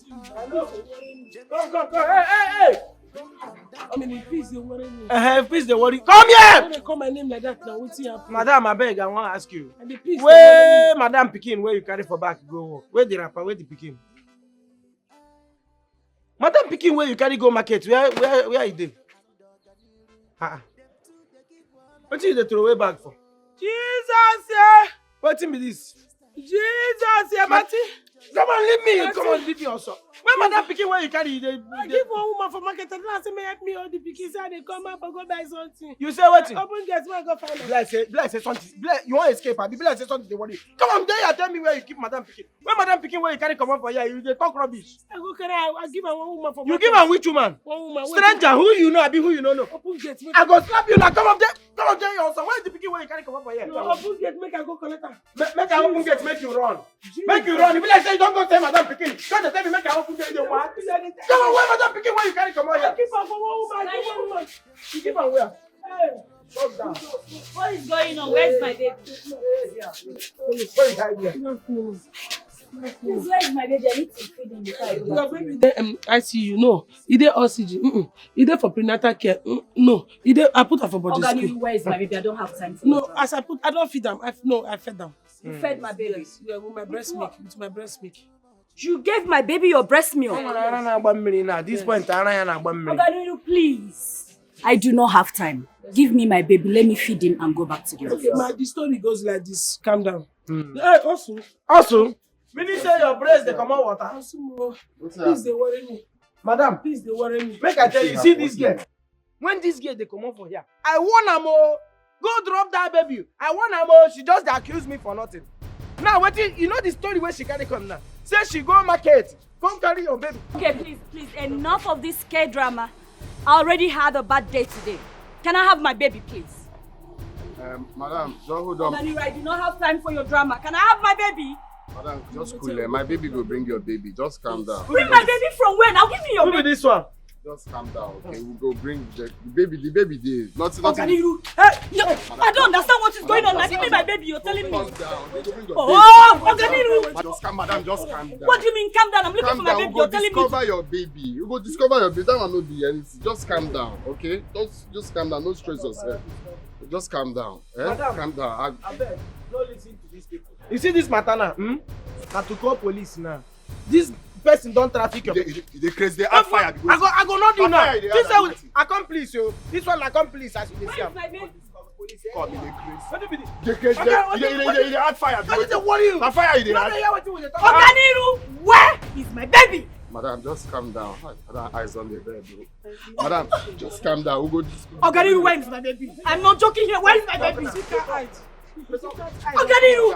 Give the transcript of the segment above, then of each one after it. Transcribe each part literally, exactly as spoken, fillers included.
Come, come, come. Hey, hey, hey. I mean, the peace dey worry me. Uh, peace dey worry. Come here. Why they call my name like that now? Wetin happen? Madam, I beg, I wan ask you. And the peace dey worry me. Where madam pikin wey you carry for back go work? Where the wrapper? Where the pikin? Madam pikin wey you carry go market, where, where, where e dey? Ah, ah. Wetin you dey throw away bag for? Jesus, yeah. Wetin be this? Jesus, yeah, Mati. Come on, leave me. Come on, leave me also. Where madam pikin wey you carry, you dey, I give one woman for market, and I say, "May help me hold the pikin, say I dey come up and go buy something." You say wetin? Open gate, make I go find am. Be like say, be like say something. Be like, you wan escape, abi? Be like say something dey worry you. Come on, there you tell me where you keep madam pikin. When madam pikin wey you carry comot for here, you dey talk rubbish. I go carry, I, I give am one woman for market. You give am which woman? One woman. Stranger, who you know, abi who you no know? Open gate, make I go slap you now. Come up there, come up there, your son. Where is the pikin wey you carry comot for here? No, open gate, make I go collect am. Ma-, make I open gate, make you run. Jesus. Make you run. E be like say you don go tell madam pikin. Come dey tell me make I open gate, you dey mad? Come on, where madam pikin wey you carry comot here? I keep am for one woman, I give one woman. You keep am where? Hey, shut down. What is going on? Where is my baby? Where is my baby? I need to feed him before I go back to work. Your baby dey, um, I C U. No, e dey oxygen. Mm-mm. E dey for prenatal care. Mm, no, e dey. I put am for boarding school. Oga Niru, where is my baby? I don't have time for that. No, as I put, I don feed am. I, no, I fed am. You fed my baby? Yes, yeah, with my breast milk. With my breast milk. You gave my baby your breast milk? Ara na-agba mmiri na. At this point, ara ya na-agba mmiri. Oga Niru, please. I do not have time. Give me my baby. Let me feed him and go back to the office. Okay, ma, the story goes like this. Calm down. Hmm. Hey, Osu. Osu? Meaning say your breast dey comot water? Osu, mo. Please, dey worry me. Madam, please, dey worry me. Make I tell you, see this girl. When this girl dey comot for here, I warn am o. Go drop that baby. I warn am o. She just dey accuse me for nothing. Now wetin, you know the story wey she carry come now? Say she go market, come carry your baby. Okay, please, please, enough of this K drama. I already had a bad day today. Can I have my baby, please? Um, madam, just hold on. Oga Niru, I do not have time for your drama. Can I have my baby? Madam, just cool, eh. My baby go bring your baby. Just calm down. Bring my baby from where? Now give me your baby. Who be this one? Just calm down, okay? We go bring the, the baby. The baby dey. Nothing, nothing. Oga Niru, eh, yo, I don't understand what is going on. Now give me my baby, you're telling me. Calm down. We go bring your baby. Oh, Oga Niru. Just calm, madam, just calm down. What do you mean, calm down? I'm looking for my baby, you're telling me. Calm down. We go discover your baby. You go discover your baby. That one no be anything. Just calm down, okay? Just, just calm down. No stress yourself. Just calm down. Eh? Madam, calm down. I abeg, no listen to these people. You see this matter now, hmm? Na to call police now. This person don traffic your... You dey, you dey, you dey craze, dey add fire. I go, I go not do now. This one, accomplice, yo. This one accomplice, as you dey see am. Where is my baby? Come, you dey craze. Wetin be this? You dey craze, you dey, you dey, you dey add fire. Wetin dey worry you? Na fire you dey add. Oga Niru, where is my baby? Madam, just calm down. Madam, eyes on the bed, bro. Madam, just calm down. We go dis- Oga Niru, where is my baby? I'm not joking here. Where is my baby? Oga Niru!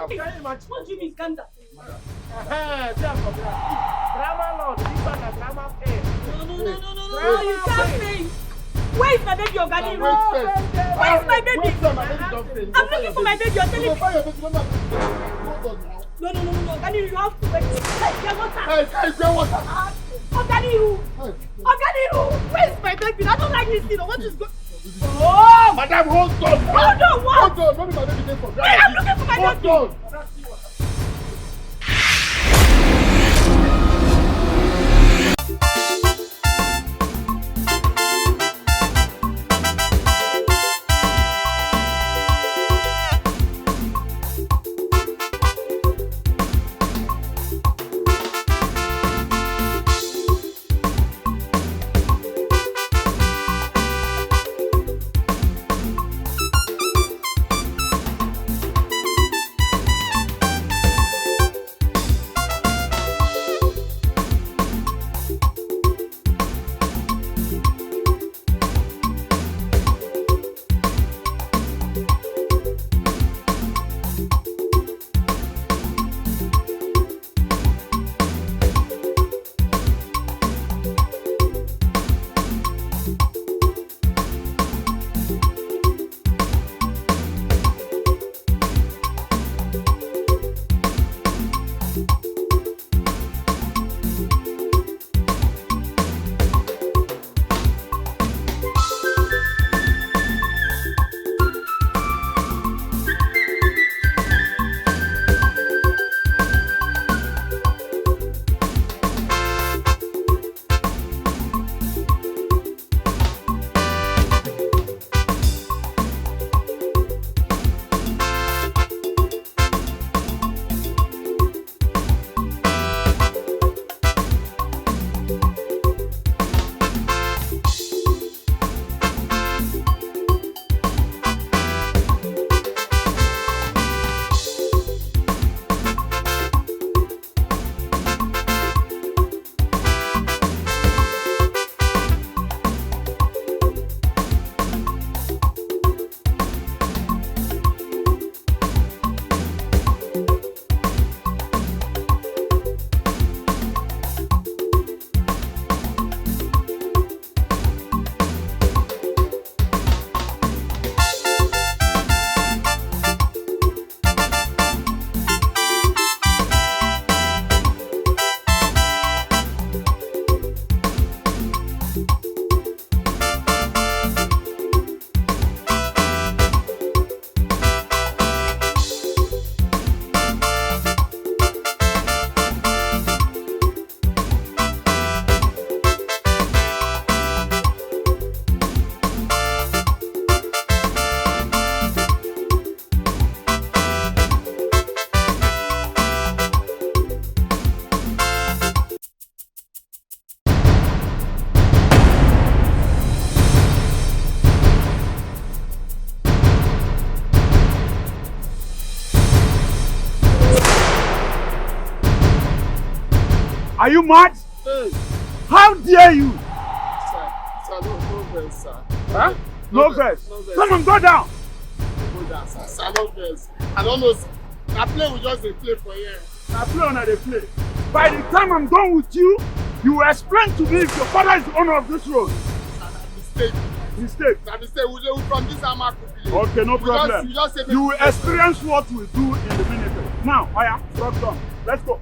What do you mean, calm down? Eh, drama lord, this one na drama fair. No, no, no, no, no, no, no, you can't say it. Where is my baby, Oga Niru? Where is my baby? I'm looking for my baby. You're telling me. No, no, no, no, no. Oga Niru, you have to wait. Hey, get water. Hey, hey, get water. Oga Niru. Hey. Oga Niru, where is my baby? I don't like this thing. What is going... Oh! Madam, hold on. Hold on, what? Hold on. Maybe my baby dey for ground. Hey, I'm looking for my baby. Hold on. Are you mad? Hey. How dare you? Sir, sir, no, no vex, sir. Huh? No vex, no vex. Come on, go down. Go down, sir. Sir, no vex. I don't know, sir. Na play we just dey play for here. Na play una dey play. By the time I'm done with you, you will explain to me if your father is the owner of this road. Sir, na mistake. Mistake. Na mistake. We dey from this Amaku village. Okay, no problem. You will experience what we do in the minute. Now, oya, front door. Let's go.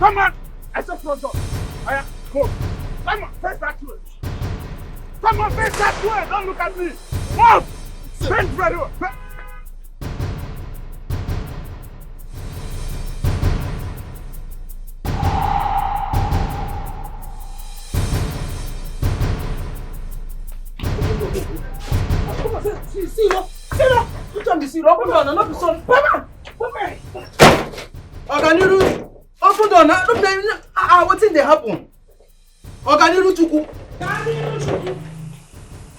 Come on. I said front door. Oya, go. Come on, face that way. Come on, face that way. Don't look at me. Move. Bend very well. Bend. See, see, no, see, no. Which one be see, no? Open door, no, no, be so. Papa, Papa. Oganiru, open door now. Look, now, ah, ah, wetin dey happen? Oganiru Chukwu.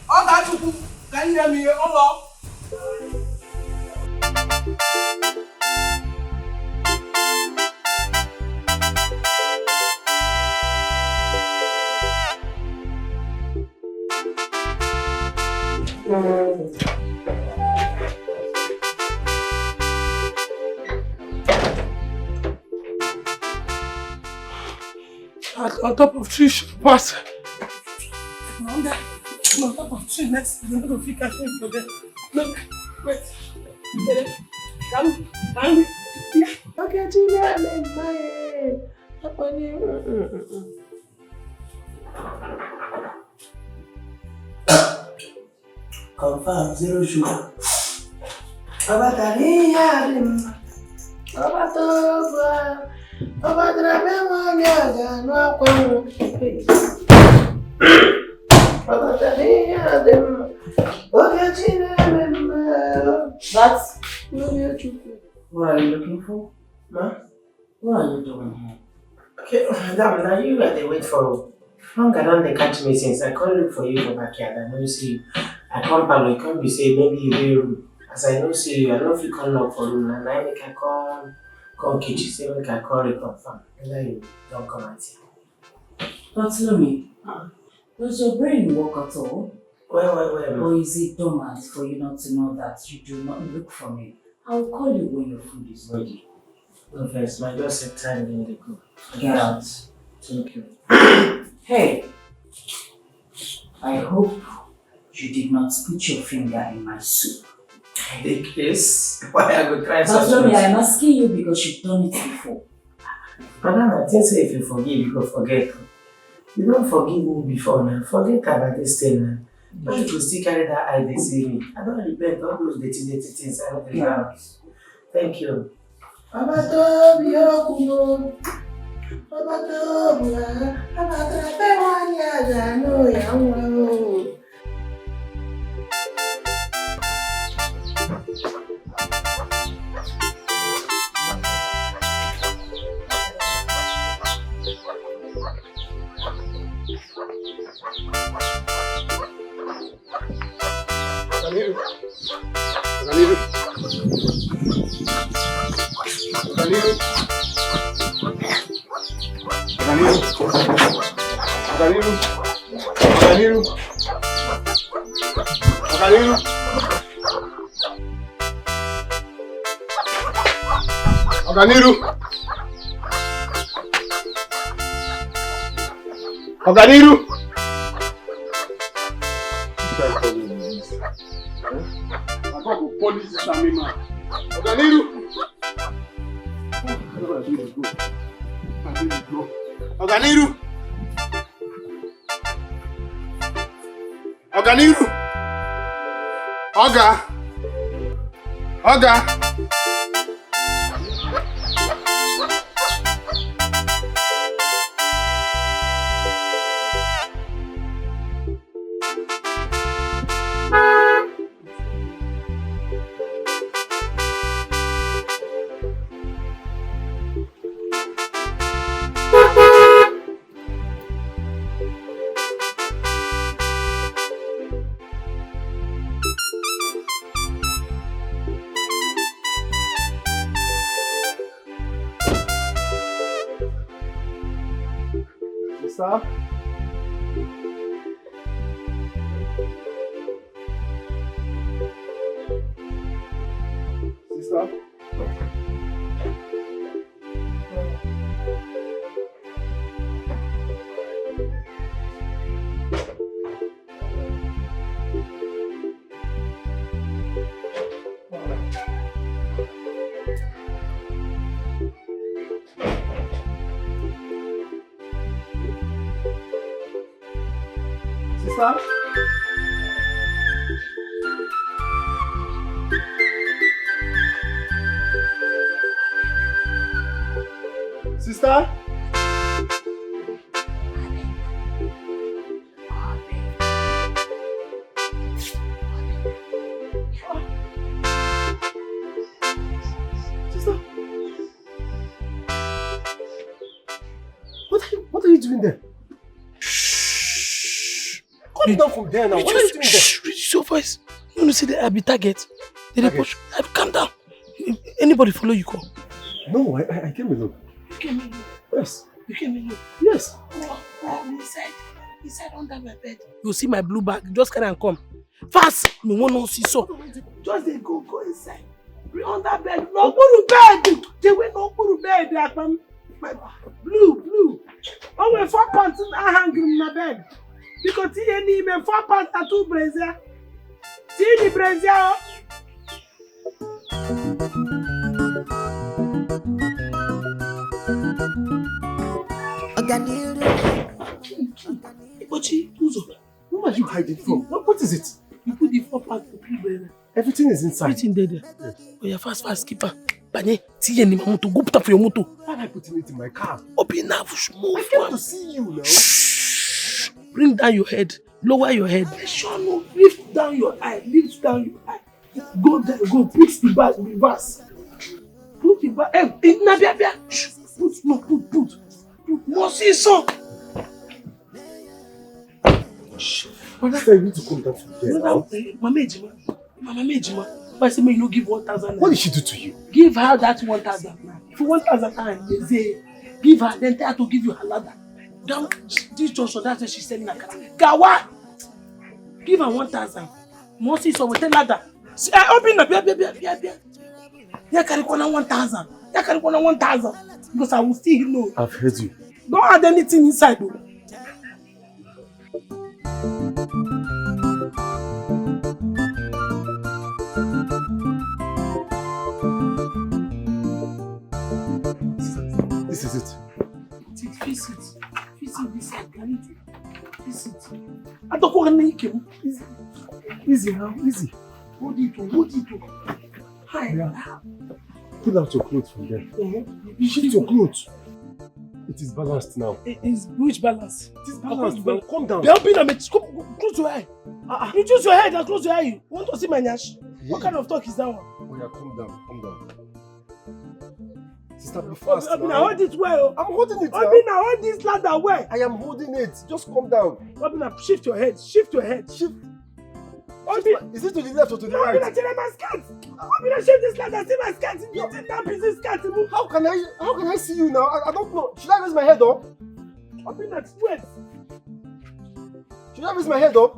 Oga Chukwu, can you hear me? Hello. On top of tree should pass. Under, on top of tree next, you no go fit catch me for there. No, wait. Come, come. Okay, Tina, I'm in my head. Confirm, zero sugar. Ọba tara ihe a dị mma. Ọba tọba. Ọba tara be nwanyị a ga-anụ akwa nwụ. Ọba tara ihe a dị mma. Oge chi na-eme mma. That's Onye Chukwu. What are you looking for? Ma? What are you doing here? Okay, madam, now you were the wait for. Hunger don dey catch me since I come look for you for backyard. I no see you. I come parlor, you come be say maybe you dey room. As I no see you, I no fit come knock for room. Na na make I come come kitchen say make I come reconfirm whether you don come out here. Bartholomew, does your brain work at all? Well, well, well. Or is it dormant for you not to know that you do not look for me? I will call you when your food is ready. No vex, my just set time in the go. Get out. Thank you. Hey, I hope you did not put your finger in my soup. I dey craze. Why I go try such things? Bartholomew, I'm asking you because you've done it before. Madam, I think say if you forgive, you go forget. You don forgive me before now. Forget about this thing now. Why you go still carry that eye dey see me? I don repent all those dirty, dirty things I no dey do. Thank you. Ọba tó bí okùn o, ọba tó bùrà, ọba tó fẹ́ wá ní àjà ló yà ń wá o. Ọganiru. Ọganiru. Ọganiru. Ọganiru. Ọganiru. Ọganiru. Ọganiru. Ọganiru. Which kind of problem be this? Eh? I go polish this army man. Ọganiru. Where my baby go? My baby go. Ọganiru. Ọganiru. Oga. Oga. Sister? Sister? Sister? Sister? Sister? What are you, what are you doing there? Shh. Come down from there now. What are you doing there? Shh, reduce your voice. You know, see, I be target. They dey push. I, calm down. Anybody follow you come? No, I, I, I came alone. You came alone? Yes. You came alone? Yes. Oh, oh, inside, inside under my bed. You see my blue bag? Just carry and come. Fast! Me wan no see so. Just dey go, go inside. Be under bed. No gburu bed. The way no gburu bed, Akpam. My blue, blue. Oh, we four pants I hang in my bed. Because T N E me four pants tattoo brazier. See the brazier. Oh. Oganiru. Ochi, Uzo, who are you hiding from? What, what is it? You put the four pack for people. Everything is inside. Everything there, there. Oh, yeah, fast, fast, keep on. Banye, see any motor. Go put up for your motor. Why am I putting it in my car? Open now, move. I came to see you now. Shh. Bring down your head. Lower your head. Make sure no lift down your eye. Lift down your eye. Go there, go. Put the bag, reverse. Put the bag. Eh, eh, na bia, bia. Shh. Put, no, put, put. Put. No, see so. Shh. Brother, you need to come down from there now. Eh, Mama Ejima. Mama Ejima. Why say me you no give one thousand naira? What did she do to you? Give her that one thousand naira. If you one thousand naira, you say, give her, then tell her to give you her ladder. Down this junction, that's where she send Nakara. Gawa! Give her one thousand. Mosi so we tell ladder. See, I open up, bia, bia, bia, bia, bia. Yeah, carry corner one thousand. Yeah, carry corner one thousand. Because I will still know. I've heard you. Don't add anything inside, though. This is it. Fix it. Fix it, this side. Fix it. I don't want to make him. Easy. Easy now. Easy. Hold it, oh, hold it, oh. Hi. Yeah. Pull out your clothes from there. Uh-huh. Shift your clothes. It is balanced now. It is which balance? It is balanced now. Calm down. Be open and come close your eye. Ah, ah. Reduce your head and close your eye. You want to see my nyash? What kind of talk is that one? Oh yeah, calm down, calm down. Sister, be fast now. Obina, hold it well. I'm holding it now. Obina, hold this ladder well. I am holding it. Just calm down. Obina, shift your head. Shift your head. Shift. Obi, is it to the left or to the right? Obina, check my skirt. Obina, shift this ladder. See my skirt. You think that busy skirt? How can I, how can I see you now? I, I don't know. Should I raise my head up? Obina, wait. Should I raise my head up?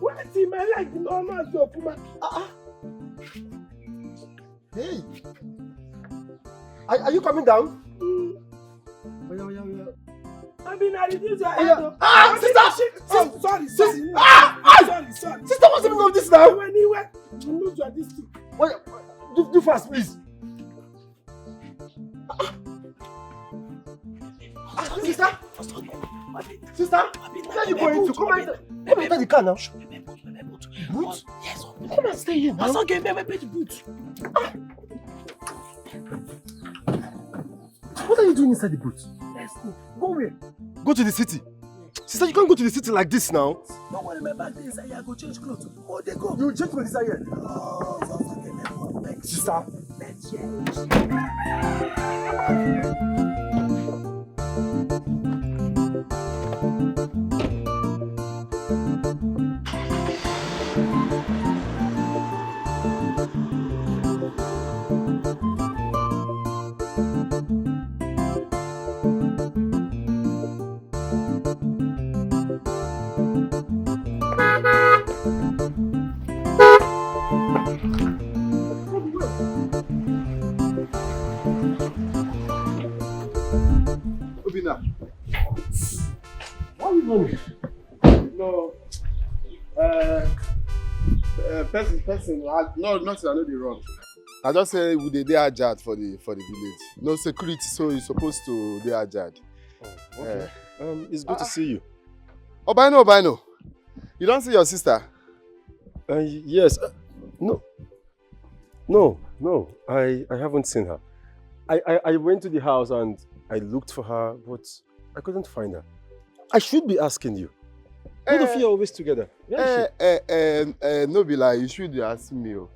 Wait, see my leg. No, no, no, Puma. Ah, ah. Hey! Are, are you coming down? Mm. Oya, oya, oya. Obina, reduce your head. Ah, sister! Sorry, sorry, sorry. Ah, ah! Sorry, sorry. Sister, what's the meaning of this now? Anyway, anyway, remove your this thing. Oya, do, do fast, please. Ah, sister? Sister? Where are you going to? Come out. Come out of the car now. Boot? Yes. Come and stay here now. Boot. Ah. What are you doing inside the boot? Let's go. Go where? Go to the city. Sister, you can't go to the city like this now. No worry, my bag dey inside here. I go change clothes. Oh, they go. You change clothes inside here. Oh, okay, my boot. Sister. No, no. Uh, uh, person, person, I, no, nothing, I know the wrong. I just say we dey dey ajad for the for the village. No security, so you supposed to dey ajad. Oh, okay. Eh. Um, it's good to Ah. see you. Obaino, Obaino, you don see your sister? Uh, y- yes. Uh, no. No, no. I, I haven't seen her. I, I, I went to the house and I looked for her, but I couldn't find her. I should be asking you. What if Eh, you are always together? Where is eh, she? Eh, eh, eh, no be like you should dey ask me o.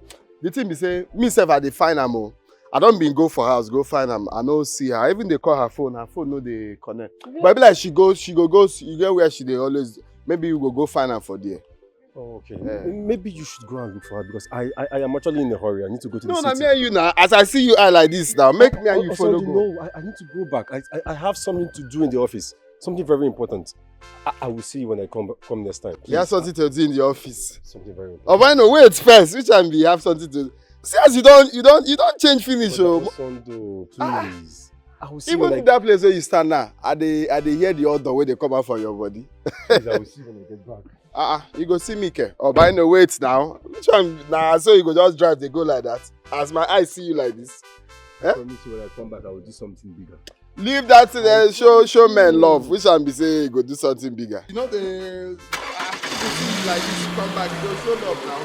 The thing be say, me sef I dey find am o. I don been go for house, go find am. I no see her. I even dey call her phone, her phone no dey connect. But e be like she go, she go go, you get where she dey always. Maybe you go go find am for there. Oh, okay. Eh. M- Maybe you should go and look for her because I, I, I am actually in a hurry. I need to go to the No, na city. Me and you now. As I see you eye like this now, make me and Oh, you oh, follow Sunday, go. No, I, I need to go back. I, I, I have something to do in the office. Something very important. I, I will see you when I come come next time. You have Please. Something to do in the office. Something very important. Obaino, wait first. Which time be you have something to see as you don't you don't you don't change finish? Brother Oh. Osondo, Ah. Please. I will see Even when I that place where you stand now, I dey I dey hear the odor wey dey come out from your body. Please, I will see when I get back. Ah, uh you go see me ke. Obaino, wait now. Which one? Nah, so you go just drive dey go like that. As my eyes see you like this. Eh? I promise you when I come back, I will do something bigger. Leave that thing there. Show show men love. Which one be say you go do something bigger? You know the ah, you see you like this, you come back, you go show love now.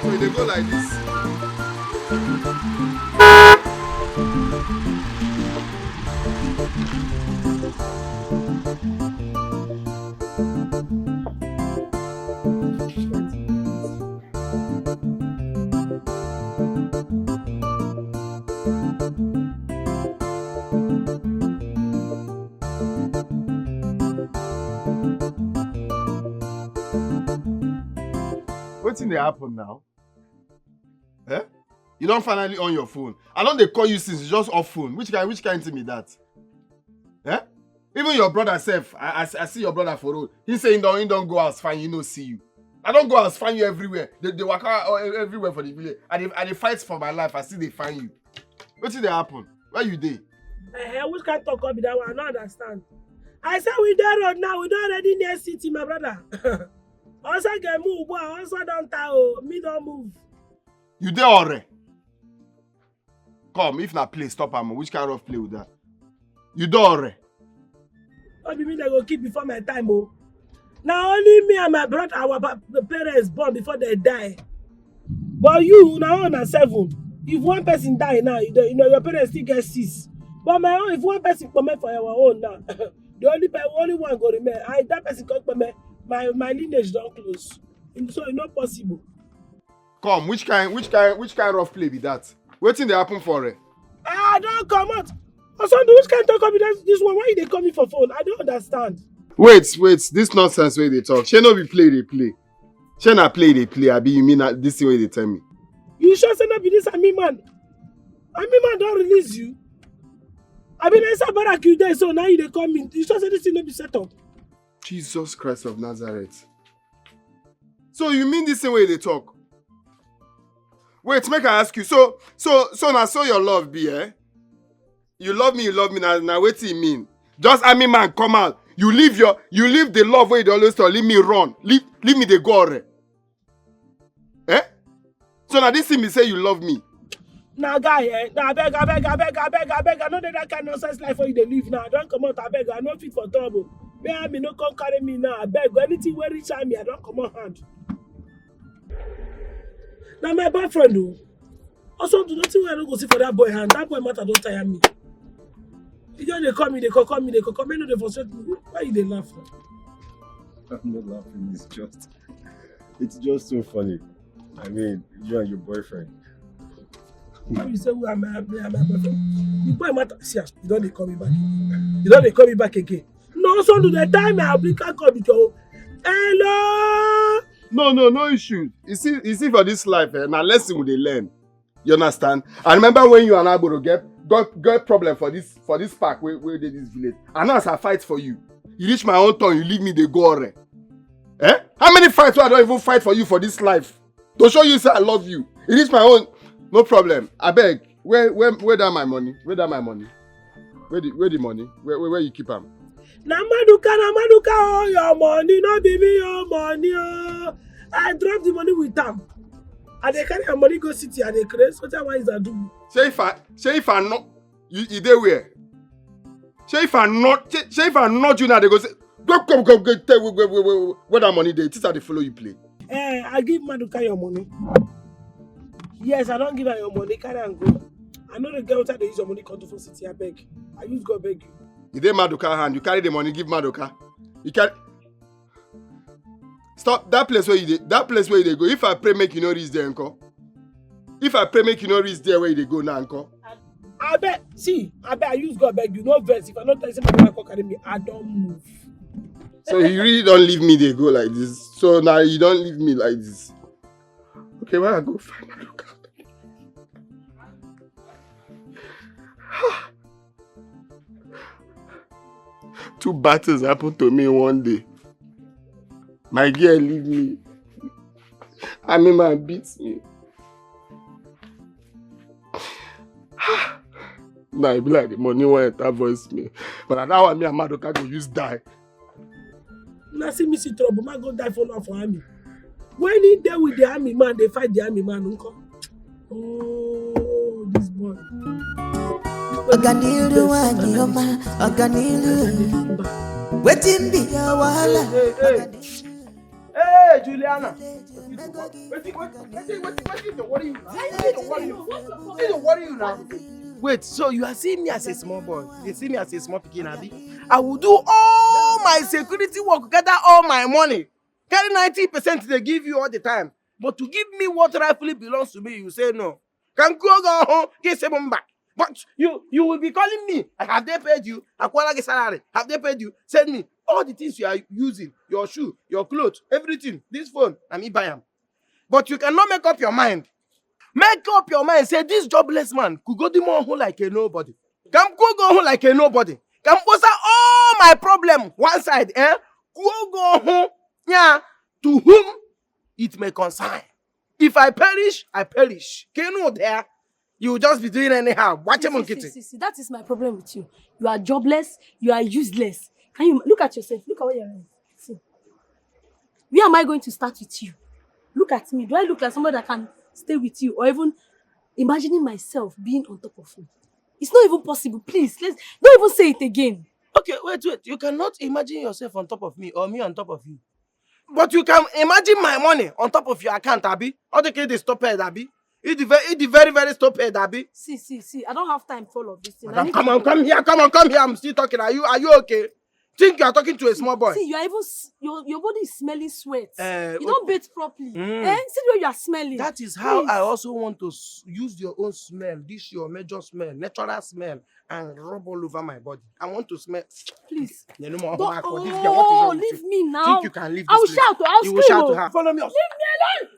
So you dey go like this. Wetin dey happen now? Eh? You don finally on your phone. I don dey call you since, you just off phone. Which kind, which kind thing be that? Eh? Even your brother sef, I, I, I see your brother for road. He say he don, he don go house find you, no see you. I don go house find you everywhere. They, they waka all- everywhere for the village. I dey, I dey fight for my life. I still dey find you. Wetin dey happen? Where you dey? Eh, which kind talk come be that one? I no understand. I say we dey road now. We don already near city, my brother. Also get move, boy. Also don tire o. Me don move. You dey already? Come, if na play, stop am. Which kind of play with that? You don already? No be me they go keep before my time o. Na only me and my brother, our pa- the parents born before they die. But you, na own na seven. If one person die now, you, dey- you know your parents still get six. But my own, if one person comot for our own now, the only pe- only one go remain. I that person come comot, my my lineage don close. So e no possible. Come, which kind, which kind, which kind rough play be that? Wetin dey happen for eh? I don comot. Osondo, which kind talk be that? This one, why you dey call me for phone? I don't understand. Wait, wait, this nonsense wey you dey talk. Shey no be play dey play? Shey na play dey play? Abi you mean na this thing wey you dey tell me? You sure say no be this Army man? Army man don release you? Abi na inside barrack you dey so now you dey call me? You sure say this thing no be set up? Jesus Christ of Nazareth. So you mean this thing wey you dey talk? Wait, make I ask you. So, so, so na so your love be, eh? You love me, you love me. Now, now wetin e mean? Just army man come out. You leave your, you leave the love wey you dey always talk. Leave me run. Leave, leave me dey go already. Eh? So na this thing be say you love me. Na guy, eh? Na abeg, abeg, abeg, abeg, abeg. I no dey that kind nonsense life wey you dey live now. I don comot, abeg. I no fit for trouble. May army no come carry me now. Abeg, anything wey reach army, I don comot hand. Na my boyfriend o. Also, do nothing wey I no go see for that boy hand. That boy matter don tire me. He just dey call me, dey call, call me, dey call, call me. No dey frustrate me. Why you dey laugh? I'm not laughing. It's just, it's just so funny. I mean, you and your boyfriend. How you say we are my, me and my boyfriend? The boy matter. See as you don dey call me back. You don dey call me back again. No, so do the time I bring call with your hello. No, no, no issue. You see, you see for this life, eh, na lesson we dey learn. You understand? I remember when you and Agboro get got get problem for this for this park wey wey dey this village. And as I fight for you, you reach my own turn, you leave me dey go already. Eh? How many fights wey I don even fight for you for this life? To show you say I love you. You reach my own, no problem. Abeg, where where where that my money? Where that my money? Where the where the money? Where where, where you keep am? Na Maduka, na Maduka, oh, your money, no be me, your money, oh. I drop the money with am. I dey carry your money go city, I dey craze. What I want is I do. Say if I say if I not you, you dey where? Say if I not say, say if I not you now, they go say go go go go tell where, where, where, where, where that money dey. It is how they follow you play. Eh, I give Maduka your money. Yes, I don't give her your money. Carry and go. I know the girl that they use your money come to for city. I beg. I use God beg you. You dey Maduka hand. You carry the money, give Maduka. You carry. Stop that place where you dey. That place where you dey go. If I pray, make you no reach there, uncle. If I pray, make you no reach there where you dey go now, uncle. I beg. See, I beg. I use God beg you. No verse. If I don't tell you, somebody come carry me. I don't move. So you really don't leave me. They go like this. So now you don't leave me like this. Okay, where I go find Maduka? Two bad things happened to me one day. My girl leave me. I mean, man beats me. Now I be like the money went enter voice me. But I now want me and Maduka go use die. Una see me see trouble, man go die for now for army. When he there with the army man, they fight the army man, uncle. Oh, this boy. Ọganiru wa ni ọma, Ọganiru. Wetin be your wahala? Hey, hey, hey. Hey, Juliana. Wetin, wetin, wetin, wetin, wetin dey worry you now? Wetin dey worry you? Wetin dey worry you now? Wait, so you are seeing me as a small boy? You see me as a small pikin, abi? I will do all my security work, gather all my money, carry ninety percent they give you all the time. But to give me what rightfully belongs to me, you say no. Ka m kwuo gị ọhụ, gị sị m mba. But you, you will be calling me. Have they paid you? Akwala gị salary. Have they paid you? Send me all the things you are using, your shoe, your clothes, everything. This phone, na me buy am. But you cannot make up your mind. Make up your mind. Say this jobless man could go do more like a nobody. Ka m kwuo gị ọhụ like a nobody. Ka m kposa all my problem one side, eh? Kwuo gị ọhụ, yeah, to whom it may concern. If I perish, I perish. Ka ị nụ there, you will just be doing anyhow. Watch him on see, see, kitchen. See, see, that is my problem with you. You are jobless. You are useless. Can you look at yourself? Look at where you're in. See. Where am I going to start with you? Look at me. Do I look like somebody that can stay with you or even imagining myself being on top of you? It's not even possible. Please, let's don't even say it again. Okay, wait, wait. You cannot imagine yourself on top of me or me on top of you. But you can imagine my money on top of your account, abi? All the kid is stop head, abi? It the very, it the very, very stop head, abi? See, see, see. I don't have time for all of this thing. Madam, come on, come here, come on, come here. I'm still talking. Are you, are you okay? Think you are talking to a small boy. See, you are even s- your your body is smelling sweat. Uh, you don't bathe properly. Mm. Eh? See the way you are smelling. That is how I also want to s- use your own smell, this your major smell, natural smell, and rub all over my body. I want to smell. Please. You know, don't, oh, leave me now. Think you can leave this place. I will shout. I will scream. You will shout to her. Follow me. Leave me alone.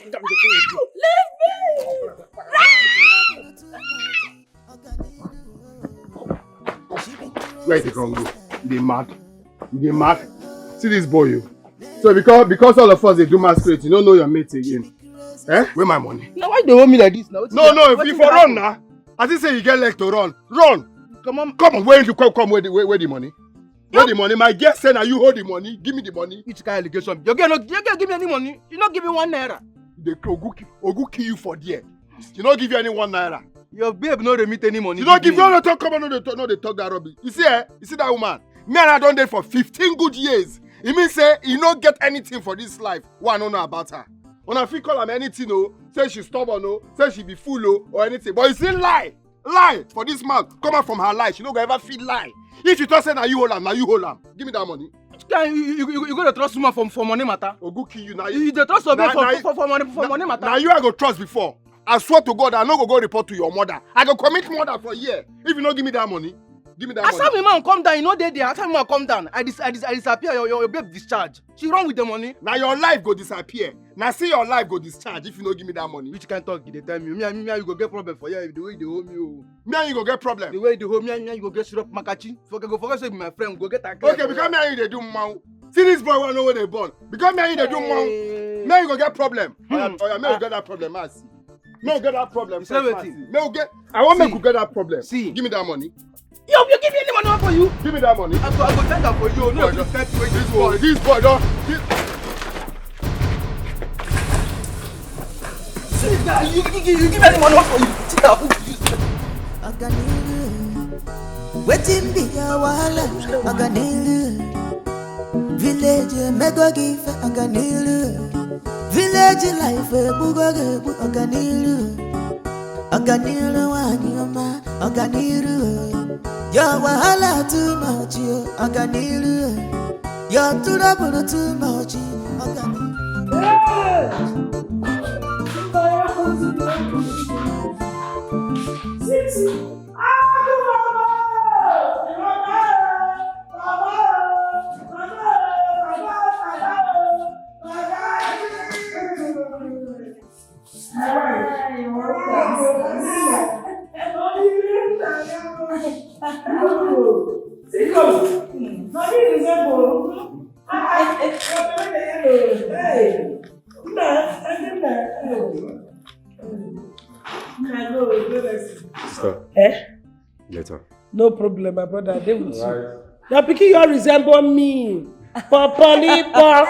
Leave me. Where they come go? They mad. They mad. See this boy, you. So because because all of us they do masquerade, you don't know your mate again. Eh? Where my money? Now why they hold me like this now? No, no, if you for run now, I think say you get leg to run. Run. Come on. Come on, where you come, come, where the, where, where the money? Where the money? My guest say now you hold the money. Give me the money. Which kind of allegation? Your girl no, your girl give me any money. You not give me one naira. They go kill you for there. You not give you any one naira. Your babe no remit any money. You not give you no talk, come on, no they talk, no they talk that rubbish. You see, eh? You see that woman? Me and I don't date for fifteen good years. It means say you no get anything for this life. Why I don't know about her? When I feel call am anything, oh, say she stubborn, oh, say she be fool, oh, or anything. But you see lie, lie for this mouth. Come out from her lie. She no go ever feel lie. If you talk say now you hold am, now you hold am. Give me that money. Can you, you, you, you go to trust woman for, for money matter? Ogu kill you now. You, you dey trust your babe for, for, for money, for money matter? Now you I go trust before. I swear to God, I no go go report to your mother. I go commit murder for here if you no give me that money. Give me that money. As time man come down, you know they there. As time man come down, I dis, I dis, I disappear. Your, your, your babe discharge. She run with the money. Now your life go disappear. Now see your life go discharge if you no give me that money. Which kind talk you dey tell me? Me and me, me and you go get problem for here. The way they hold me, oh. Me and you go get problem. The way they hold me, me and you go get syrup makachi. Forget go forget say be my friend. Go get a. Okay, because me and you they do mouth. See this boy want know where they born. Because me and you they do mouth. Me and you go get problem. Oya, oya, me go get that problem. I see. Me go get that problem. You say first, wetin? Me go get. I wan make we get that problem. See. Give me that money. Yo, you give me any money for you? Give me that money. I go, I go thank her for you. No, this guy wey this boy, this boy don. This... See this guy. You, you, you give me any money for you? See that. Wetin be your wahala? Ọganiru. Village emego gị ife, ọganiru. Village life egbugo gị egbu, ọganiru. Ọganiru nwanyị ọma, ọganiru. Your wahala too much, yo, ọganiru. Your trouble too much, ọganiru. Hey! Sister. Eh? Later. No problem, my brother. I dey with you. Right. Your pikin, you resemble me. Popolipo.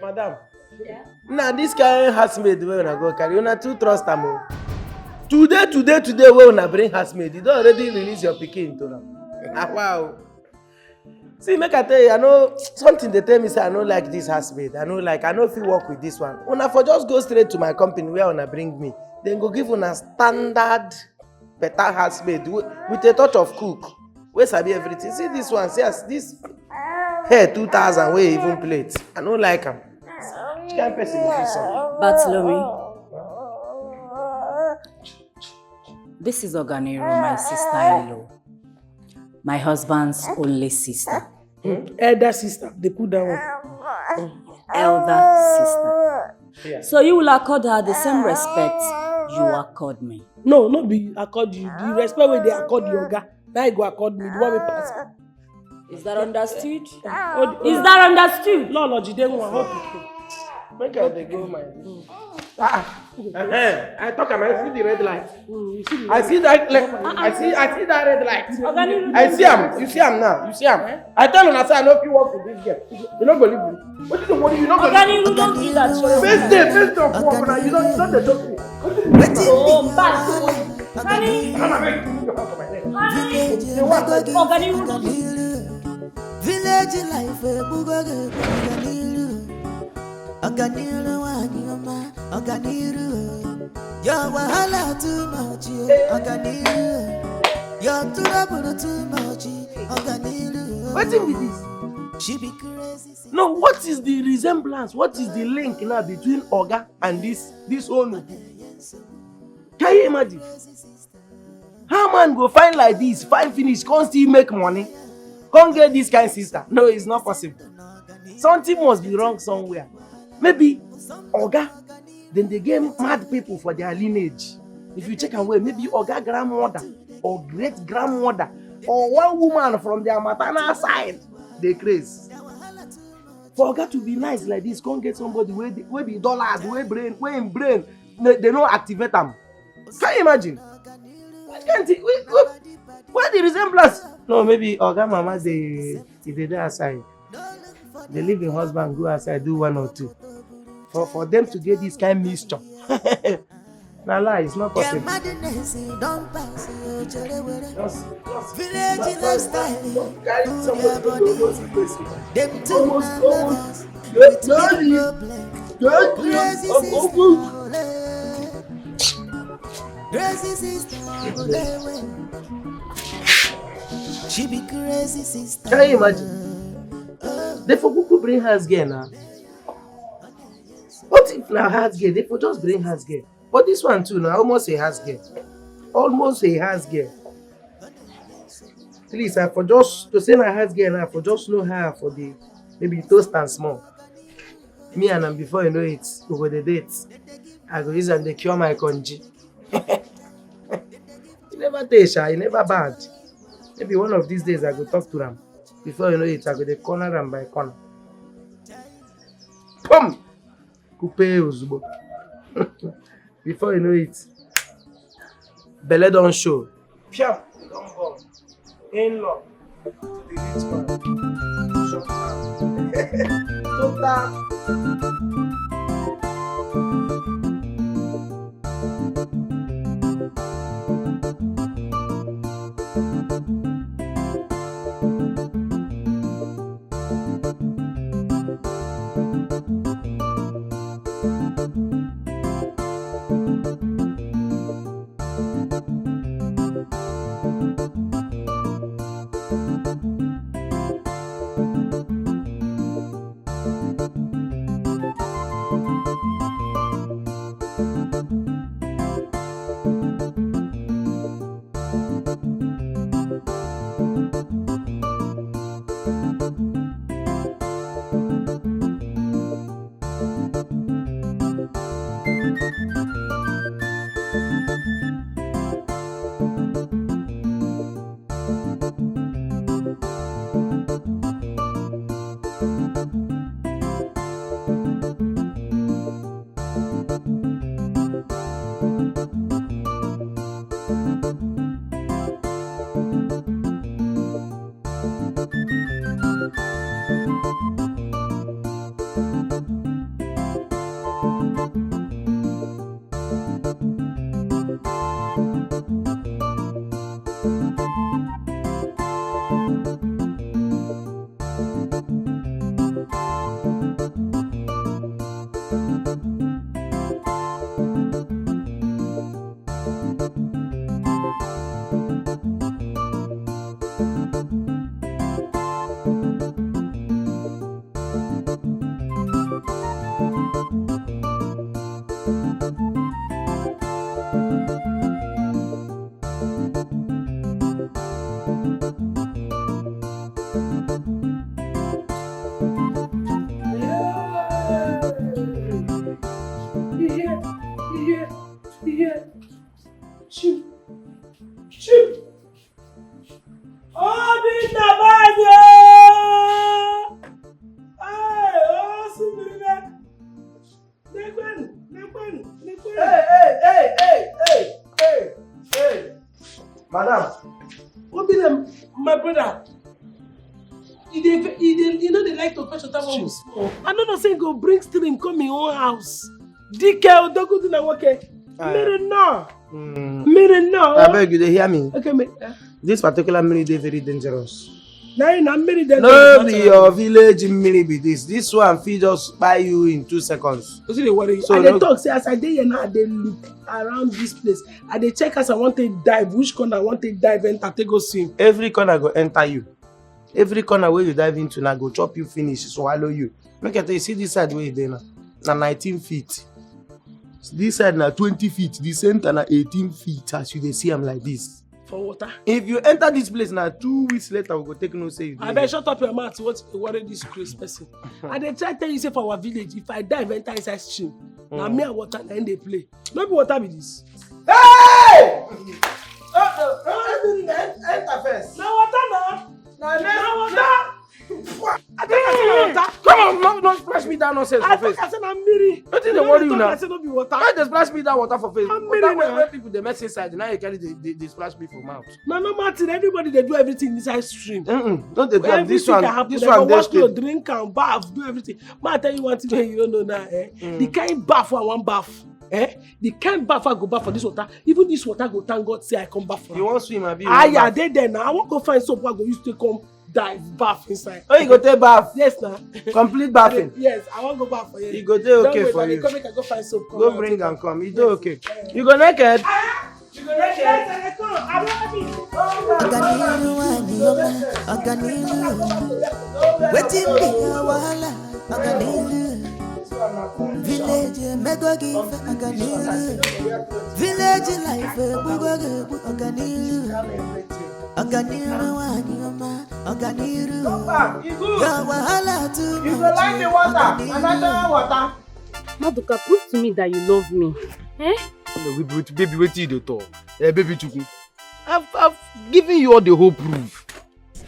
Madam. Yeah? Now this kind housemaid wey una go carry, una too trust am o. Today, today, today wey una bring housemaid, you don already release your pikin to am. Ah, wow. See, make I tell you, I know something dey tell me say I no like this housemaid. I no like, I no fit work with this one. Una for just go straight to my company where una bring me. Then go give una standard better housemaid wi-, with a touch of cook. Wey sabi everything. See this one, see as this hair two thousand wey even plait. I no like am. Which kind person be this one? Bartholomew, this is Oganiru, my sister-in-law. My husband's only sister. Hmm? Elder sister, they put that one. Elder sister. Yeah. So you will accord her the same respect you accord me. No, no be accord you. The respect wey they accord your oga, now you go accord me. The one wey pass. Is that understood? Is that understood? No, no, Jide, I hope you. Make I dey go my. Ah, ah. Eh, I talk am, I see the red light. Mm, you see the I see that, like, I see, I see that red light. I see am. You see am now. You see am. I tell una say I no fit work with this girl. You no go leave me. What is the worry? You no go leave me. Oganiru, don't do that. First day, first day of work, now you don't, you don't dey joke me. Wetin be your wahala? Honey. Honey. Village Oganiru, don't do that. Village life, eh, bugo, eh, Oganiru. Oganiru, nwanyị ọma, Oganiru. Your wahala too much, yo, Oganiru. Your trouble too much, Oganiru. Wetin be this? She be crazy. No, what is the resemblance? What is the link now between Oga and this, this whole Nuku? Can you imagine? How man go find like this, find finish, come still make money, come get this kind sister? No, it's not possible. Something must be wrong somewhere. Maybe Oga, then they get mad people for their lineage. If you check am well, maybe Oga grandmother or great grandmother or one woman from their maternal side, they craze. For Oga to be nice like this, come get somebody wey dey, wey be dullard, wey brain, wey him brain, they, they no activate am. Can you imagine? Why can't he, we, we, why the resemblance? No, maybe Oga Mama dey, e dey dey outside. They leave him husband go outside do one or two. For, for them to get this kind mixture. Na lie, it's not possible. Just, just, just, just carry somebody go, go see person. Almost, almost. Daddy, daddy, crazy sister. She be crazy sister. Can you imagine? They for kuku bring house girl now. What if na house girl? They for just bring house girl. But this one too, now almost a house girl. Almost a house girl. Please, I for just, to say na house girl now, I for just know her for the, maybe toast and small. Me and am, before you know it, we go dey date. I go use am dey cure my congee. You never tey sha, you never bad. Maybe one of these days I go talk to am. Before you know it, I go dey corner am by corner. Upe ozugbo. Before you know it, belle don show. Piam, don born. In law. The rich man. Shut down. Total. Obinna, bye o. Hey, o si mmiri ne. Nekwenu, nekwenu, nekwenu. Hey, hey, hey, hey, hey, hey, hey. Madam. Obinna, my brother. You dey, you dey, you no dey like to fetch water when we small. I no know say you go bring stream come your own house. Dike Odogudu na nwoke. Ah. Mmiri nnọọ. Mm. Mmiri nnọọ. Abeg, you dey hear me? Okay, me. Eh? This particular mmiri dey very dangerous. Na, na mmiri dey No dangerous. Be your village mmiri be this. This one fit just kpai you in two seconds. Wetin dey worry you? So I dey no talk say as I dey here now, I dey look around this place. I dey check as I wan take dive, which corner I wan take dive enter, take go swim. Every corner go enter you. Every corner wey you dive into na go chop you finish, swallow you. Make I tell you, see this side wey you dey now, na nineteen feet. This side na twenty feet, the center na eighteen feet as you dey see am like this. For water. If you enter this place na two weeks later we go take know say you dey Abeg, here. Shut up your mouth, what dey worry this crazy person? I dey try tell you say for our village, if I dive enter inside stream, na Mm. me and water na im dey play. No be water be this. Hey! Oh, no, no, no, no, enter first. Na water na. Na, na water. I think I say na water. Come on, no, no splash me that nonsense I for face. I think I say na mmiri. Wetin dey worry you now? I say no be water. Why dey splash me that water for face? Na mmiri na. Water wey, wey people dey mess inside, now you carry dey, dey, dey splash me for mouth. Na normal thing. Everybody dey do everything inside stream. Mm-mm. No dey do am. This one, this one dey straight. Everything can happen. Dem go wash clothes, drink am, baff, do everything. Ma, I tell you one thing wey you no know now, eh? Mm. The kind baff wey I wan baff, eh? The kind baff I go baff for this water, even this water go thank God say I come baff for am. You wan swim, abi? Aye, I dey there now. I wan go find soap wey I go use take come dive, baff inside. Oh, you go take baff? Yes, na. Complete baffing? Yes, I wan go baff for here. E go dey okay for you. Don't worry, come make I go find soap, come. Go bring am come. E dey okay. Yes. You go naked? Ah! Ọganiru nwanyị ọma, ọganiru. Wetin be your wahala? Ọganiru. Village emego gị ife, ọganiru. Village life egbugo gị egbu, ọganiru. Ọganiru nwanyị ọma, ọganiru. Your wahala too much, ọganiru. Maduka, prove to me that you love me. Eh? No, baby, wetin you dey talk? Eh, baby Chukwu. I've, I've given you all the whole proof.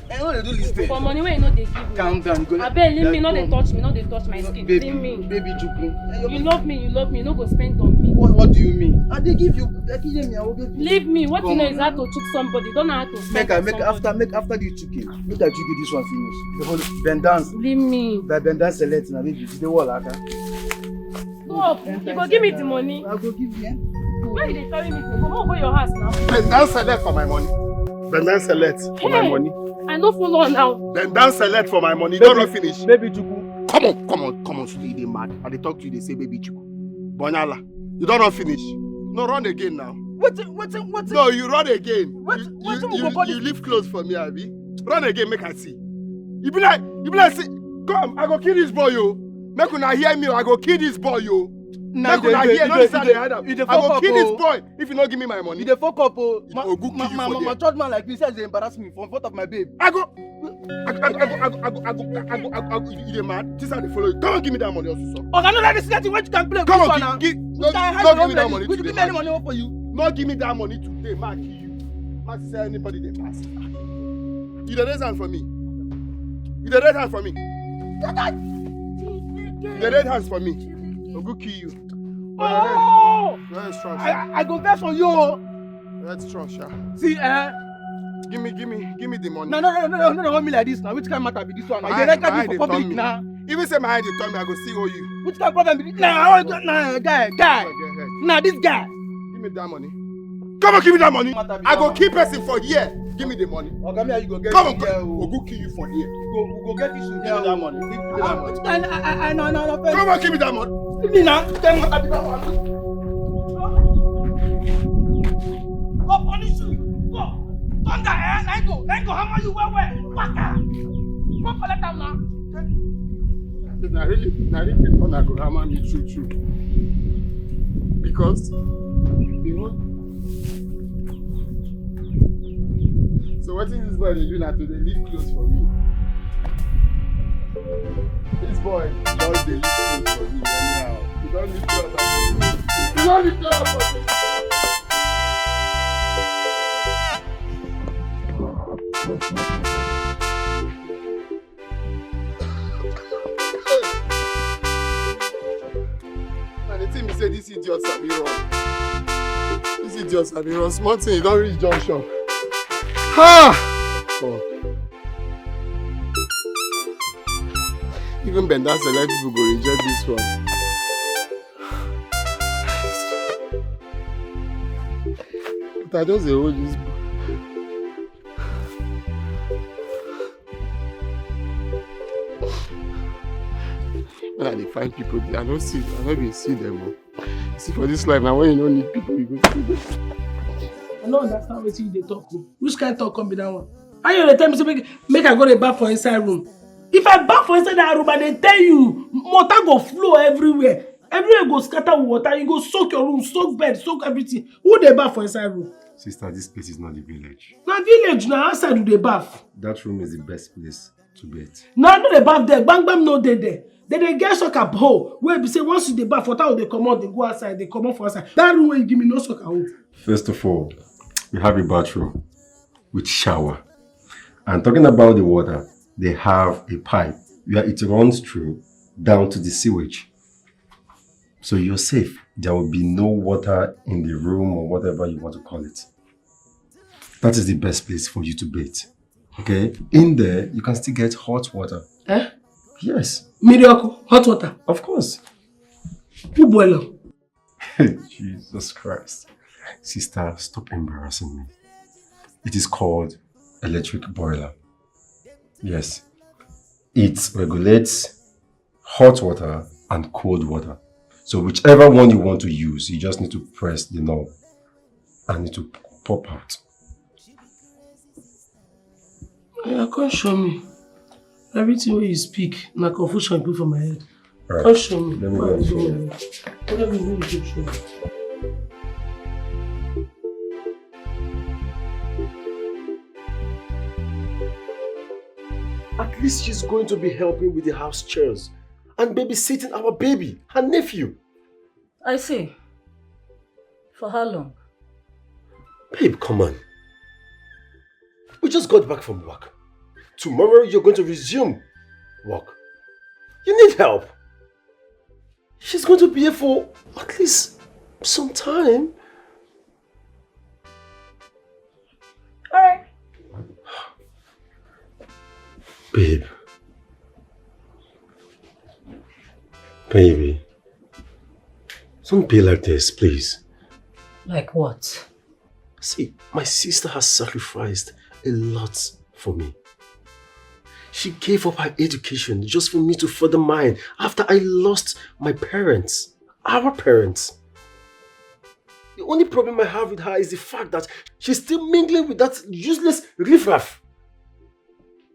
I no dey do this thing. For money wey you no dey give me. Calm down. Go. Abeg, leave me, no dey touch me, no dey touch my skin. Baby, Leave me. Baby Chukwu. You love me, you love me, you no go spend on me. What, what do you mean? I dey give you. I give you my baby. Leave me. What you Come know on is how now. to chook somebody. Don't know how to spend Make I on make somebody. After make after you chook it. Make I chook this one finish. Bend down. Leave me. By bend down select na baby. You dey wall aka. Stop. You go give me the money. I go give you. Why you dey carry me? Go, go your house now. Bend down select for my money. Bend down select for my Hey. Money. I no follow now. Bend down select for my money. You don run finish. Baby Chukwu. Come on, come on, come on. Stay dey mad. I dey talk to you. They say baby Chukwu. Bonyala. You don run finish. No, run again now. Wetin wetin wetin. No, you run again. What- You, what you, we you, go call you this? Leave clothes for me, abi? Run again, make I see. You be like, you be like, say, come, I go kill this boy, yo. Make una hear me, I go kill this boy, yo. Nah, Make una you dey- hear, you no dey- sad you dey hide am. you dey I go fuck kill up, this oh. Boy if you no give me my money. You dey fuck up o. You go kill you My for my there. Matured man like me say dey embarrass me for in front of my babe. I go, I go, I go, I go, I go, I go, I go, I go, I go, you dey mad? This how they follow you. Come on, give me that money also, sir. Oga, no let this thing wey you can play. Come This on, one give, na. give, no, Guy, how no you give me that wan money play this? today, Give me any man. Money for you. No give me that money today, man, kill you. Man, say anybody dey pass. You dey raise hand for me. You dey raise hand for me. You dey raise hands for me. Ogu kill you. Oh, Very strong, sir. I I go vex for you o. Very strong, sir. See eh. Give me, give me, give me the money. No no no no no no hold me like this now. Which kind matter be this one? My You eye- dey my like eye me dey for turn public me. Now. Even say my eye dey turn me, I go still owe you. Which kind problem be this? Nah, I wan go nah guy guy. Go ahead. Nah this guy. Give me that money. Come on, give me that money. Matter be I go that kill person for here. Give me the money. Oga, me and you go get Come on, issue here o. Ogu kill you for here. Go we go get issue Give here me that o. money. Give me Ah, that money. which kind I I I no no no. Come on, give me that money. Leave me now. Which kind matter be that one? Go punish you. Go. Thunder eh. Na go. Na go hammer you well well. Waka. Go collect am now. Na really, na really people na go hammer me true true. Because the whole. So wetin this boy dey do na to dey leave clothes for me. This boy just dey leave clothes for me anyhow. He don leave clothes for me. He don leave clothes for me. And the thing be say this idiot sabi run. This idiot sabi run. Small thing, you don reach junction. Ha! Oh. Even bend down select people go reject this one. But I just dey hold this book. When I dey find people, I no see, I no dey see them. Oh. See for this life, now when you no need people, you go see them. I no understand wetin you dey talk o. Which kind talk come be that one? How you dey tell me say make, make I go dey baff for inside room? If I baff for inside that room, I dey tell you, water go flow everywhere. Everywhere go scatter with water. You go soak your room, soak bed, soak everything. Who dey baff for inside room? Sister, this place is not the village. Na village na, outside we dey baff. That room is the best place to bathe. No, I no dey baff there. Gbam gbam no dey there. They dey get soccer hole wey be say once you dey baff, water go dey comot, dey go outside, dey comot for outside. That room wey you give me no soccer hole. First of all, we have a bathroom with shower. And talking about the water, they have a pipe where it runs through down to the sewage. So you're safe. There will be no water in the room or whatever you want to call it. That is the best place for you to bathe. Okay? In there, you can still get hot water. Eh? Yes, Mmiri ọkụ, hot water. Of course. Who boil am? Jesus Christ. Sister, stop embarrassing me. It is called electric boiler. Yes. It regulates hot water and cold water. So whichever one you want to use, you just need to press the knob and it will pop out. Oya, come show me. Everything wey you speak na confusion put for my head. Right. Come show me. Let me Come go and show do you. my work. Let me go show you. At least she's going to be helping with the house chores and babysitting our baby, her nephew. I see. For how long? Babe, come on. We just got back from work. Tomorrow you're going to resume work. You need help. She's going to be here for at least some time. All right. Babe. Baby. Don't be like this, please. Like what? See, my sister has sacrificed a lot for me. She gave up her education just for me to further mine after I lost my parents, our parents. The only problem I have with her is the fact that she's still mingling with that useless riffraff.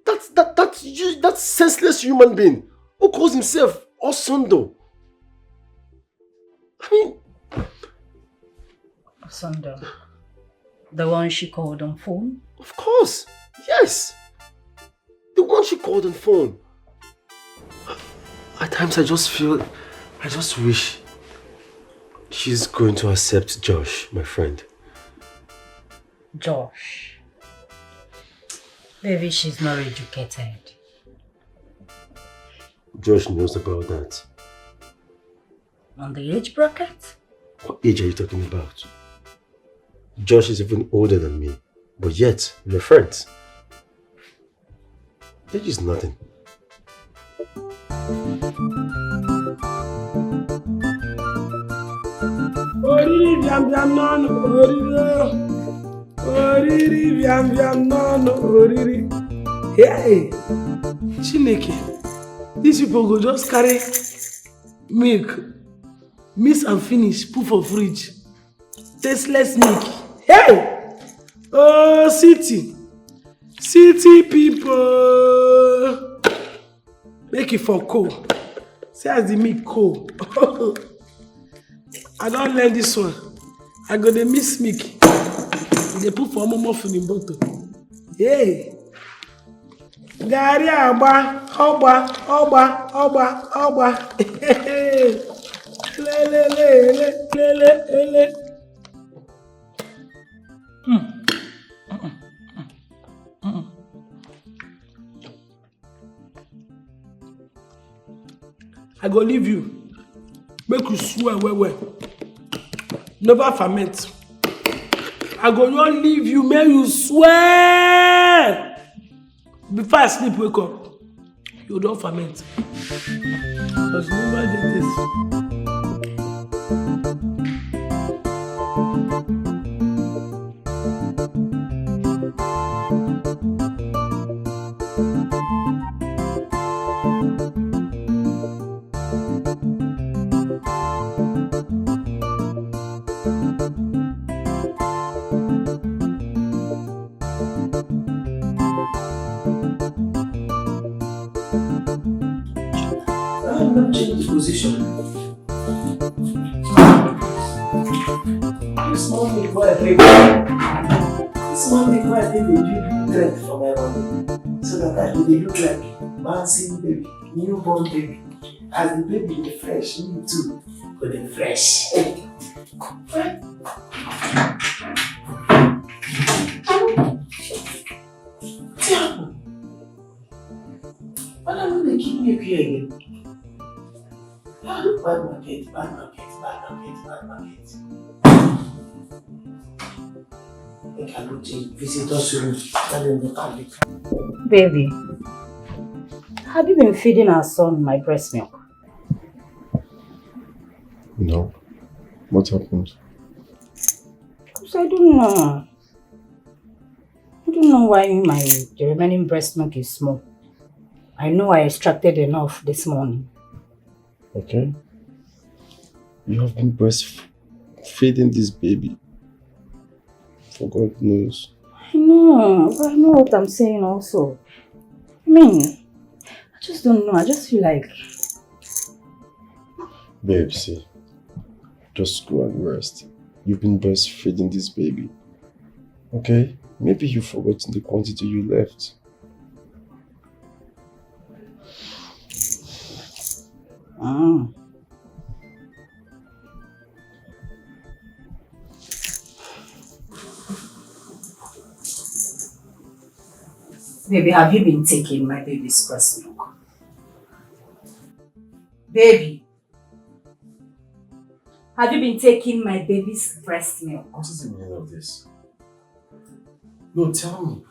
That, that, that, u- that senseless human being who calls himself Osondo. I mean, Osondo. The one she called on phone? Of course. Yes. The one she called on phone. At times I just feel, I just wish she's going to accept Josh, my friend. Josh. Maybe she's not educated. Josh knows about that. On the age bracket? What age are you talking about? Josh is even older than me, but yet we're friends. Age is nothing. Oriri bịam bịam n'ọnụ oriri o. Oriri bịam bịam n'ọnụ oriri. Hey! Chineke, these people go just carry milk, mix and finish, put for fridge. Tasteless milk. Hey! Oh, city. City people. Make it for cold. See as the milk cold. I don't learn this one. I go the miss milk. They put for more muffin in bottle. Hey. Gari agba, ọgba, ọgba, ọgba, ọgba. Lele, lele, lele, lele. I go leave you. Make you swear well well. Never ferment. I go not leave you. Make you swear. Before I sleep, wake up. You don't ferment. Because never did this. Why not change the position? This morning, boy, I take this morning, boy, I take the drink for my body so that I will look like bouncing baby, newborn baby. As the baby dey fresh, me too go dey fresh. Wetin happen? Madam no dey keep me here again. Ah, bad market, bad market, bad market, bad market. Make I go take visitors room. Tell them the public. Baby, have you been feeding our son my breast milk? No. What happened? Because I don't know. I don't know why my the remaining breast milk is small. I know I extracted enough this morning. Okay. You have been breastfeeding this baby for God knows. I know, but I know what I'm saying also. I mean, I just don't know. I just feel like Babe, see, just go and rest. You've been breastfeeding this baby. Okay? Maybe you've forgotten the quantity you left. Mm. Baby, have you been taking my baby's breast milk? Baby, have you been taking my baby's breast milk? What is the meaning of this? No, tell me.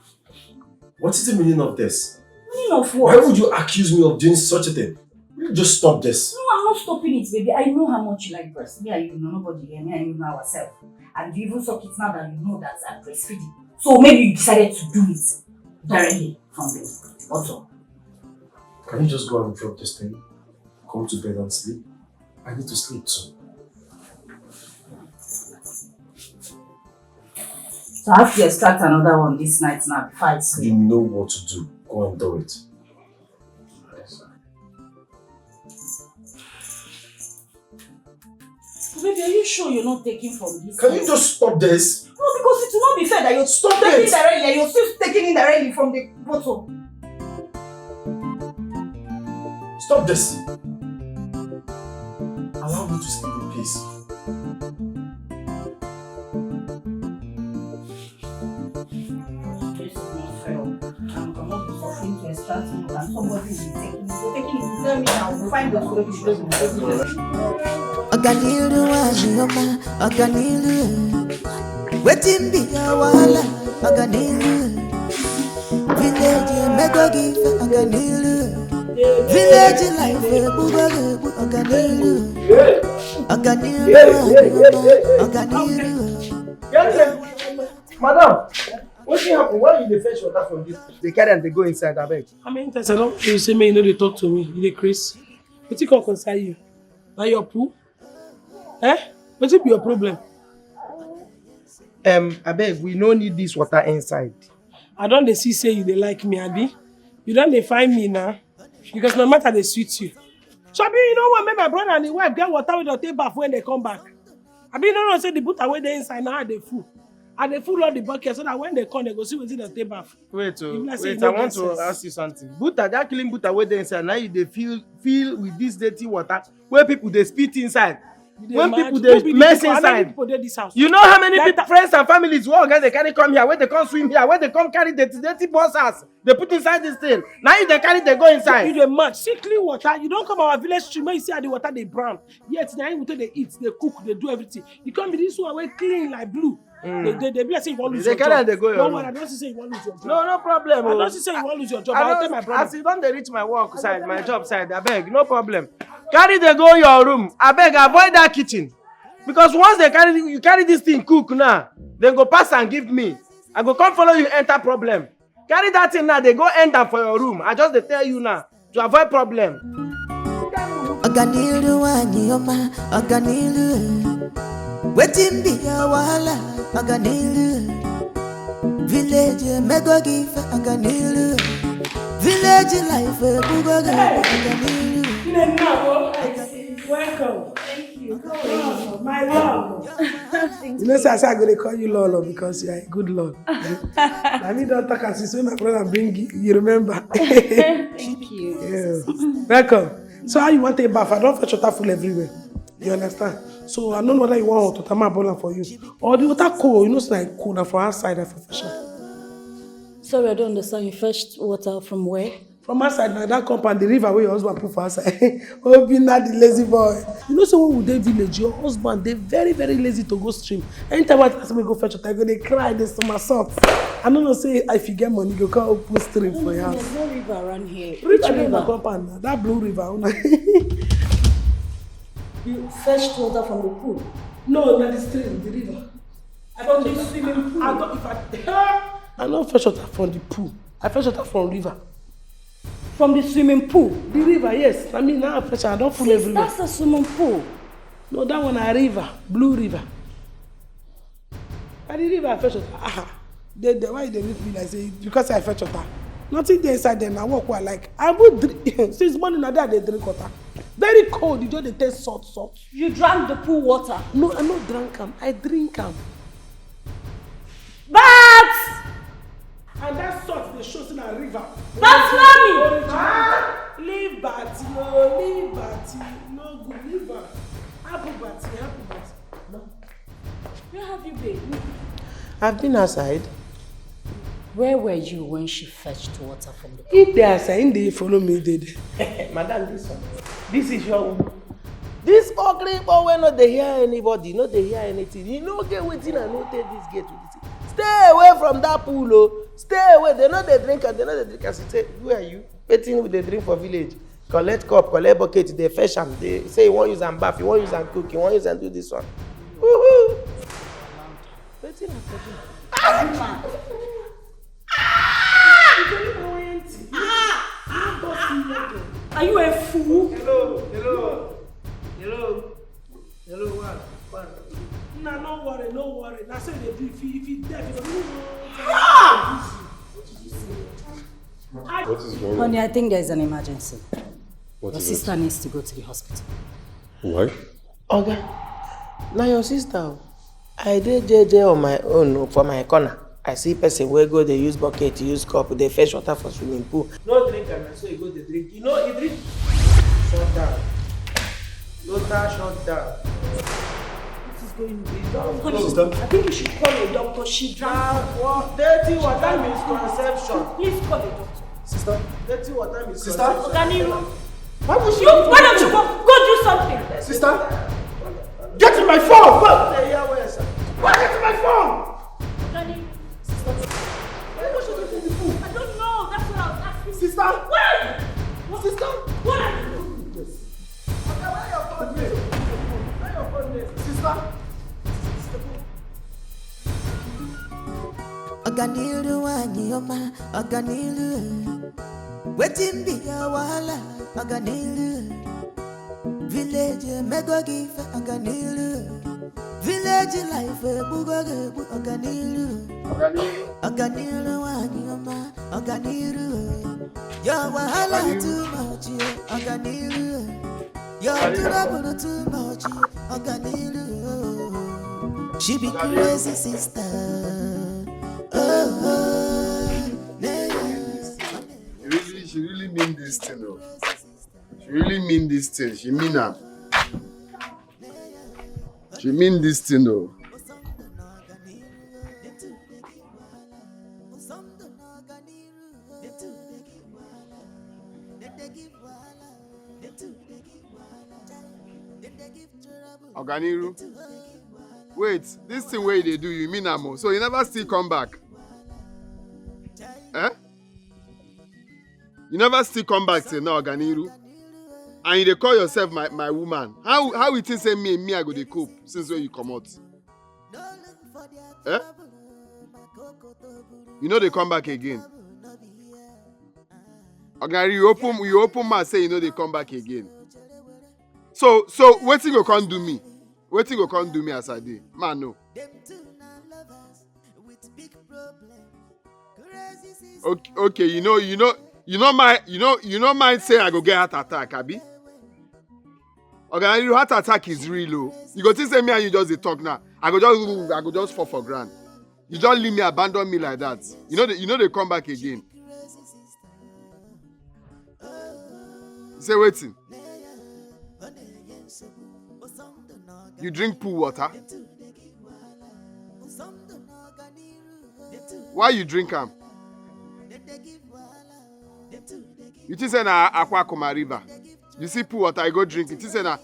What is the meaning of this? Meaning of what? Why would you accuse me of doing such a thing? Will you just stop this? No, I'm not stopping it, baby. I know how much you like breast. Me and you know, nobody here. Me and you know ourselves. And you even suck it now that you know that I'm breastfeeding. So maybe you decided to do it directly from the bottle. Can you just go and drop this thing? Come to bed and sleep. I need to sleep too. So I have to extract another one this night now before I sleep. You know what to do. Go and do it. Baby, are you sure you're not taking from this? Can you just stop this? No, because it will not be fair that you're Stop taking it! Directly and you're still taking indirectly from the bottle. Stop this! Allow me to sleep in peace. This is not fair. I'm coming to suffering to extract milk and somebody will be taking it. Go take it, you tell me now. We'll find the solution. Ọganiru nwanyị ọma, ọganiru. Wetin be your wahala? Ọganiru. Village emego gị ife, ọganiru. Village life egbugo gị egbu, ọganiru. Ọganiru nwanyị ọma, ọganiru. Madam, wetin happen? Why you dey fetch water from this? Dey carry am dey go inside, abeg. How many times I don tell you say make you no dey talk to me? You dey craze. Wetin come concern you? Na your poo? Eh? Wetin be your problem? Um, abeg, we no need this water inside. I don dey see say you dey like me, abi? You don dey find me now? Because my matter dey sweet you. Shebi you no wan make my brother and him wife get water wey dem take baff when they come back? Abi you no know say the butter wey dey inside now dey full? I dey full all the bucket so that when they come, they go see wetin dem take baff. Wait, oh, You be like say you wait, no I get want to sense. Ask you something. Butter, that clean butter wey dey inside, now you dey fill, fill with this dirty water wey people dey spit inside. You dey When mad? People Who dey be the mess people? How many inside. People dey this house? You know how many That people, friends and families wey oga dey carry come here, wey dey come swim here, wey dey come carry dirty, dirty boxers, dey put inside this thing. Now you dey carry, dey go inside. You dey mad? See clean water. You don come our village stream, make you see how the water dey brown. Yet na him we take dey eat, dey cook, dey do everything. You come be this one wey clean like blue. Mm. They, they, they be like say you wan lose They your carry job. Am dey go your No, room. I don see say you wan lose your job. No, no problem, I oh. Don see say you wan lose your job. I I don, tell my brother. As you don dey reach my work side, my job side, abeg, no problem. Carry dey go your room. Abeg, avoid that kitchen. Because once they carry you carry this thing cook now, they go pass and give me. I go come follow you enter problem. Carry that thing now, they go end am for your room. I just dey tell you now to avoid problem. Ọganiru nwanyị ọma, ọganiru. Wetin be your wahala? Ọganiru. Village emego gị ife, ọganiru. Village life egbugo gị egbu, ọganiru. Nne nna o, I see. Welcome. Thank you. Welcome. My love. You know say I say I go dey call you Lolo because you are a good Lolo. Na me don talk am since when my brother bring you, you remember. Thank you. Yeah. Welcome. So how you want take baff? I don fetch water full everywhere. You understand? So I no know whether you want hot water, ma boil am for you. Or the water cold, you know say na cold, na for outside I for fetch am. Sorry, I don't understand. You fetched water from where? From outside, na that compound, the river wey your husband put for outside. Obinna the lazy boy. You know say when we dey village, your husband dey very, very lazy to go stream. Anytime I ask me go fetch water, I go dey cry, dey somersault. I no know say if you get money, you go come open stream for your house. There's no river around here. Which river? River dey na compound na, that blue river. Una You fetched water from the pool? No, na the stream, the river. From the swimming pool? I don't, if I, I no fetch water from the pool. I fetch water from river. From the swimming pool? The river, yes. I mean, now I fetch, I don full Since everywhere. That's a swimming pool. No, that one na river, blue river. I dey leave, I fetch water. Ah, they, they, why they make me like say because I fetch water? Nothing dey inside there. Na work wey I like. I go drink since morning. Na there I dey drink water. Very cold. You just dey taste salt, salt. You drank the pool water? No, I no drank am. I drink am. But And that salt dey show say na river. But mommy! Ah, leave Batty, oh, leave Batty. No good, leave am. Happy Batty, happy Batty. No. Where have you been? I've been outside. Where were you when she fetched water from the If they are saying they follow me, they dey. Madam, this one. This is your own. This ugly boy wey no dey hear anybody, no dey hear anything. He no get wetin I no take this gate with this thing. Stay away from that pool o. Stay away. They no dey drink and they no dey drink as you say, who are you? Wetin we dey drink for village? Collect cup, collect bucket, dey fetch am. Dey say you wan use am baff, you wan use am cook, you wan use am do this one. Woohoo! Wetin I for do? Are you a fool? Hello, hello, hello, hello, one, one. Nah, no worry, no worry. Na so they do if you if you deaf, you don't What is going on? Honey, I think there's an emergency. What Your is sister needs to go to the hospital. Why? Oga, na your sister o. I dey jeje on my own o, for my corner. I see person wey go dey use bucket, use cup, dey fetch water for swimming pool. No drink am, na so you go dey drink. You know, you drink. Shut down. Lota, shut down. What is going on? You don Honey, Sister? I think you should call a doctor. She drank. Ah, what? Dirty water misconception. Please call a doctor. Sister? Dirty water Sister? misconception. Oganiru, Why would she? you, why don't you go, go do something? Sister? Get in my phone! Go! Say, yeah, where, sir? Go get in my phone! Oganiru, Why would she do this? I don't know. That's what I was asking. Sister? Where are you? Sister? What are you doing? Okay, where your phone dey? Where your phone dey? Sister? Ọganiru nwanyị ọma, ọganiru. Wetin be your wahala, ọganiru. Village emego gị ife, ọganiru. Village life egbugo gị egbu, ọganiru. Ọganiru nwanyị ọma, ọganiru. Your wahala too much, ọganiru. Your trouble too much, ọganiru. She be crazy sister. Oh, oh, yeah. She really, she really mean this thing, though. She really mean this thing. She mean am. She mean this thing, though. Oganiru. Wait, this thing wey you dey do, you mean am o? So you never still come back? Eh? You never still come back till now, Oganiru? And you dey call yourself my, my woman. How how you think say me me I go dey cope since when you comot? Eh? You no dey come back again. Oganiru, you open you open mouth say you no dey come back again. So so wetin go come do me? Wetin go come do me as I dey? Man no. Okay, okay, you know, you know, you know my, you know, you know mind say I go get heart attack, abi? Okay, your heart attack is real, oh. You go think say me and you just dey talk now. I go just, I go just fall for ground. You just leave me, abandon me like that. You know, you know they come back again. Say wetin? You drink pool water? Why you drink am? You think say na Akwa Akuma river? You see pool water, you go drink. You think say na?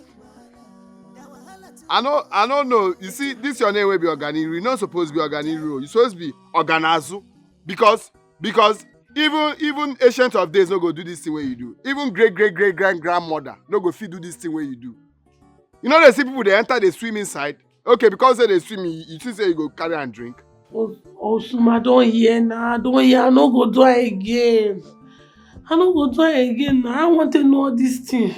I no, I no know. You see, this your name wey be Oganiru. You no suppose be Oganiru. You suppose be Oganazu, because because even even ancient of days no go do this thing wey you do. Even great great great grand grandmother no go fit do this thing wey you do. You know they see people they enter, they swim inside. Okay, because say they swim, you, you think say you go carry and drink. Osuma, I don hear now. I don hear. I no go do am again. I no go do am again now. I want to know this thing.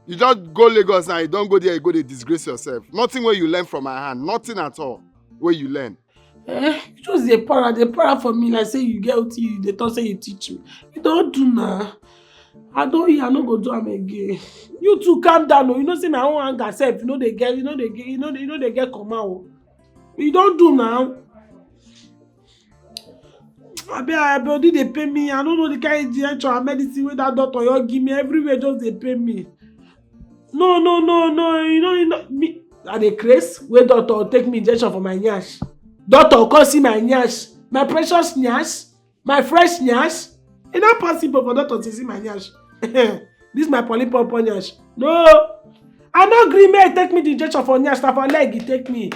You just go Lagos now, you don't go there, you go dey disgrace yourself. Nothing where you learn from my hand, nothing at all where you learn. Eh, you just dey para, dey para for me like say you get wetin you dey talk say you teach me. You don do na. I don hear, I no go do am again. You too calm down o. You know say my own anger sef, you no dey get, you no dey get, you no dey, you no dey get comma o. You don do na. Abi, my body dey pain me. I no know the kind injection and medicine wey that doctor just give me. Everywhere just dey pain me. No, no, no, no. You know, you know me. I dey craze wey doctor take me injection for my nyash. Doctor come see my nyash, my precious nyash. My fresh nyash? E no possible for doctor to see my nyash. This my polypompo nyash. No. I no gree make e take me the injection for nyash, na for leg e take me.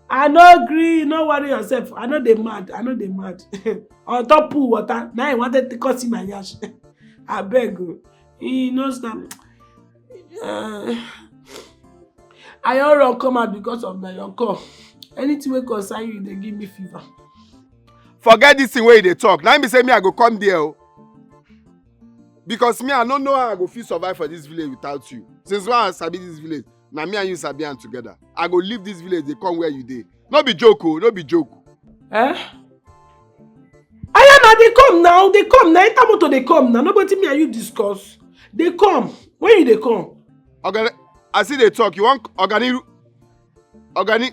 I no gree, no worry yourself. I no dey mad, I no dey mad. On top pool water, na I wanted to come see my nyash. Abeg o. E no stand. Uh, I don run come out because of na your call. Anything wey concern you dey give me fever. Forget this thing wey you dey talk. Na im be say me I go come there o. Because me I no know how I go fit survive for this village without you. Since when I sabi this village, na me and you sabi am together. I go leave this village dey come where you dey. No be joke o, no be joke. Eh? Aya na dey come now, dey come now. Enter motor dey come now. Nobody me and you discuss. Dey come. When you dey come? Oga, I still dey talk. You wan Oga ni Oga ni.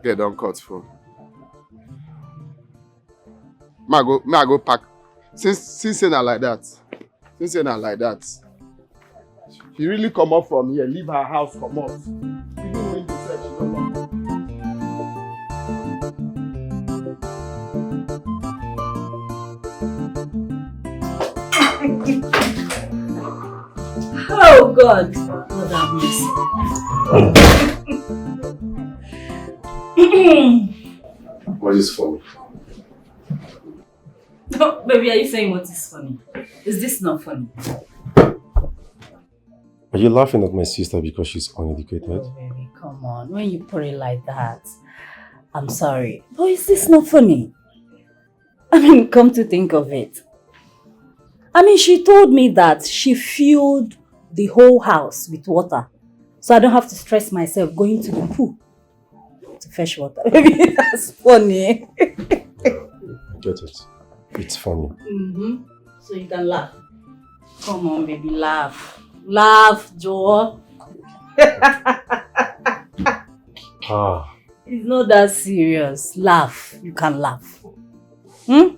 Girl don cut phone. Ma go, ma go pack. Since since say na like that, since say na like that, she really comot from here, leave her house comot. Even when you said she no come. Oh God, God have mercy. What is funny? No, baby, are you saying what is funny? Is this not funny? Are you laughing at my sister because she's uneducated? Oh, baby, come on. When you put it like that, I'm sorry. But is this not funny? I mean, come to think of it. I mean, she told me that she filled the whole house with water. So I don't have to stress myself going to the pool to fetch water. Baby, that's funny. Get it? It's funny. Mm-hmm. So you can laugh. Come on, baby, laugh. Laugh, Joe. Ah. It's not that serious. Laugh. You can laugh. Hmm?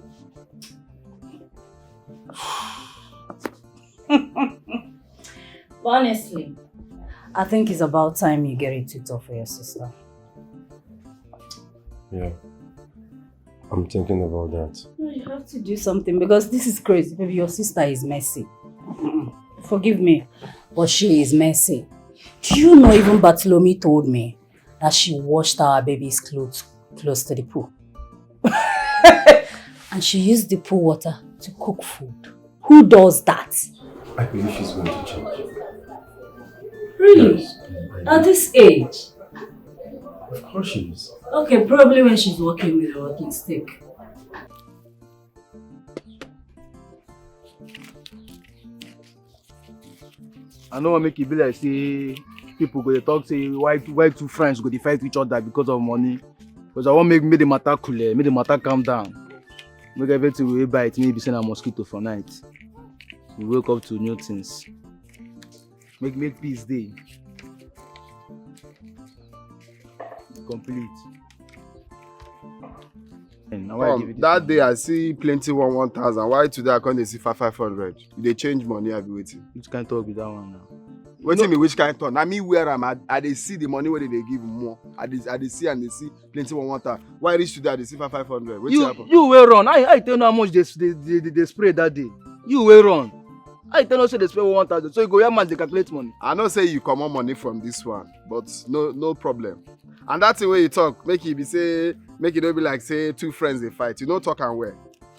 But honestly, I think it's about time you get a tutor for your sister. Yeah. I'm thinking about that. No, you have to do something because this is crazy. Baby, your sister is messy. Forgive me, but she is messy. Do you know even Bartholomew told me that she washed our baby's clothes close to the pool? And she used the pool water to cook food. Who does that? I believe she's going to change. Really? Yes. At this age? Of course she is. Okay, probably when she's working with a walking stick. I no wan make e be like say people go dey talk say why why two friends go dey fight each other because of money. Because I wan make make the matter cool, eh, make the matter calm down. Make everything wey bite, make e be say na mosquito for night. We wake up to new things. Make make peace dey. Complete. Come, that day I see plenty one one thousand. Why today I come dey see five five hundred? You dey change money, abi wetin? Which kind talk be that one now? Wetin be which kind talk? Na me wear am. I, I dey see the money wey dem dey give more. I dey I dey see and dey see plenty one one thousand. Why reach today I dey see five five hundred? Wetin happen? You you wey run. I I tell you how much they they they, they spray that day. You wey run. I tell you say they spray one thousand. So you go where man dey calculate money. I know say you comot money from this one, but no no problem. And that thing wey you talk, make e be say, make e no be like say two friends dey fight. You no talk am well.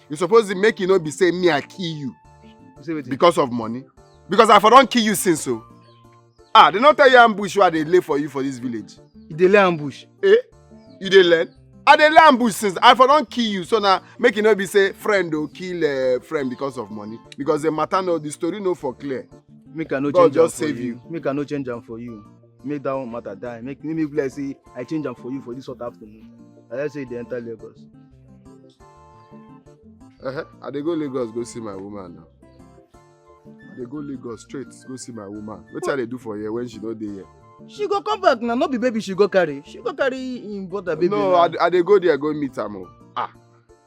You suppose to make e no be say me I kill you You say wetin? Because of money. Because I for don kill you since o. Ah, they no tell you ambush wey I dey lay for you for this village. You dey lay ambush. Eh? You dey learn? I dey lay ambush since. I for don kill you. So now make e no be say friend o kill uh, friend because of money. Because the matter no, the story no for clear. Make I no God change am just for save you. you. Make I no change am for you. Make that one matter die. Make make me be like say I change am for you for this hot afternoon. I just say they enter Lagos. Uh-huh. I dey go Lagos go see my woman now. I dey go Lagos straight go see my woman. Wetin I dey do for here when she no dey here? She go come back now. No be baby she go carry. She go carry him brother baby. No, now. I, I dey go there go meet am o. Ah,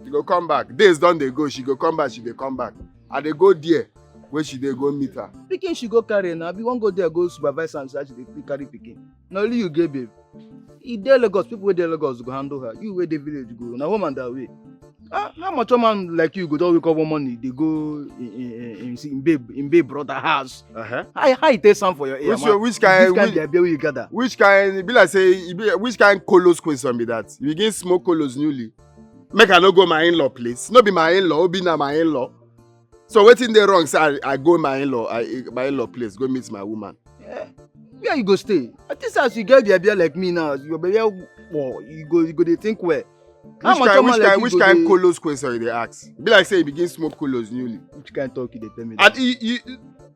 she go come back. Days don dey go. She go come back. She dey come back. I dey go there. Where she dey go meet her? Pikin she go carry na, abi wan go there go supervise am say she dey carry pikin? Na only you get babe. E dey Lagos, people wey dey Lagos go handle her. You wey dey village go, na home and away. Ah, how mature man like you go just wake up one morning dey go in, in, in, in, in babe in babe brother house? Uh-huh. How, how e take sound for your ear? Which, man? Which kind, this kind which, babe wey you gather? Which kind? E be like say e be which kind kolos question be that? You begin smoke kolos newly. Make I no go my in-law place. No be my in-law, Obi na my in-law. So wetin dey wrong say I, I go my in-law, I, my in-law place, go meet my woman? Eh, where you go stay? I think say as you get bia bia like me now, your bia war, you go you go dey think well. Which kind, which kind, which kind kolos question you dey ask? Be like say you begin smoke kolos newly. Which kind talk you dey tell me? And you, you,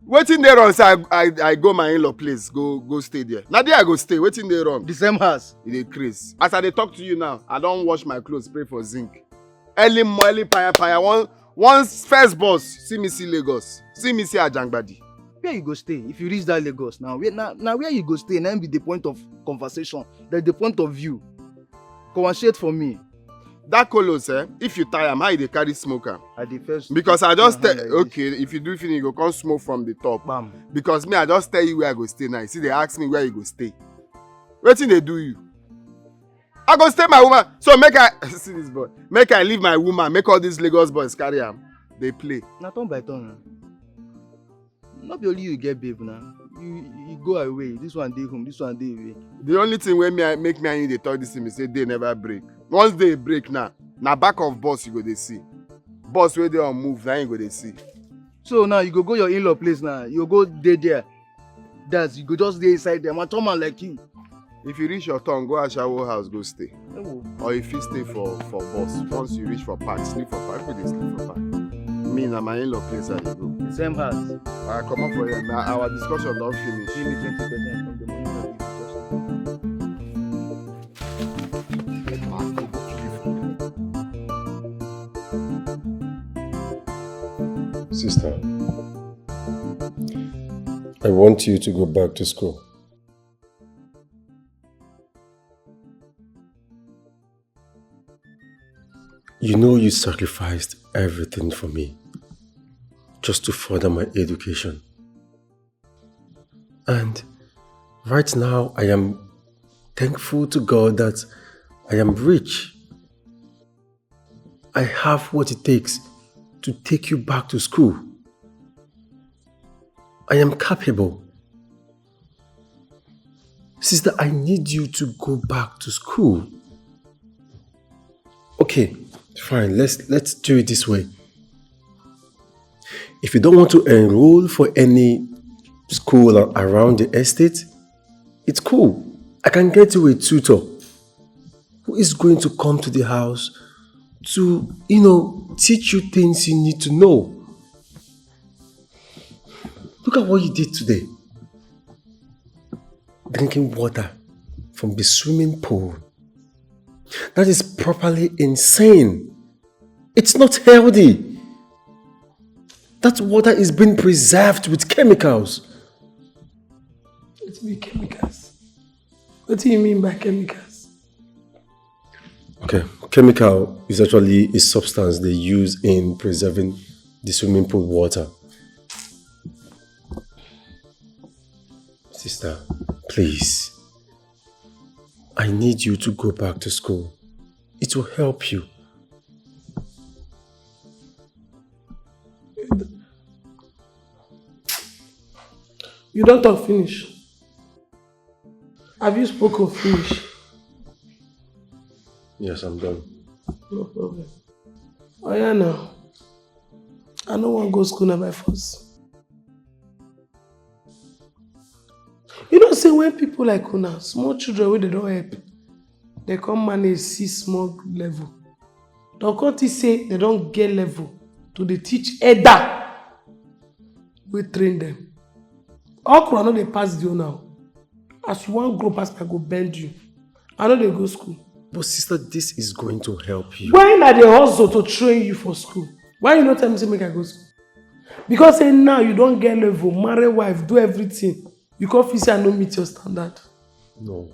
wetin dey wrong say I, I, I go my in-law place, go go stay there. Na there I go stay. Wetin dey wrong? The same house. You dey craze. As I dey talk to you now, I don wash my clothes, pay for zinc. Early mo- early paya paya, one one first bus see me see Lagos, see me see Ajangbadi. Where you go stay if you reach that Lagos now? Where na na where you go stay na im be the point of conversation, the the point of view. Conversate for me. That kolos, eh, if you tie am, how you dey carry smoke am? I dey first. Because I just tell, okay, if you do finish, you go come smoke from the top. Bam. Because me, I just tell you where I go stay now. You see, they ask me where you go stay. Wetin dey do you? I go stay my woman. So make I see this boy. Make I leave my woman. Make all these Lagos boys carry am. They play. Na turn by turn. No be only you get babe na. You you go away. This one dey home. This one dey away. The only thing wey me I make me and you dey talk this thing be say day never break. Once day break now, na back of bus you go dey see. Bus wey dey on move, na you go dey see. So now you go go your in-law place now. You go dey there. That's you go just dey inside there. Mature man like you. If you reach your turn, go Ashawo house, go stay. Ewo. Or if you stay for for bus, once you reach for park, sleep for park. People dey sleep for park. Me na my in-law place I dey go. The same house. I comot for here. Na our discussion don finish. Give me twenty percent from the money wey we discuss. Sister, I want you to go back to school. You know you sacrificed everything for me just to further my education. And right now, I am thankful to God that I am rich. I have what it takes to take you back to school. I am capable. Sister, I need you to go back to school. Okay, fine. Let's let's do it this way. If you don't want to enroll for any school a- around the estate, it's cool. I can get you a tutor who is going to come to the house to, you know, teach you things you need to know. Look at what you did today. Drinking water from the swimming pool. That is properly insane. It's not healthy. That water is being preserved with chemicals. It be chemicals. What do you mean by chemicals? Okay, chemical is actually a substance they use in preserving the swimming pool water. Sister, please, I need you to go back to school. It will help you. You don't talk finish. Have you spoken finish? Yes, I'm done. No problem. Oh yeah, now. I no wan go school na by force. You know say when people like una, small children wey dem don help, dem come manage see small level, dem come think say dem don get level to dey teach elder wey train dem. Okra no dey pass the owner o. As you wan grow pass, I go bend you. I no dey go school. But sister, this is going to help you. When I dey hustle to train you for school, why you no tell me say make I go school? Because say now you don get level, marry wife, do everything. You come feel say I no meet your standard. No.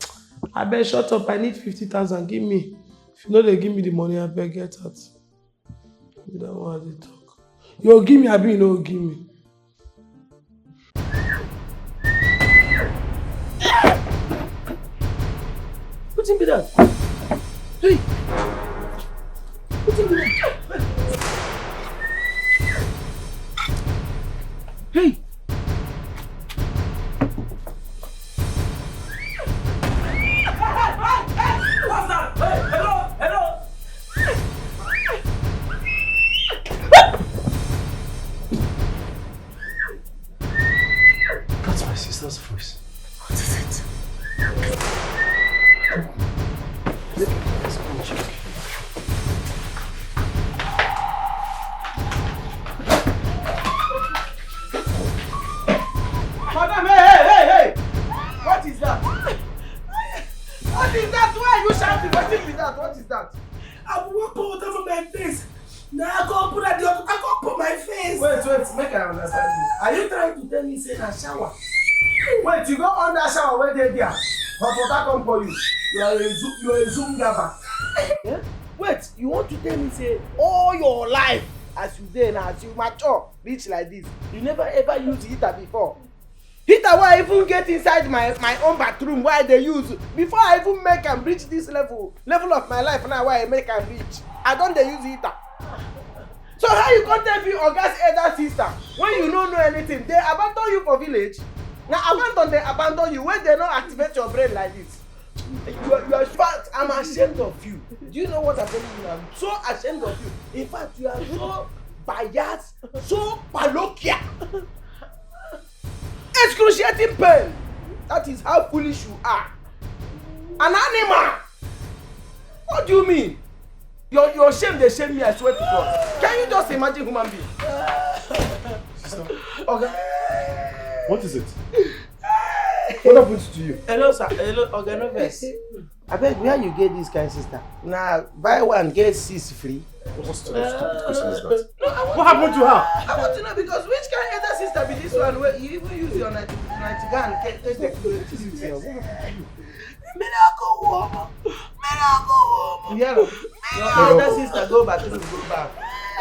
Abeg shut up, I need fifty thousand, give me. If you no dey give me the money, abeg get out. You don't want to talk. You go give me, abi you no go give me? Wetin be that? Hey! Wetin be that? Hey! What's that? Hey, hello, hello. That's my sister's voice. What is it? Let's go and check. Madam, hey, hey, hey, hey! What is that? What is that? Why are you shouting? What is that? What is that? I will walk out of my face. Now I come put at the other, I come put my face. Wait, wait, make I understand you. Are you trying to tell me say na shower? Wait, you go under shower wey dey there. Hot water come for you. You are a zoo, you are a zoo gaba. Eh? Wait, you want to tell me say all your life as you dey now, as you mature, reach like this, you never ever use heater before? Heater wey I even get inside my, my own bathroom wey I dey use before I even make am reach this level, level of my life now wey I make am reach. I don dey use heater. So how you come tell me oga's elder sister when you no know anything? They abandon you for village? Na abandon they abandon you when they no activate your brain like this. You are, you are, in fact, I'm ashamed of you. Do you know what I'm telling you? I'm so ashamed of you. In fact, you are so biased, so parochial. Excruciating pain. That is how foolish you are. An animal. What do you mean? Your, your shame, they shame me, I swear to God. Can you just imagine human being? Sister. Okay. What is it? What happened to you? Hello, sir. Hello, Oga, no vex. Abeg, where you get this kind sister? Na buy one get six free. What sort of stupid question is that? No, I want What to happened to her? I want to know because which kind elder sister be this one where you even use your night night gown take take the clothes. Miracle woman, miracle woman. Yeah, your elder sister go bathroom go bath.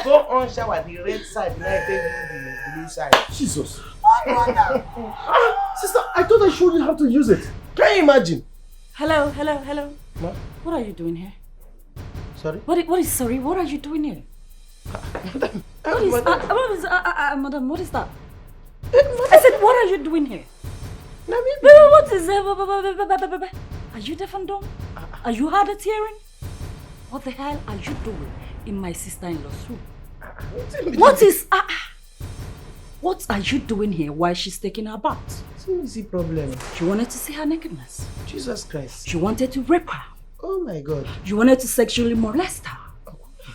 Go on shower the red side, now take do the blue side. Jesus. What wonder? Sister, I thought I showed you how to use it. Can you imagine? Hello, hello, hello. Ma? What are you doing here? Sorry? What is, what is sorry? What are you doing here? Madam, What is, madam. Uh, what is, uh, uh, uh, madam, what is that? Eh, I madam. Said, what are you doing here? Na me be Wait, wait, what is, uh, bu- bu- bu- bu- bu- bu- bu- bu- are you deaf and dumb? Are you hard of hearing? What the hell are you doing in my sister-in-law's room? Wetin be What this? is, uh, uh, what are you doing here while she's taking her bath? Wetin is the problem? You wanted to see her nakedness. Jesus Christ. You wanted to rape her. Oh my God. You wanted to sexually molest her.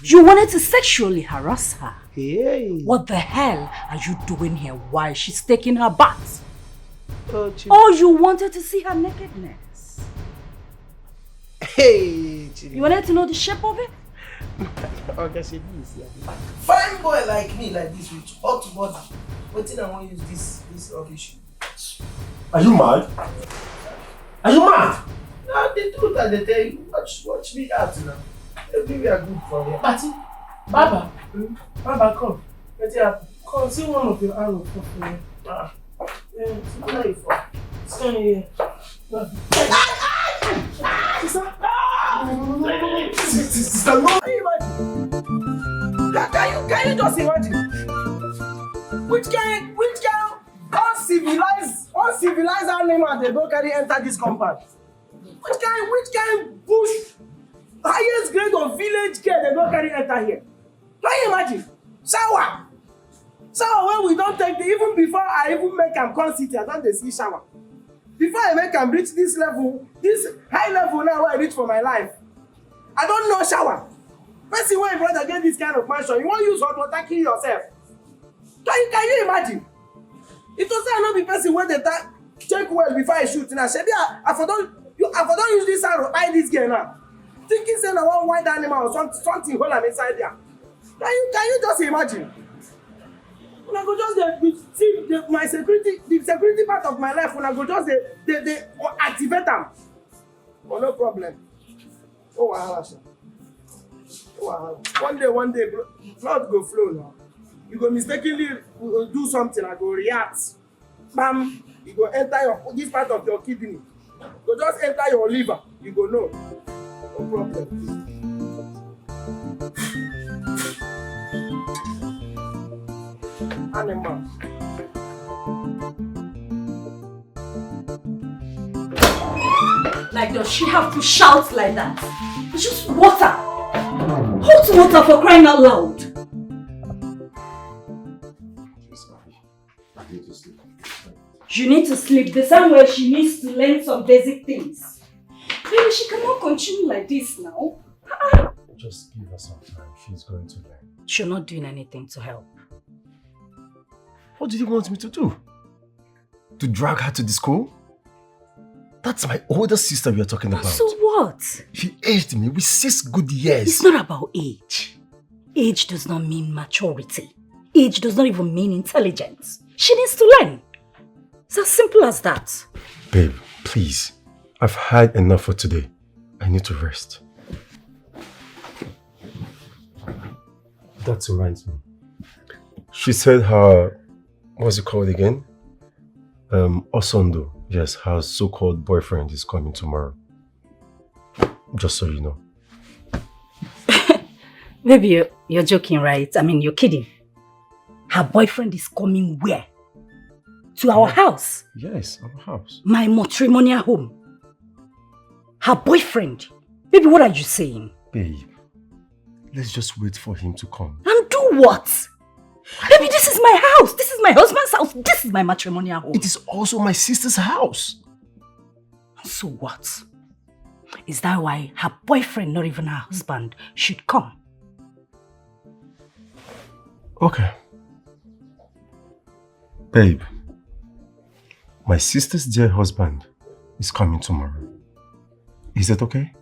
You wanted to sexually harass her. Hey. What the hell are you doing here while she's taking her bath? Oh, Jesus. Oh, you wanted to see her nakedness. Hey, Chidi. You wanted to know the shape of it? Okay, she did see it. Fine boy like me, like this, with hot body. Wetin I wan use this this rubbish? Are you mad? Are you mad? Na the truth I dey tell you. Watch, watch me out now. Everywhere good for here. Party, Baba, Hmm? Baba, come. Wetin happen? Come see one of your arrow for here. Ah. Yeah, see how you fall. Stand here. Sister, sister, no. Can you imagine? Can, can you, can you just imagine? Which kind, which kind uncivilized, uncivilized animal they go carry enter this compound? Which kind, which kind bush, highest grade of village girl they go carry enter here? Can you imagine? Shower. Shower when we don't take the, even before I even make am come city, I don't dey see shower. Before I make am reach this level, this high level now where I reach for my life, I don't know shower. Person wey brother get this kind of mansion, you wan use hot water kill yourself? Can you, can you imagine? If to say I no be person wey dey ta- check well before I shoot, na shebi I, I for don you I for don use this arrow eye this girl now, thinking say na one wild animal or something, something hold am inside there. Can you, can you just imagine? Una go just dey see the, my security, the security part of my life. Una go just dey dey dey activate am. But no problem. Oh wahala, sir. Oh wahala. One day, one day, blood go flow now. You go mistakenly uh, do something, I go react. Bam! You go enter your this part of your kidney. Go just enter your liver. You go know. No problem. Animal. Like, does she have to shout like that? It's just water. Hot water, for crying out loud. I need to sleep. You need to sleep the same way she needs to learn some basic things. Baby, she cannot continue like this now. Just give her some time. She's going to learn. You're not doing anything to help. What do you want me to do? To drag her to the school? That's my older sister we are talking about. So what? She aged me with six good years. It's not about age. Age does not mean maturity. Age does not even mean intelligence. She needs to learn. It's as simple as that. Babe, please. I've had enough for today. I need to rest. That reminds me. She said her, what's it called again? Um, Osondo. Yes, her so-called boyfriend is coming tomorrow. Just so you know. Maybe you're, you're joking, right? I mean, you're kidding. Her boyfriend is coming where? To our house? Yes, our house. My matrimonial home. Her boyfriend. Baby, what are you saying? Babe, let's just wait for him to come. And do what? Baby, this is my house. This is my husband's house. This is my matrimonial home. It is also my sister's house. So what? Is that why her boyfriend, not even her husband, should come? Okay. Babe, my sister's dear husband is coming tomorrow. Is that okay?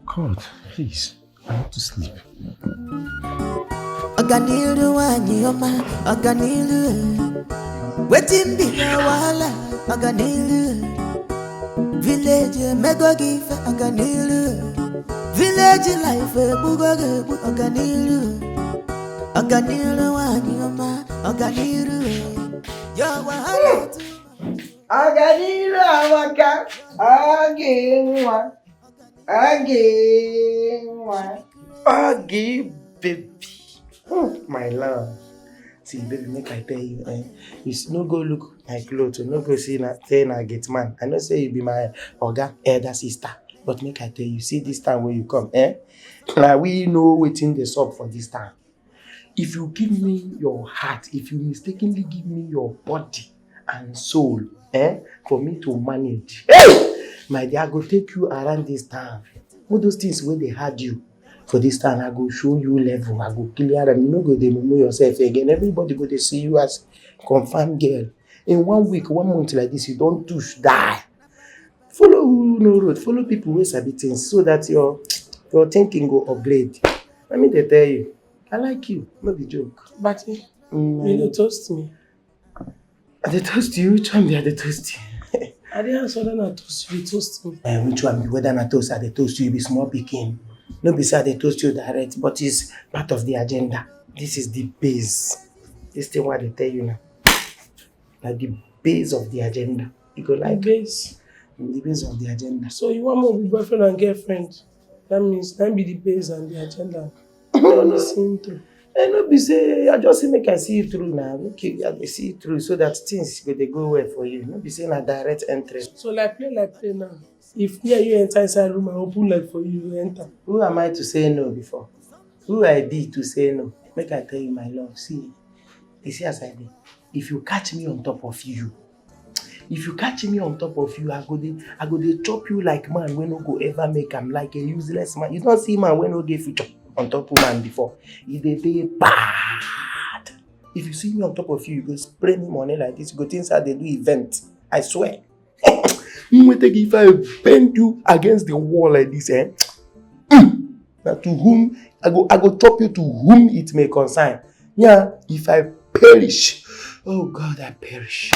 God, please, I want to sleep. Ọganiru nwanyị ọma, ọganiru. Wetin be your wahala, ọganiru. Village emego gị ife, ọganiru. Village life egbugo gị egbu, ọganiru. Ọganiru nwanyị ọma, ọganiru. Your wahala too much. Ọganiru amaka, ọ gị nwa, ọ gị nwa, ọ gị baby. Hmm, my love. See, baby, make I tell you, eh? You s- no go look my clothes, no go see na say na gate man. I know say you be my oga elder sister, but make I tell you, see this time wey you come, eh? Na we know wetin dey sup for this town. If you give me your heart, if you mistakenly give me your body and soul, eh, for me to manage, hey! My dear, I go take you around this town. All those things wey dey hard you for this town, I go show you level, I go clear them. You no go dey mumu yourself again. Everybody go dey see you as confirmed girl. In one week, one month like this, you don touch die. Follow who know road, follow people wey sabi things so that your your thinking go upgrade. Let me dey tell you, I like you, no be joke. But you Mm, dey toast me. I dey toast you, which one be I dey toast you? I dey answer whether na toast you dey toast me. Eh, which one be whether na toast I dey toast you, you be small pikin. No be say I dey toast you direct, but it's part of the agenda. This is the base. This thing wey I dey tell you now, na the base of the agenda. You go like Base. The base of the agenda. So you want me to be boyfriend and girlfriend? That means that be the base and the agenda. On the same thing. Eh, no be say I just say make I see you through now. Okay, I dey see you through so that things go dey go well for you. No be say na direct entry. So like play like play now. If me and you enter inside room, I open leg for you, you enter. Who am I to say no before? Who I be to say no? Make I tell you, my love. See, you see as I be. If you catch me on top of you, if you catch me on top of you, I go dey, I go dey chop you like man wey no go ever make am, like a useless man. You don see man wey no get future on top woman before. E dey dey bad. If you see me on top of you, you go spray me money like this. You go think say I dey do event. I swear. Nweta gị ife, I bend you against the wall like this, eh? Mm. Na to whom I go, I go chop you to whom it may concern. Yeah, if I perish, oh God, I perish.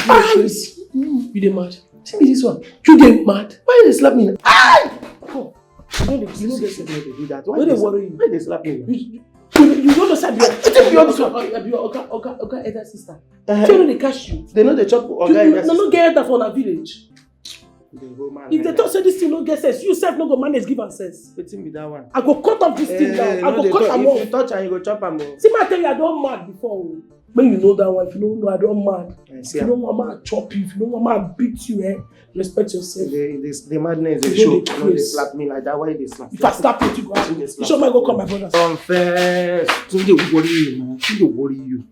You dey mad? See me this one. You dey mad? Why you dey slap me? Aye! Oh, you no dey You know this thing wey dey do that. Why Wey you dey worry you? Why you dey slap me? You, you, you no know say I be your, I think you understand. I be your oga, oga, oga elder sister. Uh-huh. Shey no dey catch you? They know they chop You, oga you, elder no, no sister. Get elder for una village. If they talk say this thing no get sense, you sef no go manage give am sense. Wetin be that one? I go cut off this thing now. I go cut am off. If you touch am, you go chop am o. See, man, tell you, I don mad before o. When you know that one, if you don't know, I don mad. If you don't want man chop you, if you don't want man beat you, eh, respect yourself. The, the, the madness dey show. You no dey slap me like that. Why you dey slap? If I slap you, you go ask me. You sure man go call my brothers? Confess. Wetin dey worry you, man? Wetin dey worry you?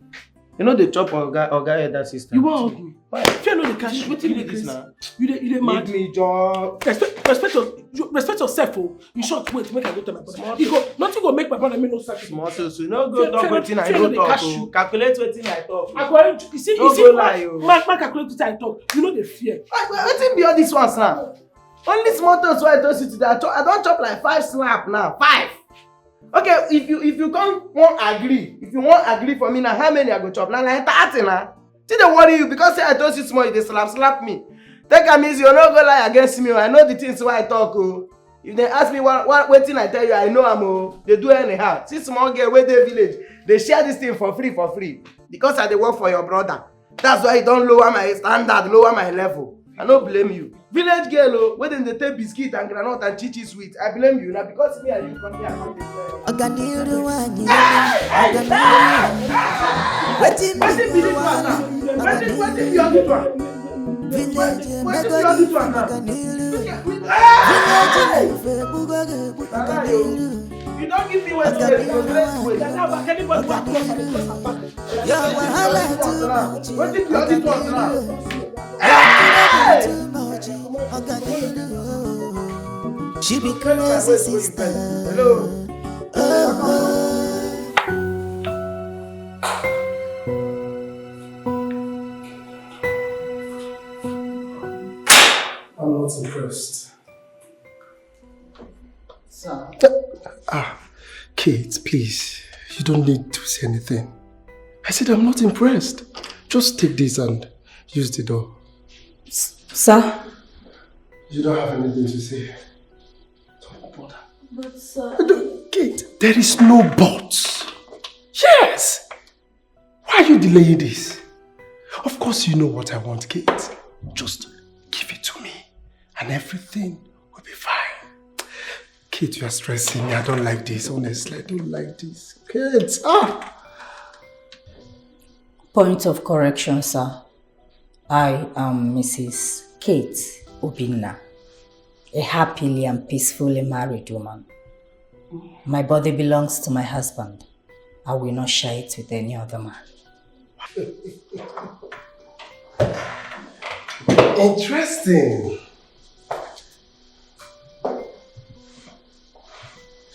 You know they chop oga, oga elder sister. You wan hug me? Why? Fear no dey catch you. Wetin be this now? You dey, you dey mad. Leave me, Joe. Respect, respect your, you respect yourself o. In short, wait, make I go tell my brother. He go, nothing go make my brother make no sacrifice. Small so so. No go talk wetin I no talk o. Calculate wetin I talk. I go, you see, you see, man, man calculate wetin I talk. You no dey fear. Wetin be all these ones now? Only small toast wey I toast you today. I don chop like five slap now. Five. Okay, if you, if you come wan agree, if you wan agree for me now, how many I go chop? Na like thirty na. Still dey worry you because say I toast you small, you dey slap slap me. Take am easy, you no go lie against me o. I know the things wey I talk o. If they ask me what, what, wetin I tell you, I know am o. Dey do anyhow. See small girl wey dey village, dey share this thing for free, for free. Because I dey work for your brother. That's why you don lower my standard, lower my level. I no blame you. Village girl o, wey dem dey take biscuit and groundnut and chichi sweet. I blame you na because me and you come here come dey tell you. Ọganiru nwanyị, ọganiru. Wetin be this one now? Wetin, wetin be all this one? Village, wetin be all this one now? Ọganiru. Hey! Village life, ebugo ga-ebu ọganiru. You don give me wetin wey you go take wait. Anybody wey come, I go just apart. Your wahala too much. Wetin be all this one now? Hey! Too much. She be crazy sister. Hello. Oh, oh. I'm not impressed. Sir. Ah, Kate, please. You don't need to say anything. I said I'm not impressed. Just take this and use the door. S- sir? You don't have anything to say. Don't bother. But, sir. No, Kate, there is no but. Yes! Why are you delaying this? Of course you know what I want, Kate. Just give it to me and everything will be fine. Kate, you are stressing me. I don't like this. Honestly, I don't like this. Kate, ah! Point of correction, sir. I am Missus Kate Obinna, a happily and peacefully married woman. My body belongs to my husband. I will not share it with any other man. Interesting.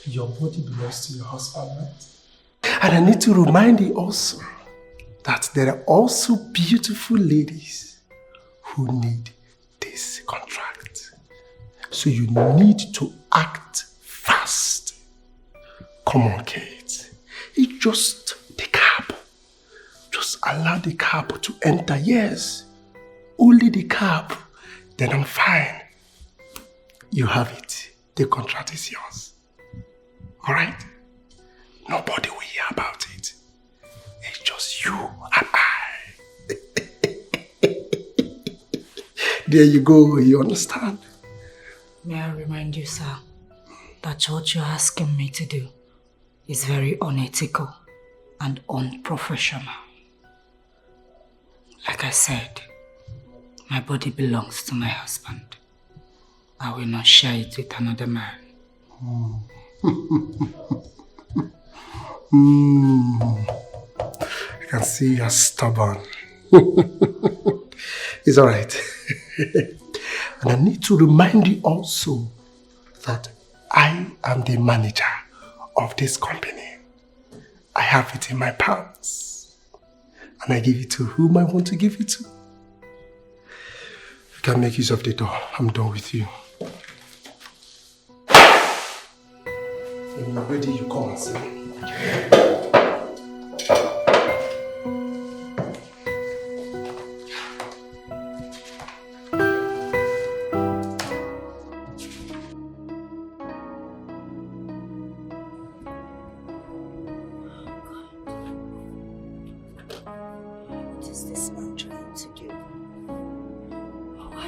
Your body belongs to your husband, right? And I need to remind you also that there are also beautiful ladies who need this contract. So you need to act fast. Come on, Kate. It's just the cab. Just allow the cab to enter. Yes. Only the cab. Then I'm fine. You have it. The contract is yours. All right? Nobody will hear about it. It's just you and I. There you go. You understand? May I remind you, sir, that what you're asking me to do is very unethical and unprofessional. Like I said, my body belongs to my husband. I will not share it with another man. Mm. Mm. I can see you're stubborn. It's all right. And I need to remind you also that I am the manager of this company. I have it in my palms. And I give it to whom I want to give it to. You can make use of the door. I'm done with you. When you're ready, you come and see me. What is this man trying to do? Why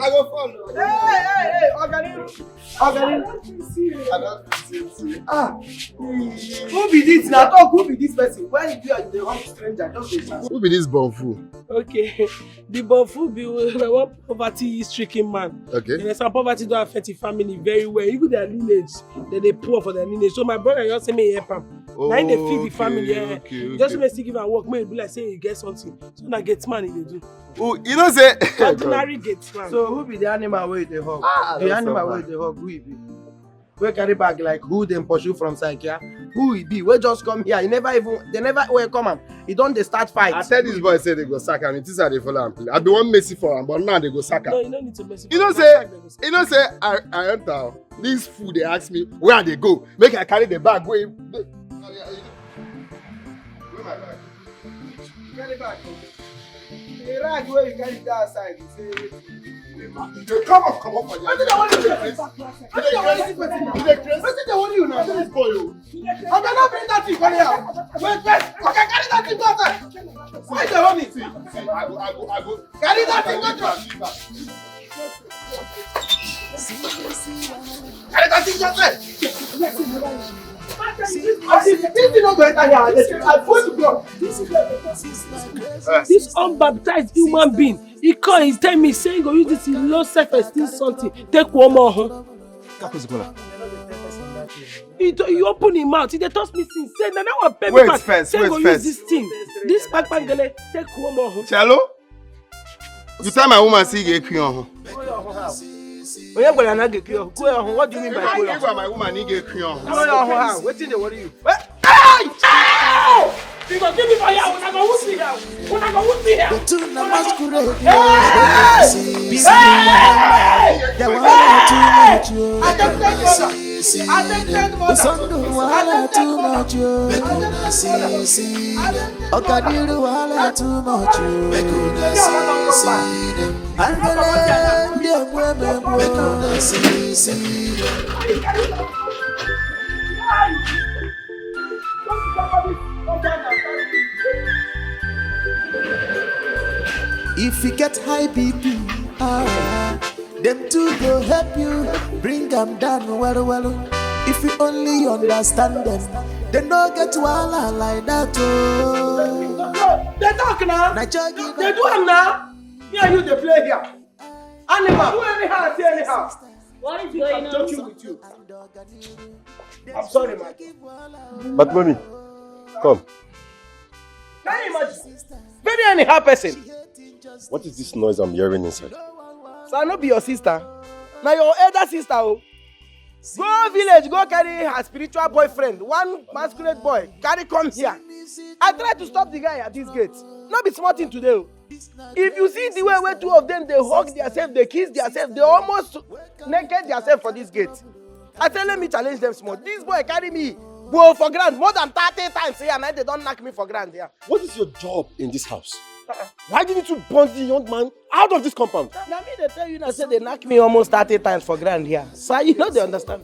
I go follow. Hey, hey, hey, Oganiru. Oganiru. I don't see you. Ah. Who be this? Now talk, who be this person? When you are the wrong stranger, just dey shout. Who be this Bonfu? Okay. The Bonfu be na one poverty stricken man. Okay. You understand? Poverty don affect the family very well. Even their lineage, dem dey poor for their lineage. So my brother just say make he help am. Na him dey feed the family. Okay, okay. Just make he give am work, make e be like say he get something. So na gate man he dey do. Oh, you know say ordinary gate man. So who be the animal wey dey hug? Ah, the animal wey dey hug, who e be? Wey carry bag like who dem pursue from Saikia? Who e be? Wey just come here, he never even, they never welcome am. He don dey start fight. I tell this boy say they go sack am. It is how they follow am play. I be one Messi for am, but now they go sack am. No, you no need to Messi. You know say, you know say I, I enter. This fool they ask me where they go. Make I carry the bag. Where, where my bag? Carry bag. The rag wey you carry dey outside, you say wetin? You dey come up, come up for there. Wetin dey worry you? Wetin dey worry you? Wetin dey worry you now? This boy o. Oga, no bring that thing for here. Wait, wait. Oga, carry that thing go outside. Why you dey hold me? See, see, I go, I go, I go. Carry that thing go outside. Carry that thing go outside. This thing no go enter here. I swear to God. This unbaptized human being, he come, he tell me say he go use this low self-esteem something take one more home. He, to, he open him mouth, he dey toss me since. Say na that one pay me. Wait first, say he go use this thing, this kpakpangele take one more home. Cello? You tell my woman say you get queue on. Onye gwara na get queue? Queue on. What do you mean by queue on? If my woman need get queue on. Queue on how? Wetin dey worry you? Hey! Hey! You go give me fire. Una go wound me here. Una go wound me here. The two na masquerade. Hey! Hey! They want too much. I don't take water. I don't take water. Sunday wahala too much. Make una see, see them. Oganiru wahala too much. Make una see, see them. Andele ndị egbu emegbu. Make una see, see. If you get high B P, ah, them two go help you bring them down well, well. If you only understand them, they no get wahala like that, oh. They talk now. Na joy give They do am now. Me and you dey play here. Animal, do anyhow, say anyhow. What is going I'm on? Joking with you. I'm sorry, man. But mommy, come. Can you imagine? Very anyhow person. What is this noise I'm hearing inside? So I no be your sister. Now your elder sister, oh. Go village, go carry her spiritual boyfriend, one masquerade boy, carry come here. I try to stop the guy at this gate. No be small thing today, oh. If you see the way wey two of them dey hug theirself, dey kiss theirself, dey almost naked theirself for this gate. I say let me challenge them small. This boy carry me go for ground more than thirty times here, and they don knack me for ground here. What is your job in this house? Why didn't you burn the young man out of this compound? Na me dey tell you now say they knack me almost thirty times for ground here. So you no dey understand.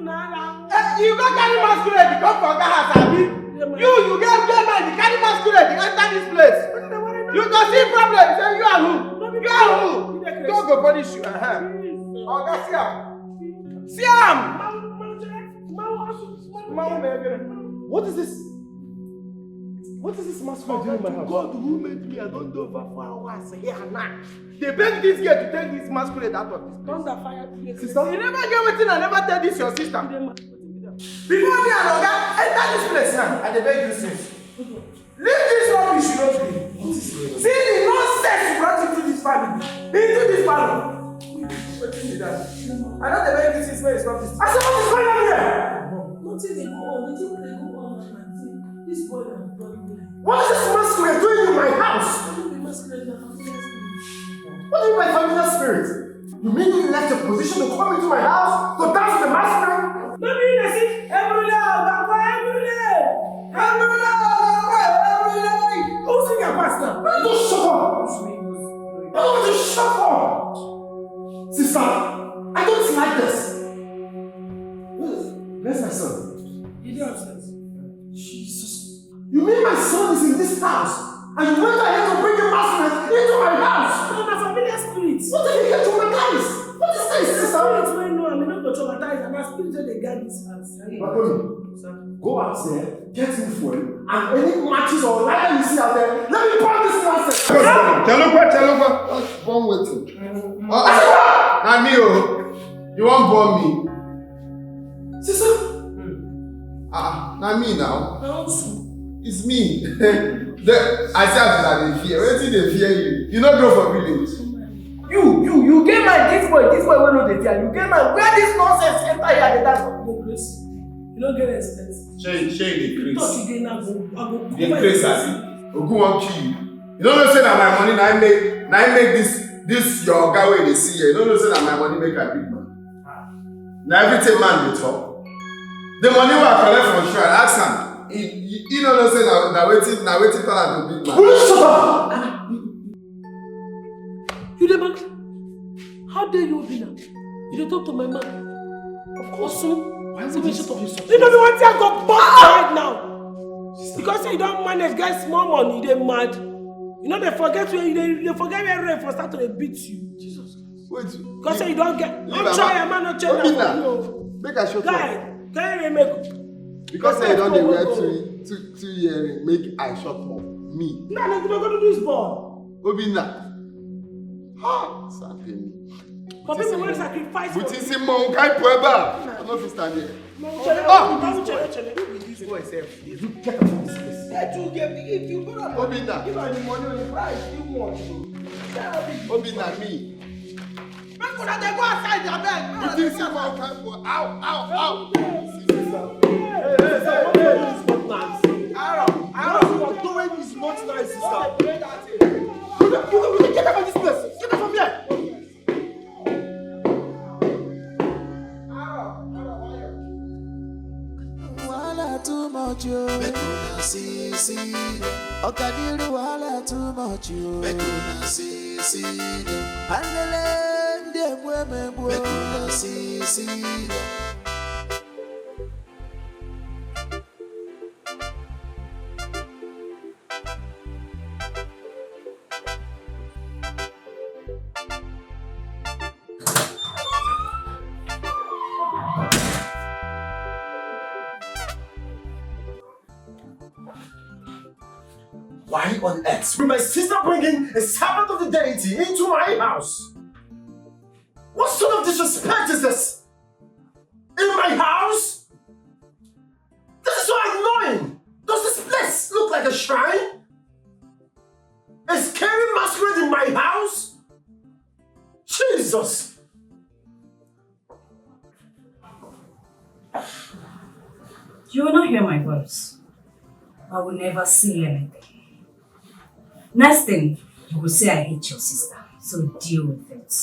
Eh, you go carry masquerade, you come for Oga house, abi? You, you get get mind, you carry masquerade, you enter this place. You go see problem, say you are who? You are who? God go punish you. Uh-huh. Oga, see am. See am. What is this? What is this masquerade doing in my house? God who made me, I don't know over four hours here now. They beg this girl to take this masquerade out of this place. Thunder fire. Sister? You never get wetin I never tell this your sister. Before me and Oga enter this place now, I dey beg you since. Leave this rubbish you don't do. See the nonsense you brought into this family. Into this family. Wetin be that? I no dey beg you since when you stop this. I say what is going on here? Nothing dey go on. Nothing dey go on, my aunty. This boy na problem. What is this masquerade doing in my house? Wetin be masquerade na? What do you mean by familiar spirit? You mean you left your position to come into my house to dance with the masquerade? No be you dey sing Ebrule Oga Nkwo Ebrule. Ebrule Oga Nkwo Ebrule. Who sing your pastor? Just shut up. I want you to shut up. Sister, I don't like this. Where's my son? He dey upstairs. Jesus. You mean my son is in this house? And you went ahead to bring a masquerade into my house? No, na familiar spirit. What did he get traumatize? What is this, sister? Spirit wey know am, e no go traumatize am. Na spirit wey dey guide this house. Bartholomew, go out there, get me fuel, and any matches or lighter you see out there, let me burn this nonsense. Telugu, Telugu, burn wetin? Uh-uh. Na me o. You wan burn me? Sister. Ah, na me now. It's me. The, I say as una dey fear. Wetin dey fear you? You no grow for village. You, you, you get mind, this boy, this boy wey no dey fear. You get mind, where this nonsense enter here dey dance for no grace. You don't get respect. Shey, shey you dey craze? Talk again, I go, I go. You dey craze, abi? Ogun wan kill you. You no know say na my money na im make na im make this this your oga wey you dey see here. You no know say na my money make I big man. Na everything man dey talk. The money wey I collect from shrine, ask am. He he he no know say na na wetin na wetin turn am to big man. Will you shut up? You dey mad? How dare you, Obinna? You dey talk to my man. Of course, so. Why would you stop yourself? You know the one thing I go bust right now. Because say you don manage get small money, you dey mad. You no dey forget where you dey you dey forget where rain for start to dey beat you. Jesus Christ. Wait. Because say you don get no try am, no change am for you. Make I shut up. Guy, carry rain make. Because say you don dey wear two two two earring, make I shut up. Me. Na na you go do this ball. Obinna. Ha! Safe me. For people wey sacrifice for. With this monk, I put back. I no fit stand here. Ah! This boy sef. You get up from this place. Let you get if you go up. Obinna. Give her the money on the price you want. Obinna me. Make una dey go outside abeg. Wetin see man kind for ow ow ow. Hey, hey, hey, what are you doing? What nice? Arrow, arrow. What you are doing is not nice, sister. Don't play that thing. You don't, you don't, you don't get out of this place. Get out from here. Wahala too much, yo. Make una see, see. Okadiru wahala too much, yo. Make una see, see. Angele, ndị egbu emegbu. Make una see, see. Why on earth will my sister bring in a servant of the deity into my house? What sort of disrespect is this? In my house? This is so annoying! Does this place look like a shrine? A scary masquerade in my house? Jesus! You will not hear my voice. I will never say anything. Next thing, you will say I hate your sister. So deal with it.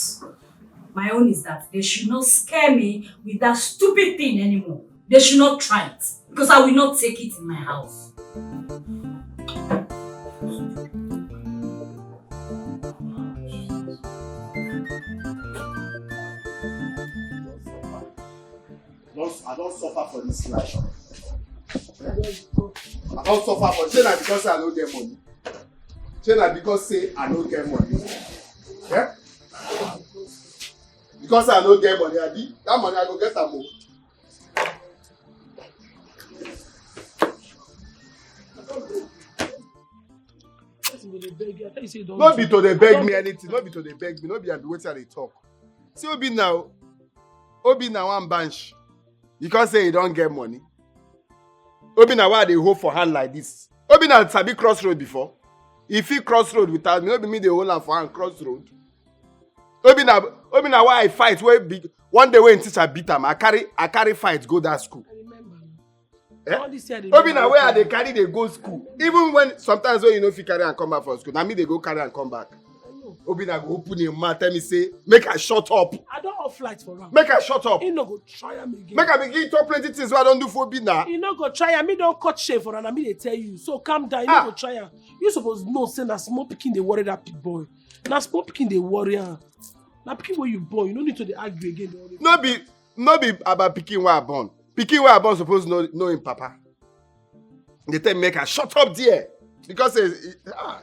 My own is that they should not scare me with that stupid thing anymore. They should not try it because I will not take it in my house. I don suffer for this life. I don suffer for say na because I no get money. Say na because say I no get money. Yeah? Because I no get money, abi that money I go get am o. No be to dey beg me anything, no be to dey beg me, no be abi wetin I dey talk. See Obi now, Obi na one bansh. You come say you don get money. Obi na why I dey hold for hand like this. Obi na sabi cross road before. If he cross road without me, no be me dey hold am for hand cross road. Obi na Obi na why I fight wey be one day when teacher beat am, I carry I carry fight go that school. I remember. Eh? All this year they Obi na remember where I dey carry dey go school. Even when sometimes when you no fit carry am come back from school, na me dey go carry am come back. I know. Obi na go open him mouth tell me say make I shut up. I don off light for am. Make I shut up. He no go try am again. Make I begin talk plenty things wey I don do for Obi na. He no go try am. He don cut shame for am. Na me dey tell you. So calm down. He Ah. no go try am. You suppose know say na small pikin dey worry that big boy. Na small pikin dey worry am. Na pikin wey you born. You no need to dey argue again. Dey worry. No be no be about pikin wey I born. Pikin wey I born suppose know know him papa. Dey tell me make I shut up there because say ah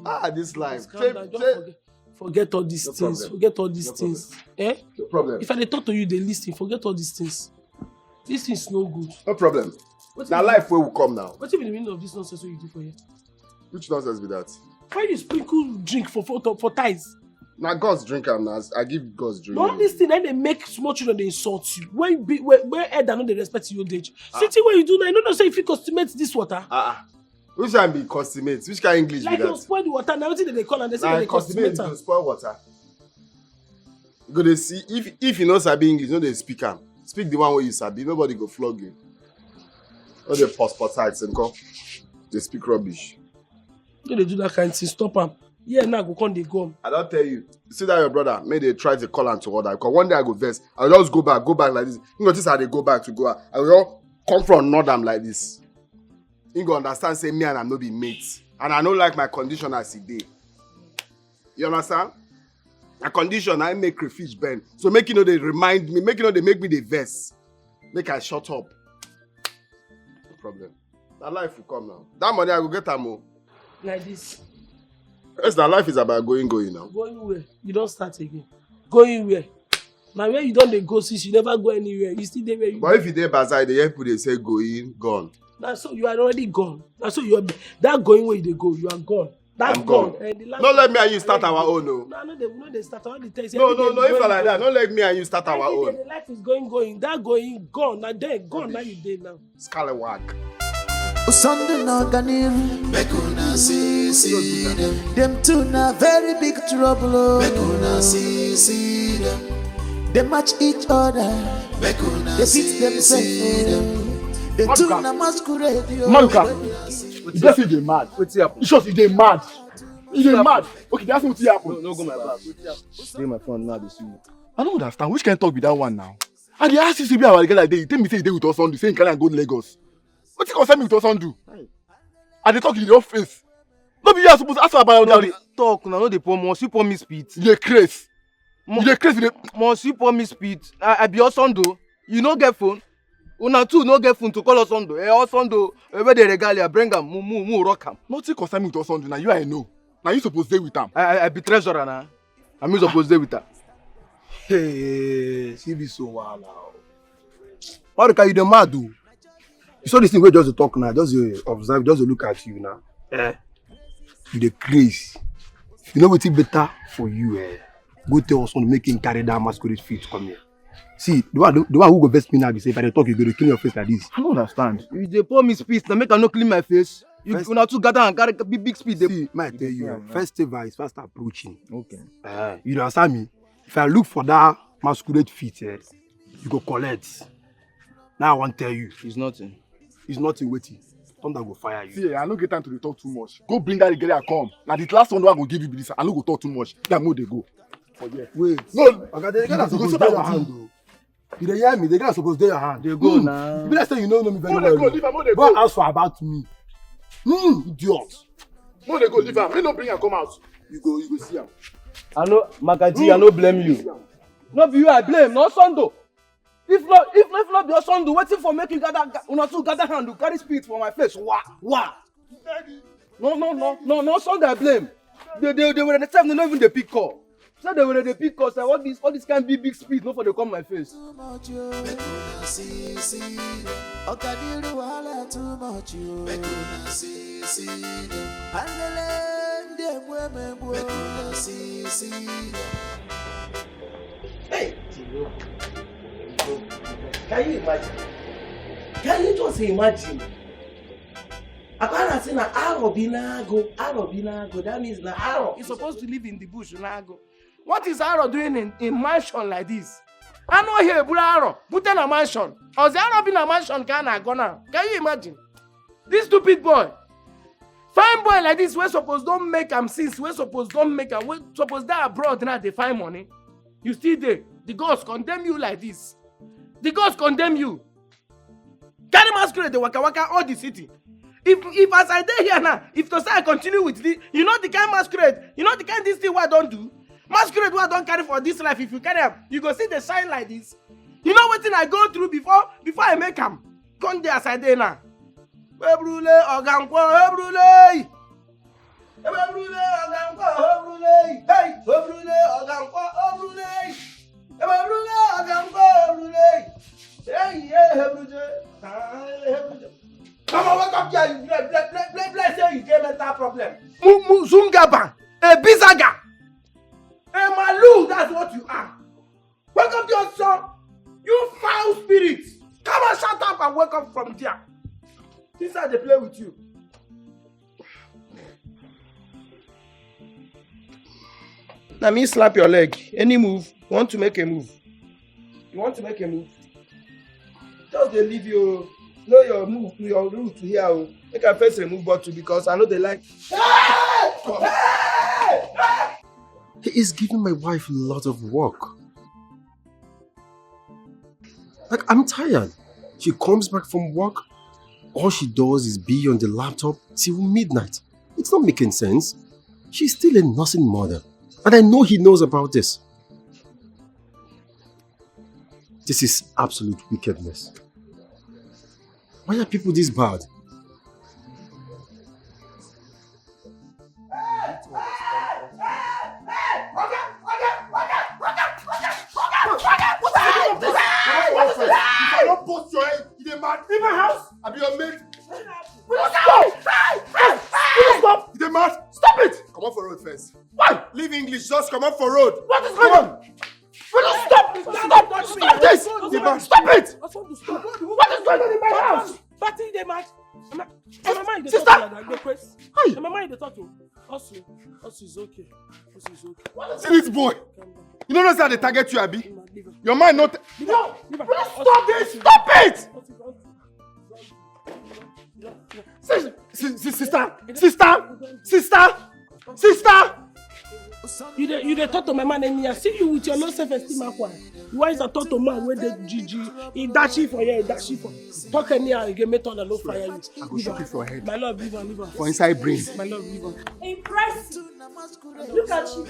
ah this life. Just calm Say- down, just say- forget, forget all these No things. problem. Forget all these No problem. things. Eh? No problem. If I dey talk to you, dey listen. Forget all these things. These things no good. No problem. Wetin Na be- life wey we come now. Wetin be the meaning of this nonsense wey you do for here? Which nonsense be that? Why you sprinkle drink for for for tiles? Na gods drink am na, I give gods drink. Na all this thing na dey make small children dey insult you. When be when when elder no dey respect your old age. Ah. See thing wey you do now, you no know say you fit consummate this water. Ah ah. Which one be consummate? Which kind English Like be you that? spoil the water, na wetin dem dey call am? Dem say Na dem dey consummate consummate you am. go spoil water. You go dey see if if you no sabi English, no dey speak am. Speak the one wey you sabi, nobody go flog you. No dey pause for side, Simko. Dey speak rubbish. No dey do that kind thing. Stop am. Yeah, now go come dey gum. I don tell you. See that your brother, make dey try to call am to order. Because one day I go vex. I go just go back, go back like this. You know, this I dey go back to go out. I go just come from north am like this. He go understand say me and am no be mates. And I no like my condition as e dey. You understand? My condition, I make crayfish bend. So make you no dey remind me, make you no dey make me dey vex. Make I shut up. No problem. Na life will come now. That money I go get am o. Like this. Yes, na life is about going, going now. Going where? You don start again. Going where? Na where you don dey go since, you never go anywhere. You still dey where you But if you dey bazaar, you dey hear people dey say going, gone. Na so you are already gone. Na so you are, that going where you dey go, you are gone. That I'm gone. Gone. Eh, the last No let me and you start our own o. No, no, they, no, they start. All the things. No, no, no, if I like that, no let me and you start our own. The life is going, going. That going, gone. Na there, gone. Now you dey now. Scallywag. Sunday no ganim. Make una see, see them. Them two na very big trouble. Oh. Make una see, see them. They match each other. Make una They fit see, themselves. See them. Oh. They two na masquerade. Oh. Manuka. You just see dey mad. Wetin happen? You sure you dey mad? You dey mad. Okay, that's wetin happen. No, no go my back. Wetin happen? Dey my front now, dey see you. I don't understand. Which kind of talk be that one now? I dey ask you, say be our girl like dey. You tell me say you dey with us on the same kind and go Lagos. Wetin concern me with us on do? I dey talk in your face. No be you are supposed to ask about No, that. Talk now, no dey pour more. You pour me spit. You dey craze. You dey craze. You dey Must you pour me spit? I, I be Osondo. You no get phone? Una two no get phone to call Osondo. Eh, Osondo, eh, where the regalia? Bring am, mu, mu, mu, rock am. Nothing concern me with Osondo. Now you I know. Now you supposed to stay with am. I, I, I be treasurer now. I mean supposed to stay with her. Hey, she be so wild now. Maruka, you dey mad o. You saw this thing wey just dey talk now, just dey observe, just dey look at you now. Eh? You dey craze. You know wetin better for you, eh? Go tell us make him carry that masquerade fit come here. See, the one, the one who go vex me now be say if I dey talk, you go dey clean your face like this. I don't understand. You dey pour me spit, now make I no clean my face. You First- una two gather and carry big, big spit. Dey See, my tell you, Yeah, yeah. Festival is fast approaching. Okay. Eh, you understand me? If I look for that masquerade fit, eh, you go collect. Now I wan tell you. It's nothing. It's nothing wetin. Thunder go fire you. See, eh, I no get time to dey talk too much. Go bring that girl come. Na the last one wey I go give you be this. I no go talk too much. Yeah, mo dey go. For here. Wait. No. Oga, the girl You go suppose sit dey down your with hand you. O. You dey hear me? The girl suppose dey your hand. Dey go Hmm. Now. You be like say you no know me very Mo dey well go, o. Leave am, mo dey Go go. Ask for about me. Hmm, idiot. Mo dey go, leave am. Me no bring am come out. You go, you go see am. I no, Makaji, I no blame you. No be you I blame, no Osondo. If no, if no, if no be Osondo, wetin for make you gather, ga- una two gather hand, you carry spirit for my face. Wah, wah. No, no, no, no, no Osondo I blame. They, they, they were the same, they no even dey pick call. So they were dey pick call. So all this, all this kind big, big spirit, no for dey come my face. Too much, yo. Make una see, see them. Okadiru wahala too much, yo. Make una see, see them. Angele, ndị egbu emegbu. Make una see, see them. Hey, Jehovah. Can you imagine? Can you just imagine? Apparently, na Aro bi n'ago, Aro bi n'ago. That means na Aro. He's supposed to live in the bush, n'ago. What is Aro doing in, in mansion like this? I know here, Bula Aro, put in a mansion. Or the Aro be in a mansion, can I go now? Can you imagine? This stupid boy. Fine boy like this, wey suppose don make am since, wey suppose don make am, wey suppose dey abroad now dey find money. You still dey. The gods condemn you like this. The gods condemn you. Carry masquerade dey waka waka all the city. If if as I dey here now, if to say I continue with this, you know the kind masquerade, you know the kind this thing wey I don do? Masquerade wey I don carry for this life, if you carry am, you go see the shine like this. You know wetin I go through before before I make am? Come dey as I dey now. Ebrule ogankwo, ebrule. Ebe ebrule ogankwo, ebrule. Hey, ebrule ogankwo, ebrule. Ebe ebrule ogankwo, ebrule. Hey, yeah, ebrule. Ah, ebrule. Come on, wake up here, you bless, bless, bless, bless, bless, say you get mental problem. Mu- mu- Zungaba, a bizaga, a malu, that's what you are. Wake up your son. You foul spirit. Come and shut up and wake up from there. This how they play with you. Na me slap your leg. Any move? You want to make a move? You want to make a move? Just dey leave you. Know your move, your route here o. Make I first remove bottle because I no dey like. He is giving my wife a lot of work. Like, I'm tired. She comes back from work, all she does is be on the laptop till midnight. It's not making sense. She's still a nursing mother, and I know he knows about this. This is absolute wickedness. Why are people this bad? If I don't bust your head, you dey mad? In my house? I be your maid. Will you stop? Will you stop? You dey mad? Stop it! Comot for road first. Why? Leave English, just comot for road. What is going on? Will you stop? Stop! Stop this! Stop it! What is going on in my house? Party dey mad. Am I, am I mind dey Sister! Talk to you like this? Hi. Am I mind dey talk to you? Also, also is okay. Also is okay. See this boy. Calm down. You know say I dey target you, abi? Leave am, leave am. Your mind not. Leave am, leave am. Will you stop this? Stop it! Also, also, also, also, also. Sis-, sis-, sis-, sister, sister, sister, sister. You dey, you dey talk to my man anyhow. See you with your low self-esteem, Akwa. Why is a talk to man wey dey G G? He dash you for here, he dash you for. Talk anyhow again, make thunder no fire you. I go shoot you for head. My love, leave am, leave am. For inside brain. My love, leave am. Impressive. Look at you.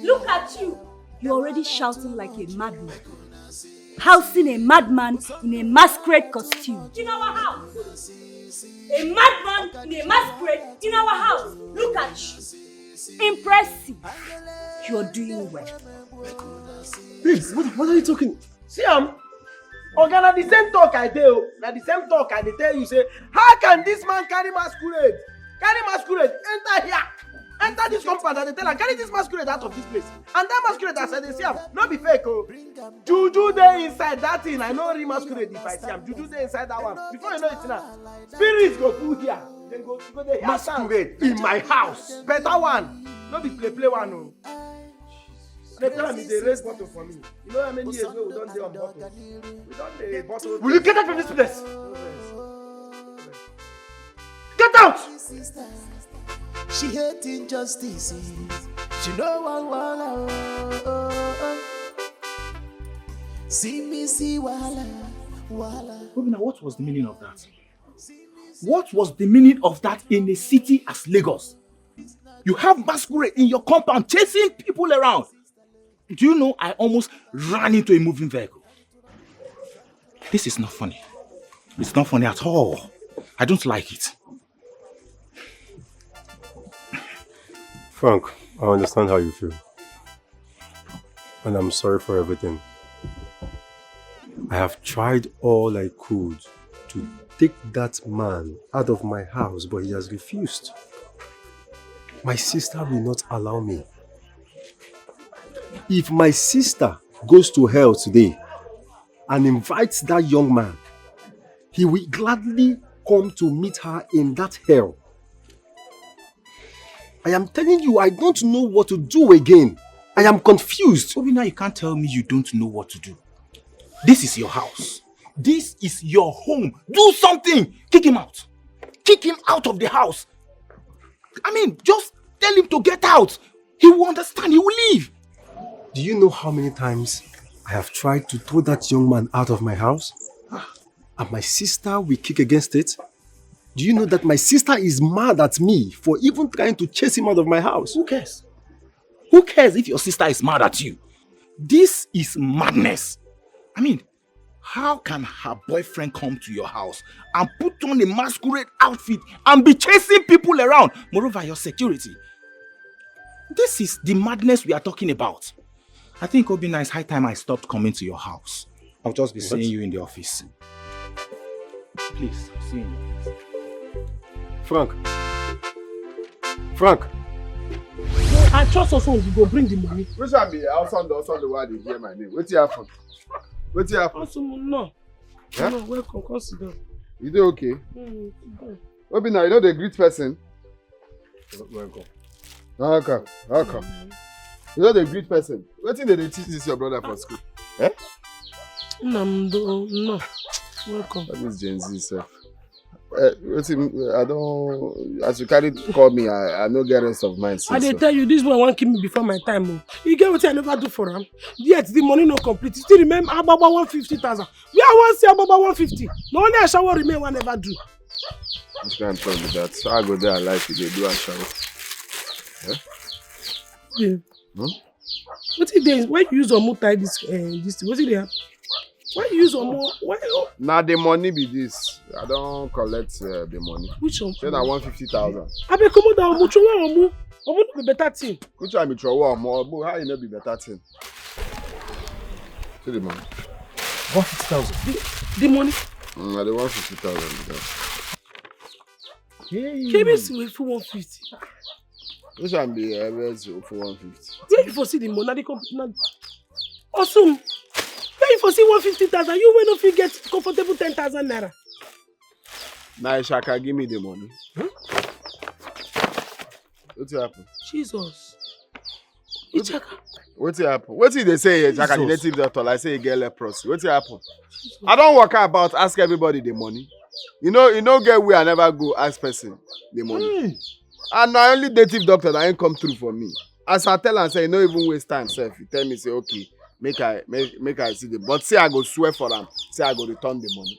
Look at you. You're already shouting like a madman. Housing a madman in a masquerade costume. In our house. A madman in a masquerade in our house. Look at you. Impressive. You're doing well. Babes, what, what are you talking? See am, oga, na the same talk I dey o. Na the same talk I dey tell you say, how can this man carry masquerade? Carry masquerade, enter here. Enter this compound, I dey tell am, carry this masquerade out of this place. And that masquerade, as I dey see am, no be fake o. Juju dey inside that thing. I know real masquerade if I see am. Juju dey inside that one. Before you know it now, spirits go full here. Dem go, go dey hear sound. Masquerade in my house. Better one. No be play play one o. They tell me they raise bottle for me. You know how many years wey we don dey on bottle? We don dey bottle. Will you get out from this place? No vex. Get out! She hate injustice. She no wan wahala. Oh, oh, oh. See me see wahala, wahala. Obina, what was the meaning of that? What was the meaning of that in a city as Lagos? You have masquerade in your compound chasing people around. Do you know I almost ran into a moving vehicle? This is not funny. It's not funny at all. I don't like it. Frank, I understand how you feel. And I'm sorry for everything. I have tried all I could to take that man out of my house, but he has refused. My sister will not allow me. If my sister goes to hell today and invites that young man, he will gladly come to meet her in that hell. I am telling you, I don't know what to do again. I am confused. Obina, you can't tell me you don't know what to do. This is your house. This is your home. Do something. Kick him out. Kick him out of the house. I mean, just tell him to get out. He will understand. He will leave. Do you know how many times I have tried to throw that young man out of my house? And my sister will kick against it? Do you know that my sister is mad at me for even trying to chase him out of my house? Who cares? Who cares if your sister is mad at you? This is madness. I mean, how can her boyfriend come to your house and put on a masquerade outfit and be chasing people around? Moreover, your security. This is the madness we are talking about. I think, Obina, it's high time I stopped coming to your house. I'll just be seeing you in the office. Please, see you in the office. Frank. Frank. I trust also you go bring the money. Which one be outside the outside the world dey hear my name? Wetin happen? Wetin happen? Awesome, no. Yeah? No, welcome. Come sit down. You dey okay? Mm, sit down. Obina, you no dey greet person? Welcome. Welcome. Welcome. You no dey greet person. Wetin dem dey teach this your brother for school? Eh? Nnamdi, no. Welcome. All this Gen Z sef. Uh, wetin I don, as you carry call me, I, I no get rest of mind. I dey tell you, this boy wan kill me before my time o. You get wetin I never do for am? Yet the money no complete. You still remember Agbagba one fifty thousand? Where I wan see Agbagba one fifty? Na only ashawo remain wey I never do. Which kind of talk be that? So I go dey alive, you dey do ashawo. Eh? Yeah. Hmm? Wetin dey? Why you use omu tie this uh, this thing? Wetin dey happen? Why you use omu? Why? Oh. Na the money be this. I don collect uh, the money. Which one? Say na one fifty thousand. Abeg comot that omu. Throw away omu. Omu no be better thing. Which one be throw away omu? Omu, how e no be better thing? See the money. One fifty thousand. The, the money. Mm, na the one fifty thousand be that. Hey. Kebe si we fi one fifty. Which one be uh, where's for one fifty? Where you for see the money? Na the comp- na Osun. Where you for see one fifty thousand? You wey no fit get comfortable ten thousand naira. Na Ishaka give me the money. Wetin happen? Jesus. Ichaka. Wetin happen? Wetin you dey say here, Ishaka, the native doctor, like say you get leprosy. Wetin happen? I don waka about, ask everybody the money. You know, you no get where I never go ask person the money. And na only native doctor na him come through for me. As I tell am say, you no even waste time sef. He tell me say, okay, make I make, make I see the, but say I go swear for am, say I go return the money.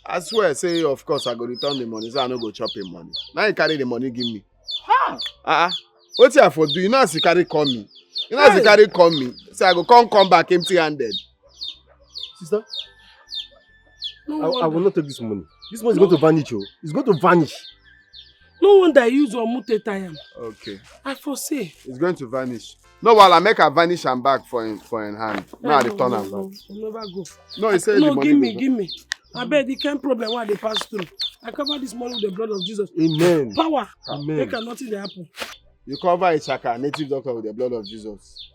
I swear say, of course I go return the money, so I no go chop him money. Now he carry the money give me. Ah, ah. Wetin I for do? You know as he carry call me. You know as he carry call me. Say I go come come back empty handed. Sister, no I, I will not take this money. This money is going to vanish, oh. It's going to vanish. No wonder I use Omute tie am. Okay. I for say. It's going to vanish. No, while I make her vanish and back for him for him hand. No, I return am back. No, never go. No, he said no, the money. Give me, give me. I bet the kind problem why they pass through. I cover this money with the blood of Jesus. Amen. Power. Amen. Make nothing they happen. You cover Ishaka, native doctor, with the blood of Jesus.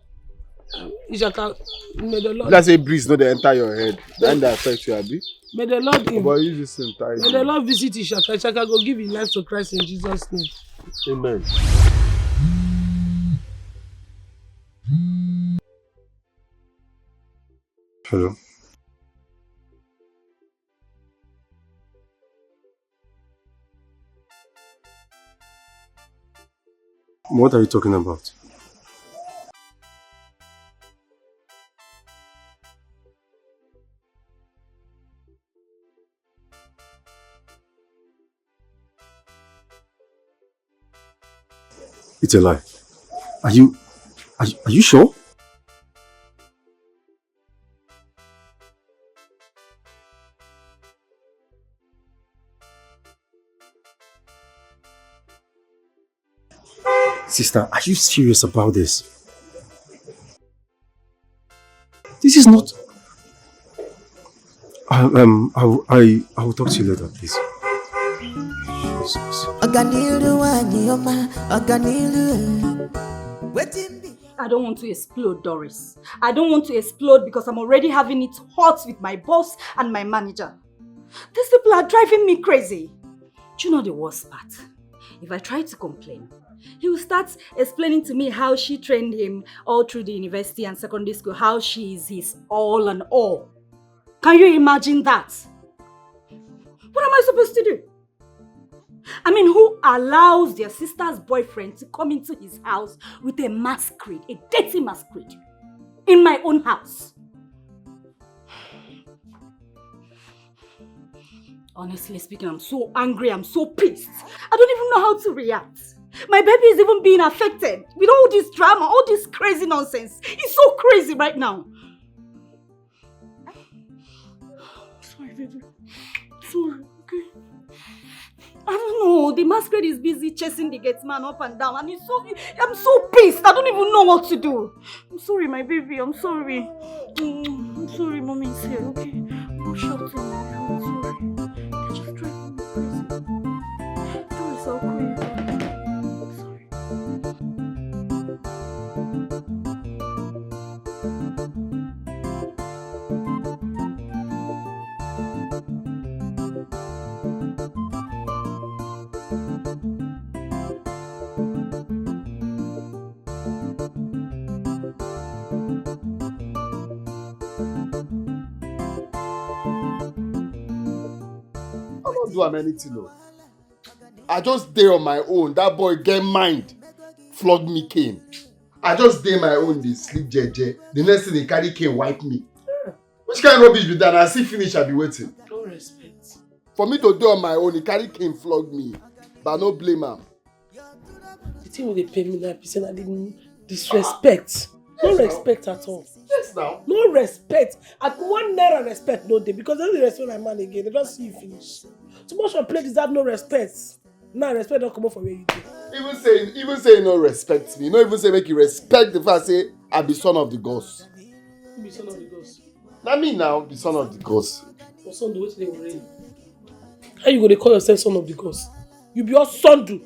Ishaka, may the Lord. Let's say breeze, no, they enter your head. Then they affect you, Abi. May the Lord him. But use this same time. May the Lord visit Ishaka. Ishaka go give his life to Christ in Jesus' name. Amen. Hello. What are you talking about? It's a lie. Are you, are you, are you sure? Sister, are you serious about this? This is not. I, um, I, I, I will talk to you later, please. Jesus. I don't want to explode, Doris. I don't want to explode because I'm already having it hot with my boss and my manager. These people are driving me crazy. Do you know the worst part? If I try to complain, he will start explaining to me how she trained him all through the university and secondary school, how she is his all and all. Can you imagine that? What am I supposed to do? I mean, who allows their sister's boyfriend to come into his house with a masquerade, a dirty masquerade, in my own house? Honestly speaking, I'm so angry, I'm so pissed. I don't even know how to react. My baby is even being affected with all this drama, all this crazy nonsense. It's so crazy right now. Sorry, baby. Sorry, okay? I don't know. The masquerade is busy chasing the gate man up and down, and he's so. I'm so pissed. I don't even know what to do. I'm sorry, my baby. I'm sorry. Mm, I'm sorry, mommy is here, okay? No shouting. I'm sorry. They just drive me crazy. Please, I'll call you back. I'm sorry. do am anything o. I just dey on my own. That boy get mind. Flog me cane. I just dey my own, dey sleep jeje. The next thing, they carry cane, wipe me. Which kind of rubbish be that? I see finish, I be waiting. No respect. For me to do on my own, he carry cane, flog me. But I no blame am. The thing wey dey pain me now be say na the disrespect. No respect at all. Yes now. No respect. At one naira respect no dey, because dem no dey respect my man again. Dem don see you finish. Too much of play deserve no respect. Now respect don comot for where you dey. Even say, even say you no respect me. No even say make you respect the fact say I be son of the gods. You be son of the gods. Na me now be son of the gods. For Sunday, wetin dey worry you? How you go dey call yourself son of the gods? You be all Sunday.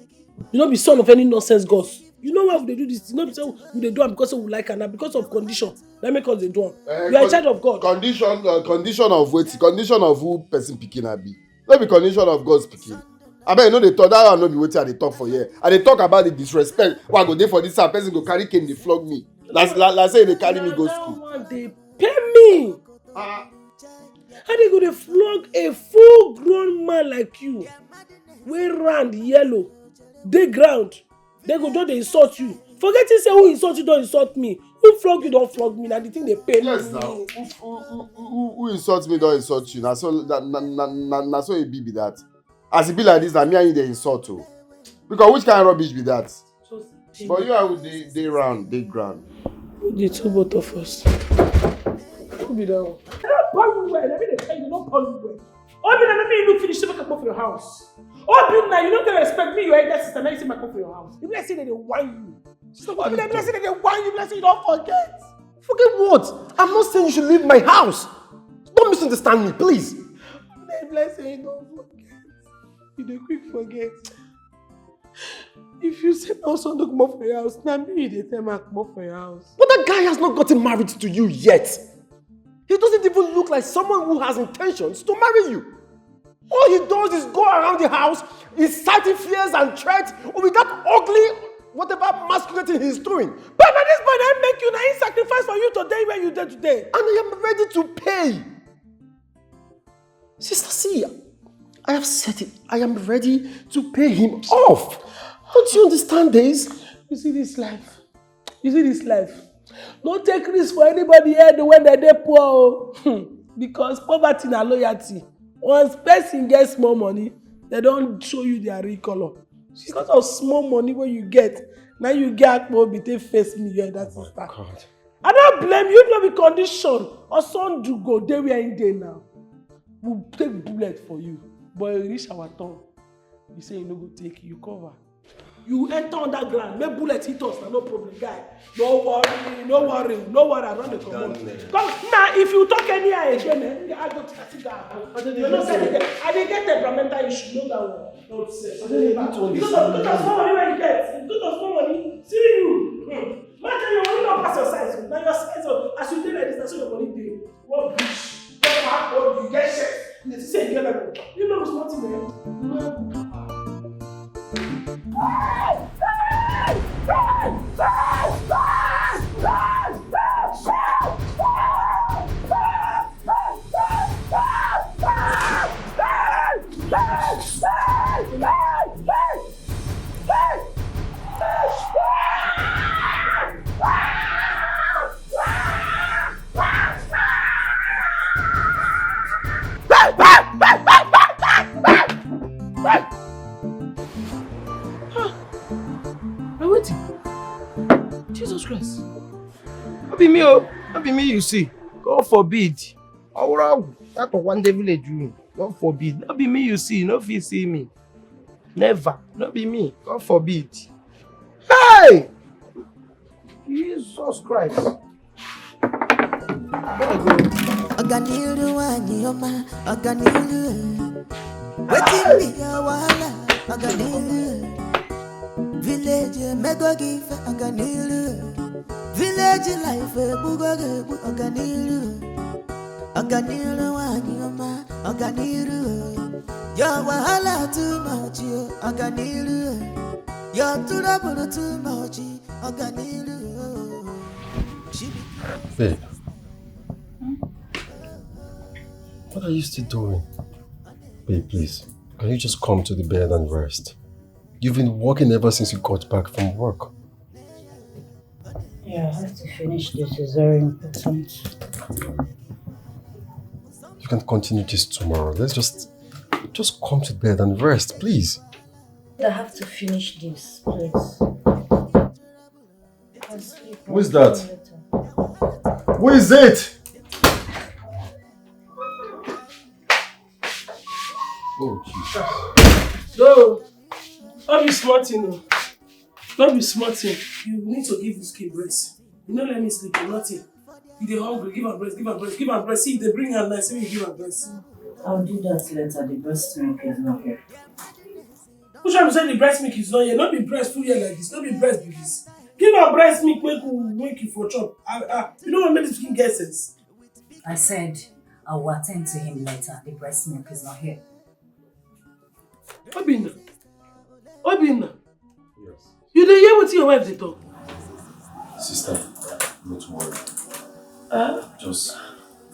You no be son of any nonsense gods. You know why we dey do this thing? No be say we dey do am because we like am, na because of condition. Na make us dey do am. Eh, you are in charge of God. Condition, uh, condition of wetin? Condition of who person pikin I be? No be condition of God's pikin. Abeg, no dey talk. That one no be wetin I dey talk for here. I dey talk about the disrespect wey I go dey for this side. Person go carry cane dey flog me. Like, like, like say they carry me go school. That one dey pain me. Ah. How they go dey flog a full grown man like you, wey round yellow, dey ground? They go just dey insult you. Forgetting say who insult you don insult me. Who flog you don flog me. Na the thing dey pain me. Yes now. Who, who, who, who, who insult me don insult you. Na so, na, na, na, na, na so e be be that. As e be like this, na me and you dey insult o. Because which kind of rubbish be that? But you and who dey, dey round, dey ground. The two both of us. Who be that one? I don't born you well. I mean, they tell you, don't born you well. Obinna, let me look finish, make I come for your house. Obinna, you don't get respect. Me, your elder sister, now you see my come for your house. If I say that they want you. Sister, what Obinna, if I say that they want you, if I say you don't forget. Forget what? I'm not saying you should leave my house. Don't misunderstand me, please. If I say you don't forget. You dey quick forget. If you say no son to come up for your house, now me you dey tell me come up for your house. But that guy has not gotten married to you yet. He doesn't even look like someone who has intentions to marry you. All he does is go around the house, inciting fears and threats with that ugly, whatever masquerading he's doing. But now this boy that make you, now he sacrifice for you today where you dey today. And I am ready to pay. Sister, see, I have said it. I am ready to pay him off. Don't you understand this? You see this life? You see this life? No take risk for anybody head when they dey poor o. Hmm. Because poverty na loyalty. Once person get small money, they don't show you their real color. Because of small money when you get, now you get akpo obi take face me, your elder sister. God. I don't blame you, no be condition. Or son do go, dey where he dey now. We take bullet for you. But e reach our turn. You say you no go take, you cover. You enter underground, make bullet hit us, na no problem, guy. No worry, no worry, no worry, I run the comot. Come, now if you talk anyhow again, eh, I go to Katiga. You know say I dey get, I dey get temperamental issue, no that one. Nonsense. I don't need to understand. Because of, because of small money wey you get, because of small money, see you. Hmm. Man, tell you, money no pass your size. Now your size, oh, as you dey like this, that's your money dey. What bitch? Get back, what you get shit. You dey say you get level. You know something, man. Na wetin? Jesus Christ. No be me o. No be me you see. God forbid. Ọwụrụ ọgwụ, that of one day village room. God forbid. No be me you see. No fit see me. Never. No be me. God forbid. Hey! Jesus Christ. Ọganiru nwanyị ọma, ọganiru. Wetin be your wahala, ọganiru. Village emego gị ife, ọganiru. Village life egbugo gị egbu, ọganiru. Ọganiru nwanyị ọma, ọganiru. Your wahala too much, yo, ọganiru. Your trouble too much, ọganiru. Babe, what are you still doing? Babe, please, Can you just come to the bed and rest? You've been working ever since you got back from work. Yeah, I have to finish this. It's very important. You can continue this tomorrow. Let's just just come to bed and rest, please. I have to finish this, please. Who is that? Who is it? Oh, Jesus. No, don't be smart, you know. Don't be smart, you. You need to give this kid rest. You know, let me sleep or nothing. You dey hungry, give am breast, give am breast, give am breast. See, they bring am nice, so you give am breast. I'll do that later. The breast milk is not here. Who try to say the breast milk is not here? Not be breast full here like this. Not be breast be this. Give am breast milk, make you make you for chop. Ah, ah, you don't want make this pikin get sense. I said I will attend to him later. The breast milk is not here. Obinna, Obinna, Yes. You dey hear wetin your wife dey talk? Sister, not worry. Uh, Just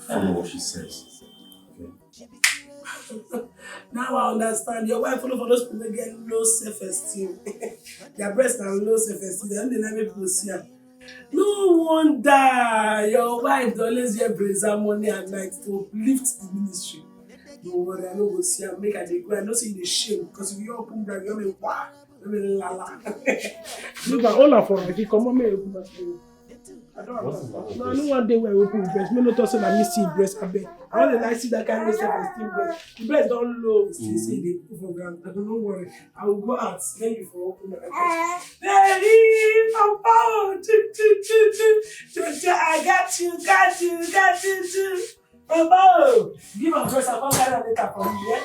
follow what she says. Okay? Now I understand. Your wife follow for those people wey get low self-esteem. Their breast na low self-esteem. They no dey like make people see am. No wonder your wife dey always wear brazier morning and night to uplift the ministry. No worry, I no go see am. Make I dey go. I know say you dey shame because if you open bra, you make wa, you make lala. Look at all for me. If you come on, make you open bra. I don't understand. No, I no wan dey where I open breast. Me no talk say na me see breast abeg. I no dey like see that kind of self-esteem breast. The breast don low. See say e dey put for ground. I don't know worry. I will go out. Then you for open my breast. Baby, papa, oh, choo, choo, choo, choo. Choo, choo, I got you, got you, got you, choo. Papa, oh, give am breast. I come carry am later for you, yeah?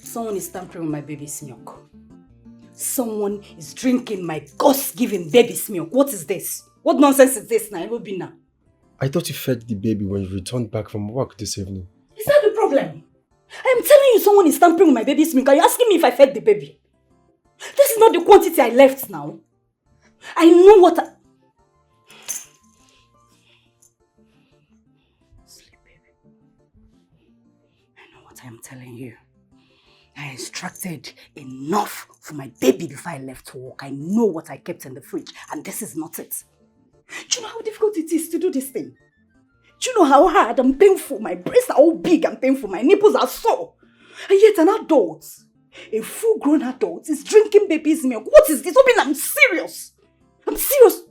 Someone is tampering with my baby's milk. Someone is drinking my God-given baby's milk. What is this? What nonsense is this now, Obinna? I thought you fed the baby when you returned back from work this evening. Is that the problem? I am telling you someone is tampering with my baby's milk. Are you asking me if I fed the baby? This is not the quantity I left now. I know what I... Sleep, baby. I know what I am telling you. I extracted enough for my baby before I left to work. I know what I kept in the fridge, and this is not it. Do you know how difficult it is to do this thing? Do you know how hard and painful my breasts are all big and painful, my nipples are sore? And yet an adult, a full-grown adult, is drinking baby's milk. What is this? Obinna, I'm serious. I'm serious.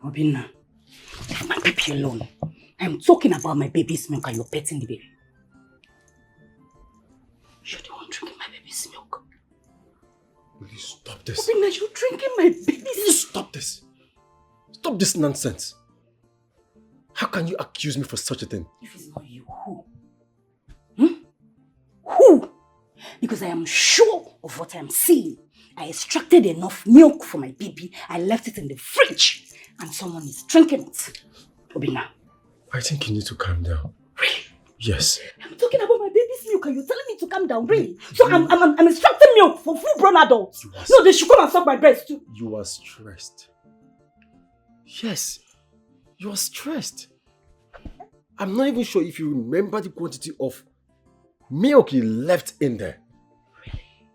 Obinna, leave my baby alone. I'm talking about my baby's milk and you're petting the baby. You're the one drinking my baby's milk. Will you stop this? Obinna, you're drinking my baby's... Will you stop this? Stop this nonsense. How can you accuse me for such a thing? If it's not you, who? Hmm? Who? Because I am sure of what I am seeing. I extracted enough milk for my baby. I left it in the fridge. And someone is drinking it. Obinna. I think you need to calm down. Really? Yes. I'm talking about my baby's milk and you're telling me to calm down, really? So I'm, I'm, I'm extracting milk for full-grown adults. No, they should come and suck my breast too. You are stressed. Yes. You are stressed. I'm not even sure if you remember the quantity of milk you left in there.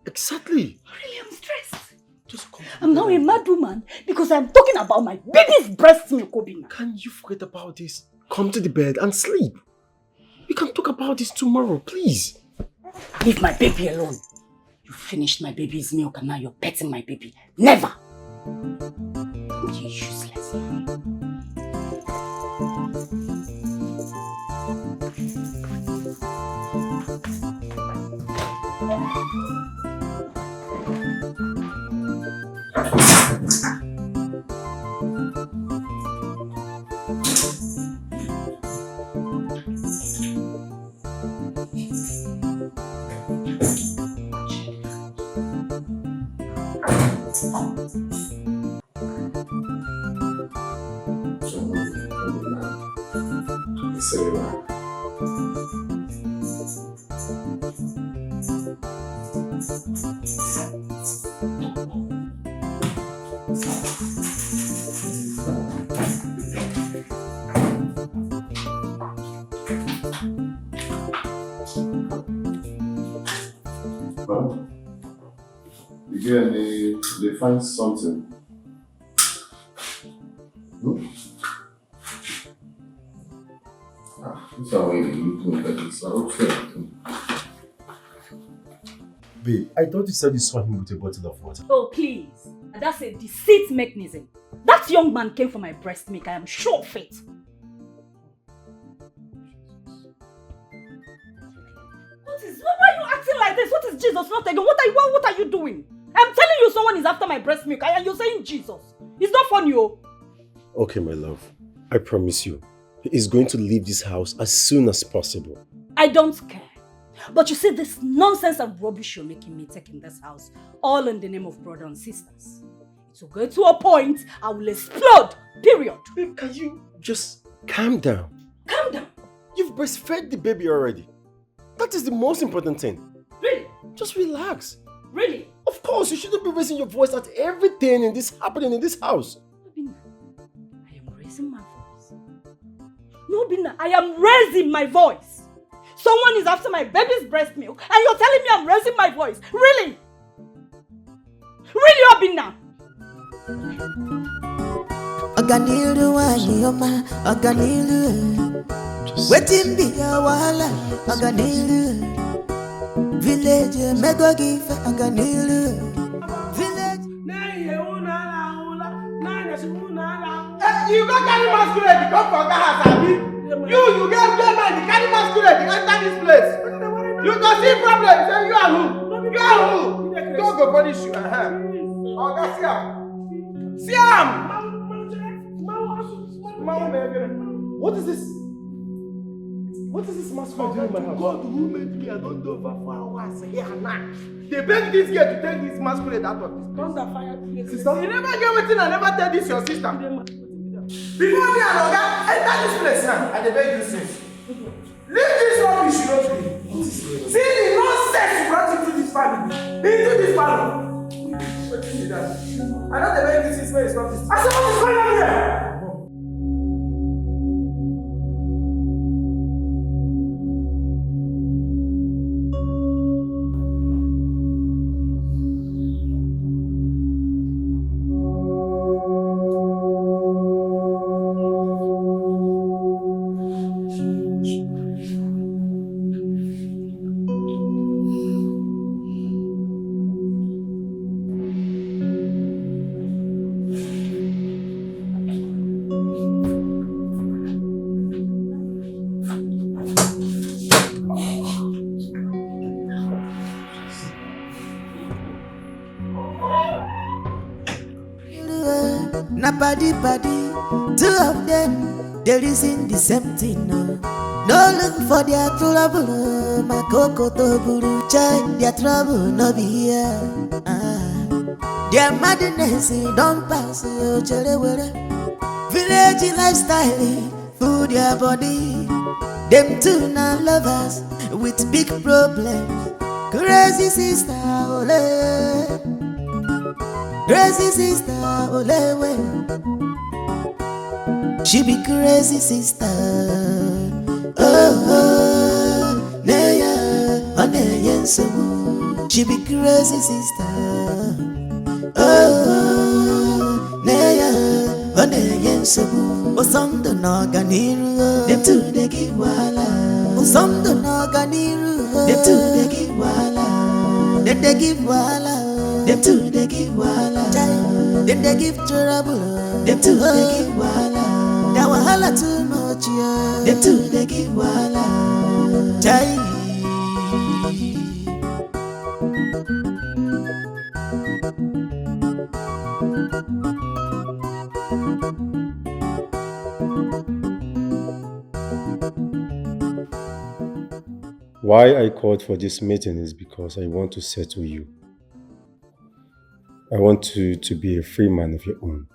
Exactly. Really, I'm stressed. Just come. I'm now a mad woman because I'm talking about my baby's breast milk, Obinna. Can you forget about this? Come to the bed and sleep. We can talk about this tomorrow, please. Leave my baby alone. You finished my baby's milk and now you're petting my baby. Never! You useless. Sarah. Well, again, they, they find something. Hmm? Ah, this is how you look like this. I hope so. Babe, I thought you said you saw him with a bottle of water. Oh, please. That's a deceit mechanism. That young man came for my breast milk. I am sure of it. What is, why are you acting like this? What is Jesus not again? What are you, what, what are you doing? I'm telling you, someone is after my breast milk, and you're saying Jesus. It's not funny, oh. Okay, my love. I promise you, he is going to leave this house as soon as possible. I don't care. But you see, this nonsense and rubbish you're making me take in this house, all in the name of brother and sisters. It will go to a point I will explode. Period. Babe, can you just calm down? Calm down. You've breastfed the baby already. That is the most important thing. Really? Just relax. Really? Of course, you shouldn't be raising your voice at everything in this happening in this house. Obinna, I am raising my voice. No, Obinna, I am raising my voice. Someone is after my baby's breast milk, and you're telling me I'm raising my voice. Really? Really, Obinna? Ọganiru nwanyị ọma, ọganiru. Wetin be your wahala? Ọganiru. Village emego gị ife, ọganiru. Village. Hey, you go carry masquerade come for Oga house, abi? You, you get get mind, you carry masquerade, you enter this place. You go see problem, say you are who? You are who? God go punish you. Uh-huh. Oga, see am. See am. What is this? What is this masquerade doing in my house? God who made me, I don't know over four hours here now. They beg this girl to take this masquerade out of this place. Thunder fire this place. Sister? You never get wetin I never tell this your sister. Before me and Oga enter this place now, I dey beg you since. Leave this rubbish you don't do. See the nonsense you brought into this family. Into this family. Wetin be that? I no dey beg you since when you stop this. I say what is going on here? Na body body, two of them they reason the same thing. No, no look for their trouble, oh, my coco to buru chai. Their trouble no be here. Ah. Their madness, eh, don pass, oh, chere were. Village lifestyle, eh, full their body. Them two na lovers with big problems. Crazy sister, ole. Crazy sister, ole we. She be crazy sister. Oh, oh, neya, oh, neya, so she be crazy sister. Oh, neya, ọ na-enye nsogbu. Ụsọ ndụ na ọganiru, oh. Dem too dey give wahala. Ụsọ ndụ na ọganiru, oh. Dem too dey give wahala. Dem dey give wahala, oh. Dem too dey give wahala. Chai, dem dey give trouble, oh. Dem too dey give wahala. Their wahala too much, yeah. Dem too dey give wahala. Chai. Why I called for this meeting is because I want to settle you. I want you to be a free man of your own.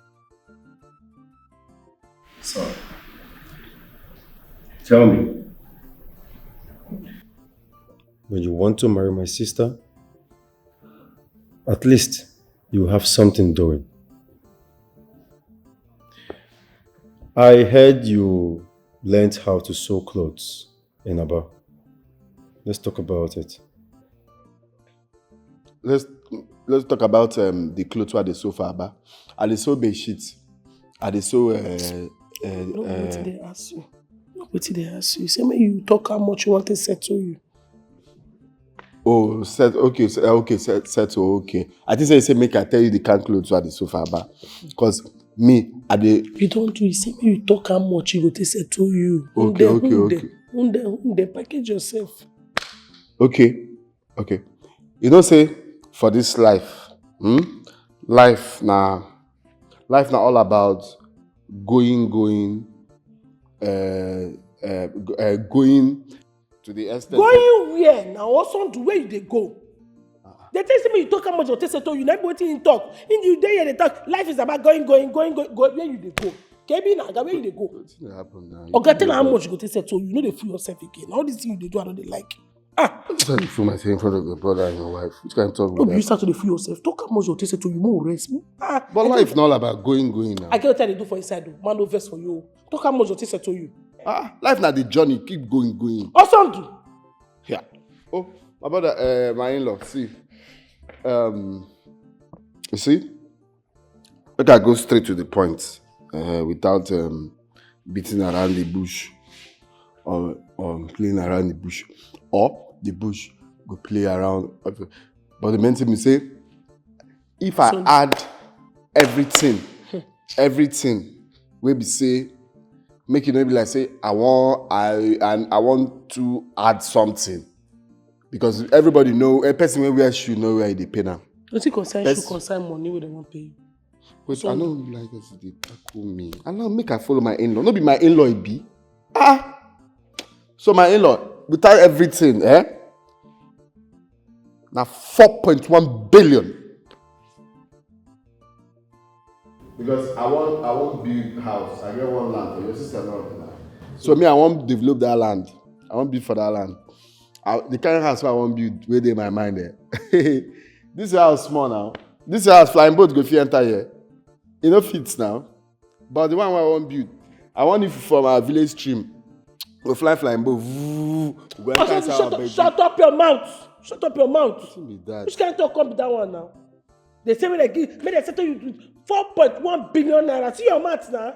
Sir, Tell me. When you want to marry my sister, at least you have something doing. I heard you learned how to sew clothes in Aba. Let's talk about it. Let's let's talk about um, the clothes wey I dey sew for Aba. I dey sew bed sheet. I dey sew. Uh, uh, No uh, wetin dey ask you. No wetin dey ask you. Say make you talk how much you want to settle you. Oh, set okay, set, okay, set, settle okay. I think say you say make I tell you the kind clothes wey I dey sew for Aba, cause me I dey. You don do. You say make you talk how much you go take settle you. Okay, Hunde, okay, hunde, okay. Hunde, hunde, package yourself. Okay, okay. You know say for this life, hmm? Life na life na all about going, going, uh, uh, uh, going to the extent. Going where na? Also the way you dey go. They tell me you talk how much you take settle you. Na wetin he talk. In you dey here dey talk. Life is about going, going, going, going, going. Where you dey go? Kebi na where you dey go? Wetin dey happen now? Oga, tell her how much you go take settle you. You no dey fool yourself again. All this thing you dey do, I no dey like. Ah, Sorry for myself in front of your brother and your wife. Which kind of talk no be be you that? Start to dey fool yourself. Talk how much you take settle you. More rest. Ah, But life not all about going, going now. I get what I dey do for inside o. Man no vex for you. Talk how much you take settle you. Ah, life na the journey, keep going, going. Osondu. Yeah. Oh, my brother, uh, my in-law, see. Um, you see, let I go straight to the point uh, without um, beating around the bush or, or playing around the bush. Or the bush go play around. But the main thing is say, if I So- add everything, everything, we be say, make it not be like say, I want, I, and I want to add something. Because everybody know, a person wey wear shoe know where they pay now. Wetin concern Yes. shoe concern money wey dem wan pay you. Wait, So- I don't like as they tackle me. I now make I follow my in-law. No be my in-law it be. Ah. So my in-law, without everything, eh? Now four point one billion. Because I want I want build house. I get one land for your sister now. So me, I want develop that land. I want build for that land. I, the kind of house I want build, where they my mind there. This house small now. This house flying boat go fit enter here. You know fits now. But the one I want build, I want it from our village stream. We fly flying boat. Voo, we go enter Oga, inside shut, our up, bedroom. Shut up your mouth. Shut up your mouth. Wetin be that? Which kind of talk come be that one now? They say make they give, make they settle you four point one billion naira. See your mouth now.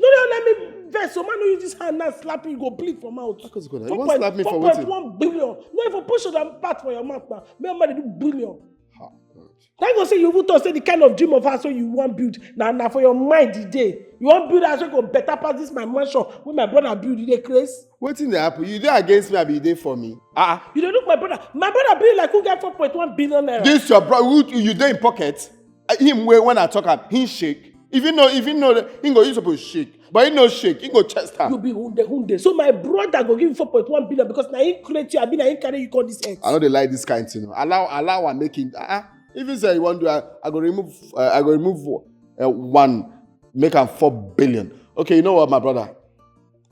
No, no, let me vex. So man, no use this hand now slap you, you go bleed for mouth. Because you go, you wan slap me for wetin? Four point one billion. No, if you push that part for your mouth now, me and man dey do billion. Ha, God. Thank God say you even talk say the kind of dream of house wey you wan build na na for your mind e dey. You wan build house wey go better pass this my mansion wey my brother build, you dey craze? Wetin dey happen? You dey against me, abi you dey for me? Ah, You dey look my brother. My brother build like who get four point one billion naira. This your bro? Who, you dey in pocket? Uh, him wey when I talk am, he shake. If you know, if you know, he go, you suppose shake. But he no shake. He go chest am. You be hunde hunde. So my brother go give you four point one billion because na him create you, abi na him carry you come this earth. I no dey like this kind thing. Allow, allow am make him. Uh-uh. If you say you wan do, I, I go remove. Uh, I go remove uh, one, make am four billion. Okay, you know what, my brother?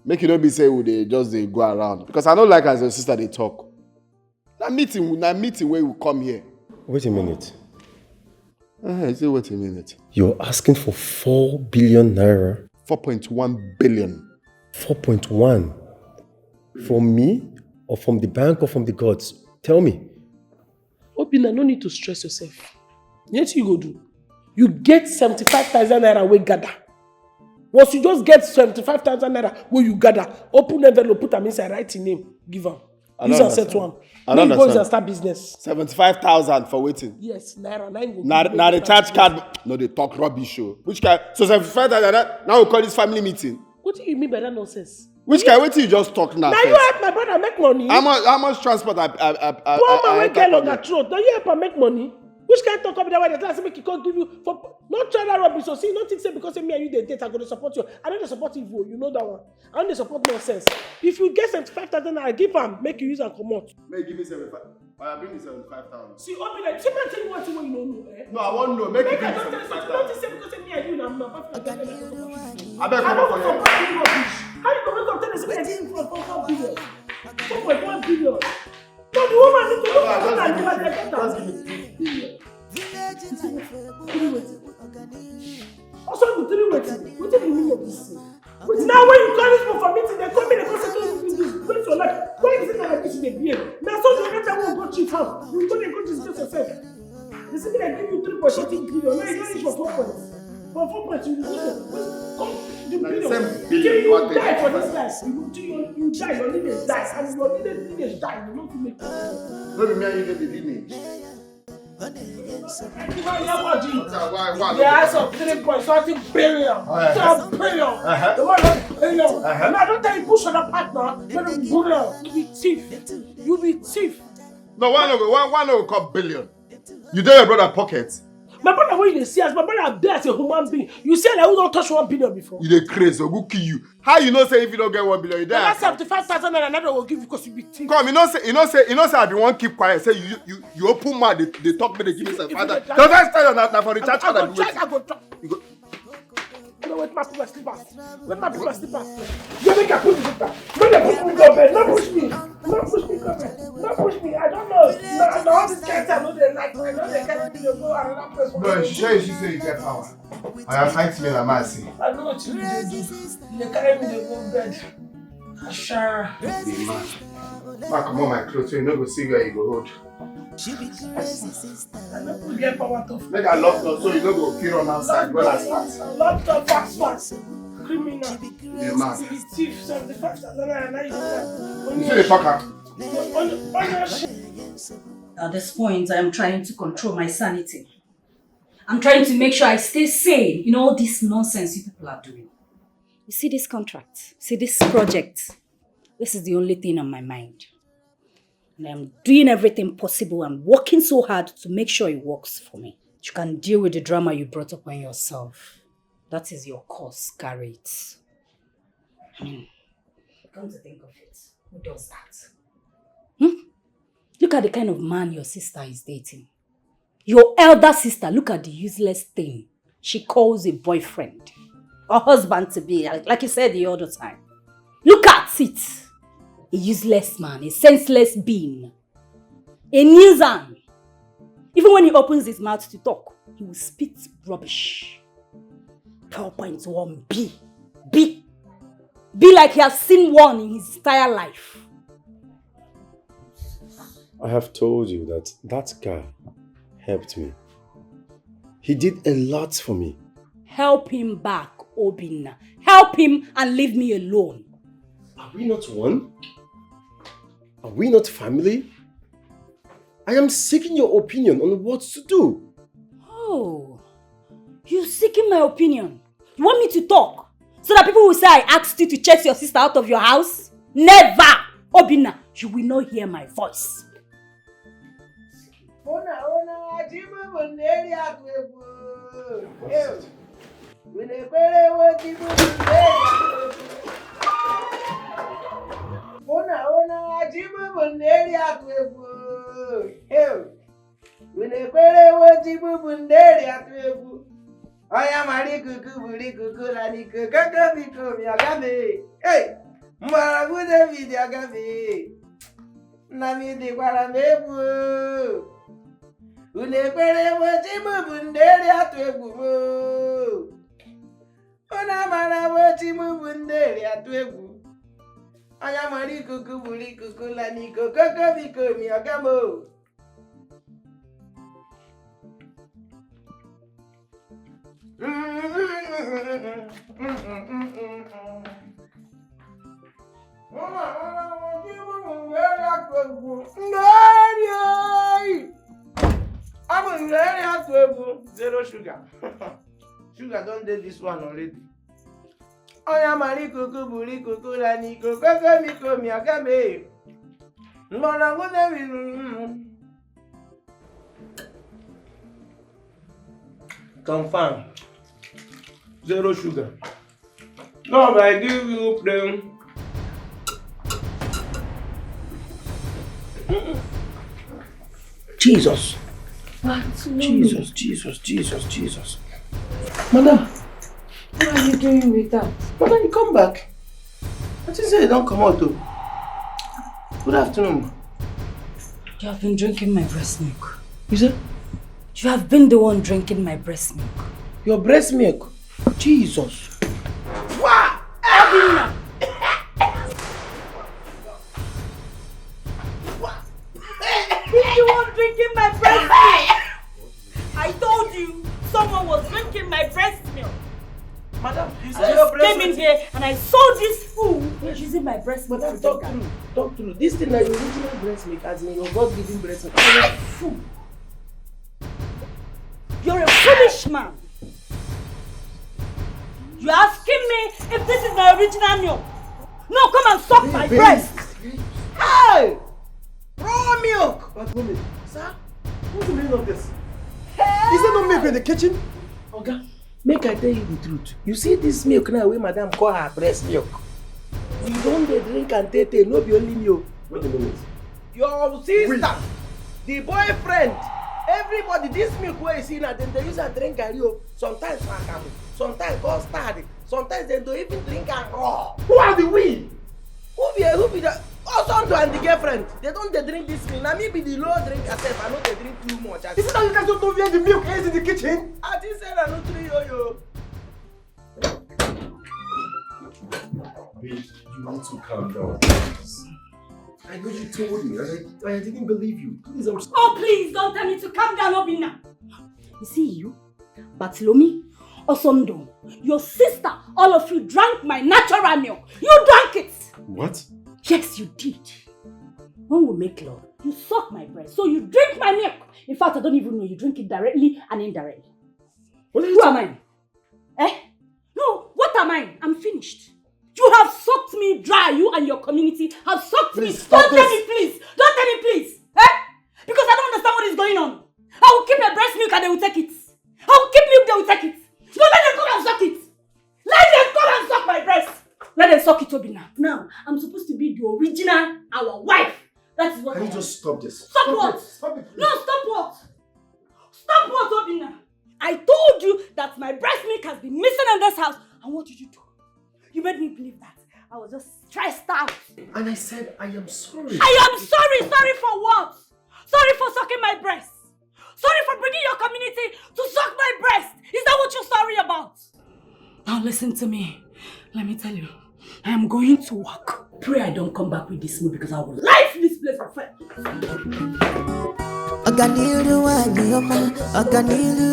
Make you no be say we dey just dey go around because I no like as your sister dey talk. Na meeting, na meeting wey we come here. Wait a minute. Uh, say wait a minute. You're asking for four billion naira? Four point one billion. four point one? From me or from the bank or from the gods? Tell me. Obinna, no need to stress yourself. Wetin you go do? You get seventy-five thousand naira wey gather. Once you just get seventy-five thousand naira wey you gather, open envelope, put am inside, write your name, give am. I Use don't am settle understand. am. I Make don't you go use am understand. Start business. Seventy-five thousand for wetin? Yes, naira. Na him go Na, give you na go recharge start card. business. No, dey talk rubbish o. Which kind? So seventy-five thousand naira. Now we call this family meeting. Wetin you mean by that nonsense? Which kind? Wetin you just talk now? Na you First? Help my brother make money. How much? How much transport? I, I, I, I, Poor I, man I wey enter get from longer here? Throat. Na you help am make money. Which kind talk come be that one? Dey tell am say make he come give you for no try that rubbish. So see, you no think say because say me and you dey date, I go dey support you. I no dey support evil. You know that one. I no dey support nonsense. If you get seventy-five thousand naira, give am, make you use am comot. May you give me seventy-five. I bring the seventy-five thousand. See, Obinna, see man tell you one thing wey you no know, eh? No, I wan know. Make you Make give I me just tell you, seventy-five you no thousand. Think say because say me and you na na. Abeg, I no comot go for here. Support you rubbish. How you go wake up tell me say make I give you for You go dey go disgrace yourself. You see, dem give you three point something billion. Now you don reach for four point. For four point, you reach for come the Na the billion. same Till billion you you wan take die for for this life, you go till you, you die, your lineage die, and your lineage, lineage die, you no fit make it. No be me and you dey the lineage. Everybody, everybody. Why, why, The house of three point something billion. Uh-huh. Three billion. Uh-huh. The one of billion. Uh-huh. Now, I don't tell you, push on that partner. Let them go down. You be thief. You be thief. No, why no go? Why, why no go call billion? You dey your brother pocket. My brother, when you dey see as my brother, I be as a human being. You see, like, who don't touch one billion before? You dey craze, or go kill you. How you know say if you don't get one billion, you That die? seventy-five thousand naira, I never will give you because you be thief. Come, you know say, you know say, you know say I be one keep quiet. Say you, you, you open mouth, they, they talk me, they give me some If father. you dey Don't I tell you na, na for the I, church I that go do check, it. I go drop. You go, You know, wait, my people sleepers. Wait, my people sleepers. You make a put the sister. Don't they push me go bed. Don't push me. Don't push me go bed. Don't push me. I don't know. No, no, all this kind of thing, I know they like. I know they carry me to go another place. But she say she say you get power. I am fighting me like mercy. I know what you dey do. You dey carry me dey go bed. Asha. The man. Back on my clothes, so you no go see where you go hold. I no go get power to Make I lock door so you no go fit run outside when I start. Lock door fast fast. Criminal. The man. You be thief, seventy-five thousand naira, now you dey You see the fucker? At this point, I'm trying to control my sanity. I'm trying to make sure I stay sane in all this nonsense you people are doing. You see this contract, see this project. This is the only thing on my mind. And I'm doing everything possible. I'm working so hard to make sure it works for me. You can deal with the drama you brought upon yourself. That is your cause, carry it. I mean, come to think of it, who does that? Hmm? Look at the kind of man your sister is dating. Your elder sister, look at the useless thing she calls a boyfriend. Or husband to be, like, like you said the other time. Look at it. A useless man, a senseless being. A nuisance. Even when he opens his mouth to talk, he will spit rubbish. Twelve point one B. B. Be like he has seen one in his entire life. I have told you that that guy helped me. He did a lot for me. Help him back, Obinna. Help him and leave me alone. Are we not one? Are we not family? I am seeking your opinion on what to do. Oh, you seeking my opinion? You want me to talk so that people will say I asked you to chase your sister out of your house? Never! Obinna, you will not hear my voice. Ona, ona, ajibu bunderi atwebu. Unu ekwere wo ti bụ bunderi atwebu. Ona, ona, ajibu bunderi atwebu. Unu ekwere wo ti bụ bunderi atwebu. Onye mara ikuku buru ikuku na n'ikuku koko biko mi ọga m. Hey! Mgbọrọgwụ David ọga m. Nna m dịkwara m egwu. Unu ekwere wo ti bụ bunderi atwebu. Unu amara wo ti bụ bunderi atwebu. Onye mara ikuku buru ikuku na n'ikuku koko biko mi ọga m. Zero sugar. Sugar don dey this one already. Onye mara ikuku buru ikuku na n'ikuku koko biko mi ọga m. Mgbọrọgwụ David. Confirm. Zero sugar. Love, I give you prayer. Jesus. Jesus, Jesus, Jesus, Jesus. Madam. What are you doing with that? Madam, you come back. I think say you don come out o. Good afternoon. You have been drinking my breast milk. You say? You have been the one drinking my breast milk. Your breast milk? Jesus. Wow! Obinna! If you All this fool is using my breast milk. Madam, talk true. Talk true. This thing na your original breast milk, as in your God-given breast milk. Fool. You're a foolish man. You're asking me if this is my original milk. No, come and suck my breast. Hey! Raw milk! But woman, sir, what's the meaning of this? Hey! Is there no milk in the kitchen? Oga, make I tell you the truth. You see this milk now wey madam call her breast milk? We don dey drink and tey tey, no be only me o. Wait a minute. Your sister, the boyfriend, everybody, this milk wey you see now, dem dey use am drink garri o. Sometimes for akamu, sometimes custard, sometimes dem dey even drink am raw. Who are the we? Who be who be the Osondo and the girlfriend? They don dey drink this milk. Na me be the low drinker sef. I no dey drink too much. Is it that you guys don't know where the milk is in the kitchen? I think say na no three yo yo. Babe, you need to calm down, please. I know you told me, and I, I didn't believe you. Please, I'm sorry. Oh, please, don't tell me to calm down, Obinna. You see you, Bartholomew, Osondo, your sister, all of you drank my natural milk. You drank it. What? Yes, you did. When we make love, you suck my breast, so you drink my milk. In fact, I don't even know. You drink it directly and indirectly. What are you Who am I? Eh? No, what am I? I'm finished. You have sucked me dry. You and your community have sucked me. Please, stop this. Don't tell me please. Don't tell me please. Eh? Because I don't understand what is going on. I will keep a breast milk and they will take it. I will keep milk, they will take it. No, let them come and suck it. Let them come and suck my breast. Let them suck it, Obinna. Now, I'm supposed to be the original, our wife. That is what I am. Can you just stop this? Stop what? Stop it, please. No, stop what? Stop what, Obinna? I told you that my breast milk has been missing in this house. And what did you do? You made me believe that I was just stressed out. And I said, I am sorry. I am sorry. Sorry for what? Sorry for sucking my breast. Sorry for bringing your community to suck my breast. Is that what you're sorry about? Now listen to me. Let me tell you, I am going to work. Pray I don't come back with this mood because I will light this place on fire. Ọganiru nwanyị ọma, ọganiru.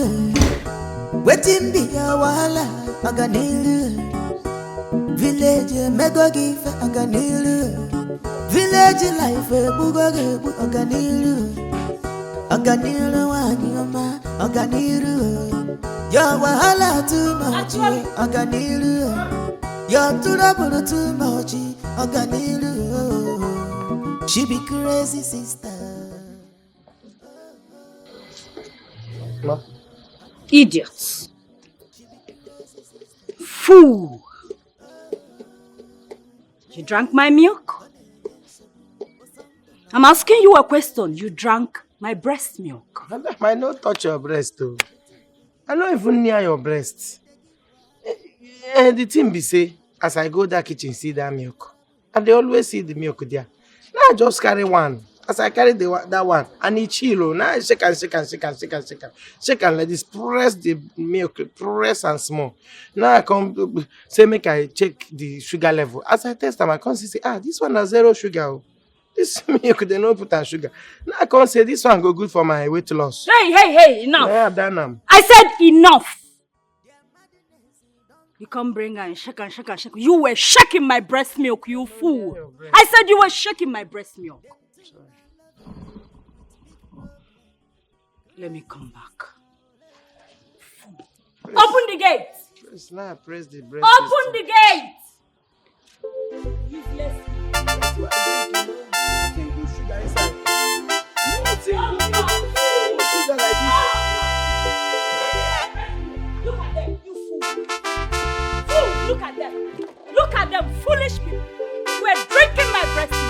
Wetin be your wahala? Ọganiru. Village emego gị ife, ọganiru. Village life egbugo gị egbu, ọganiru. Ọganiru nwanyị ọma, ọganiru. Your wahala too much, ọganiru. Your trouble too much, ọganiru. She be crazy sister. Idiots. Fool. You drank my milk? I'm asking you a question. You drank my breast milk. Madam, I no touch your breast o. I no even near your breast. Eh, eh, the thing be say, as I go that kitchen, see that milk. I dey always see the milk there. Now I just carry one. As I carry the, that one, and e chill o. Now I shake and shake and shake and shake and shake and shake and like this. Press the milk, press and small. Now I come, uh, say make I check the sugar level. As I test am, I come see say, ah, this one na zero sugar o. This milk, they no put am sugar. Now I come say this one go good for my weight loss. Hey, hey, hey, enough. Yeah, I done am. I said enough. You come bring and shake and shake and shake. You were shaking my breast milk, you fool. I said you were shaking my breast milk. Let me come back. Open the gate. Press now, press the breast. Open the gate. Useless. That's why I drink, you know, single sugar inside. Nothing, no sugar like this. Look at them, you fool. Fool, look at them. Look at them, foolish people. You were drinking my breast milk.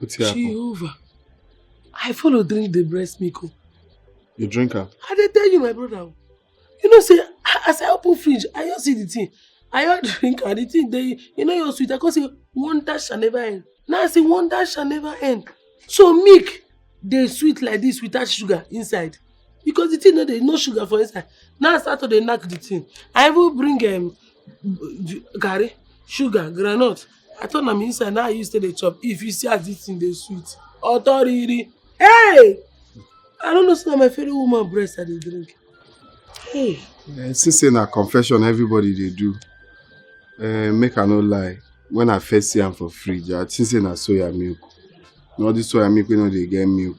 Wetin happen? Jehovah, I follow drink the breast milk o. You drink am? I dey tell you, my brother o. You know say, a-, as I open fridge, I just see the thing. I just drink am, the thing dey, you know, your sweet. I come say, wonder shall never end. Now I say, wonder shall never end. So milk dey sweet like this without sugar inside. because the thing no dey, no sugar for inside. Now I start to dey knack the thing. I even bring um, garri, sugar, groundnut. I turn am inside. Now I use take dey chop. If you see as this thing dey sweet, otoriri. Hey! I don't know say na my fellow woman breast I dey drink. Hey! Eh, since say na confession everybody dey do, eh, make I no lie, when I first see am for fridge, I think say na soya milk. Na all this soya milk wey no dey get milk.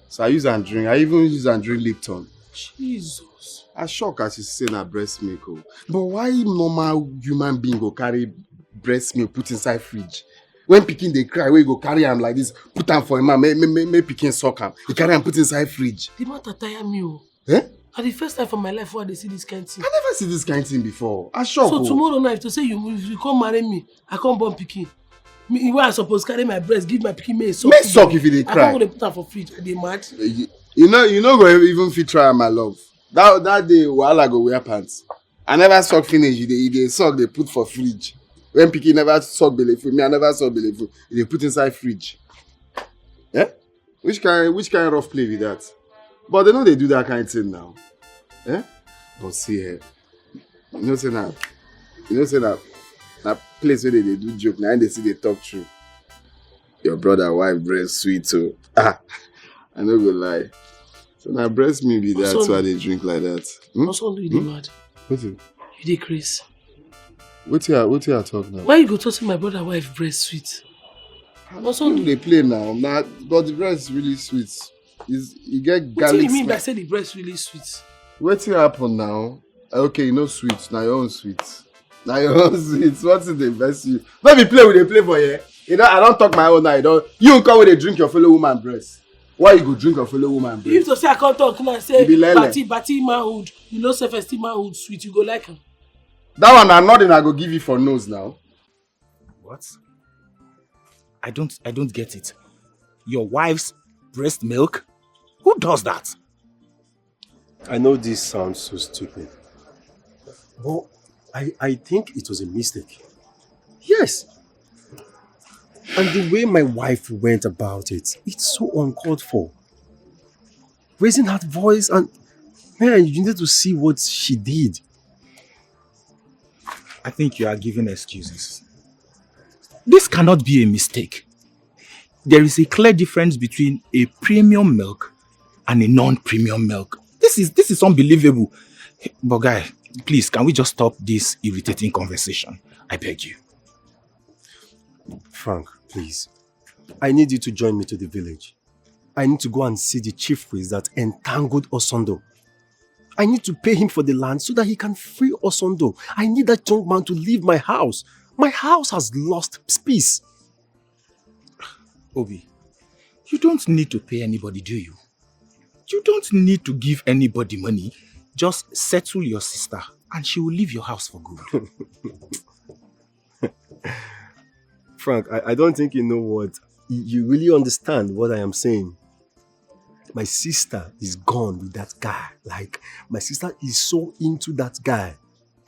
So I use am drink. I even use am drink Lipton. Jesus. I shock as you say na breast milk o. But why normal human being go carry breast milk put inside fridge? When pikin dey cry, wey you go carry am like this, put am for him mouth, make, make, make, make pikin suck am. You carry am put inside fridge. The matter tire me o. Eh? Na the first time for my life wey I dey see this kind thing. I never see this kind thing before. I shock So o. Tomorrow night, to say you, if you come marry me, I come born pikin. Me, wey I suppose carry my breast, give my pikin make e suck. Make e suck if e dey cry. I come go dey put am for fridge. I dey mad. Eh, you, you know, you no go even fit try am, my love. That that day, wahala go wear pants. I never suck finish. You dey, you dey suck, dey put for fridge. When pikin never suck belle full, me I never suck belle full. You dey put inside fridge. Eh? Which kind, which kind rough play be that? But they no dey do that kind thing now. Eh? But see, eh, you know say na, you know say na, na place where they dey do joke. Na im dey see dey talk true. Your brother wife breast sweet o. Ah, I no go lie. So na breast milk be that, so I dey drink like that. Hmm? Also, you dey mad. Wetin? You dey craze. Wetin I, wetin I talk now? Why you go talk say my brother wife breast sweet? Also, you dey play now. Na, but the breast is really sweet. Is, e get garlic. Wetin you mean by say the breast really sweet? Wetin happen now? Okay, e no sweet. Na your own sweet. Na your own sweet. Wetin dey vex you? No be play we dey play for here. You know, I don talk my own now. You don, you come wey dey drink your fellow woman breast. Why you go drink your fellow woman breast? If to say I come talk now, say, Batty, batty manhood, you know, self-esteem manhood sweet, you go like am. That one na nothing I go give you for nose now. What? I don't I don't get it. Your wife's breast milk? Who does that? I know this sounds so stupid, but I, I think it was a mistake. Yes. And the way my wife went about it, it's so uncalled for. Raising her voice and, man, you need to see what she did. I think you are giving excuses. This cannot be a mistake. There is a clear difference between a premium milk and a non-premium milk. This is this is unbelievable. But guy, please, can we just stop this irritating conversation? I beg you. Frank, please. I need you to join me to the village. I need to go and see the chief priest that entangled Osondo. I need to pay him for the land so that he can free Osondo. I need that young man to leave my house. My house has lost peace. Obi, you don't need to pay anybody, do you? You don't need to give anybody money. Just settle your sister and she will leave your house for good. Frank, I, I don't think you know what you, you really understand what I am saying. My sister is gone with that guy. Like, my sister is so into that guy.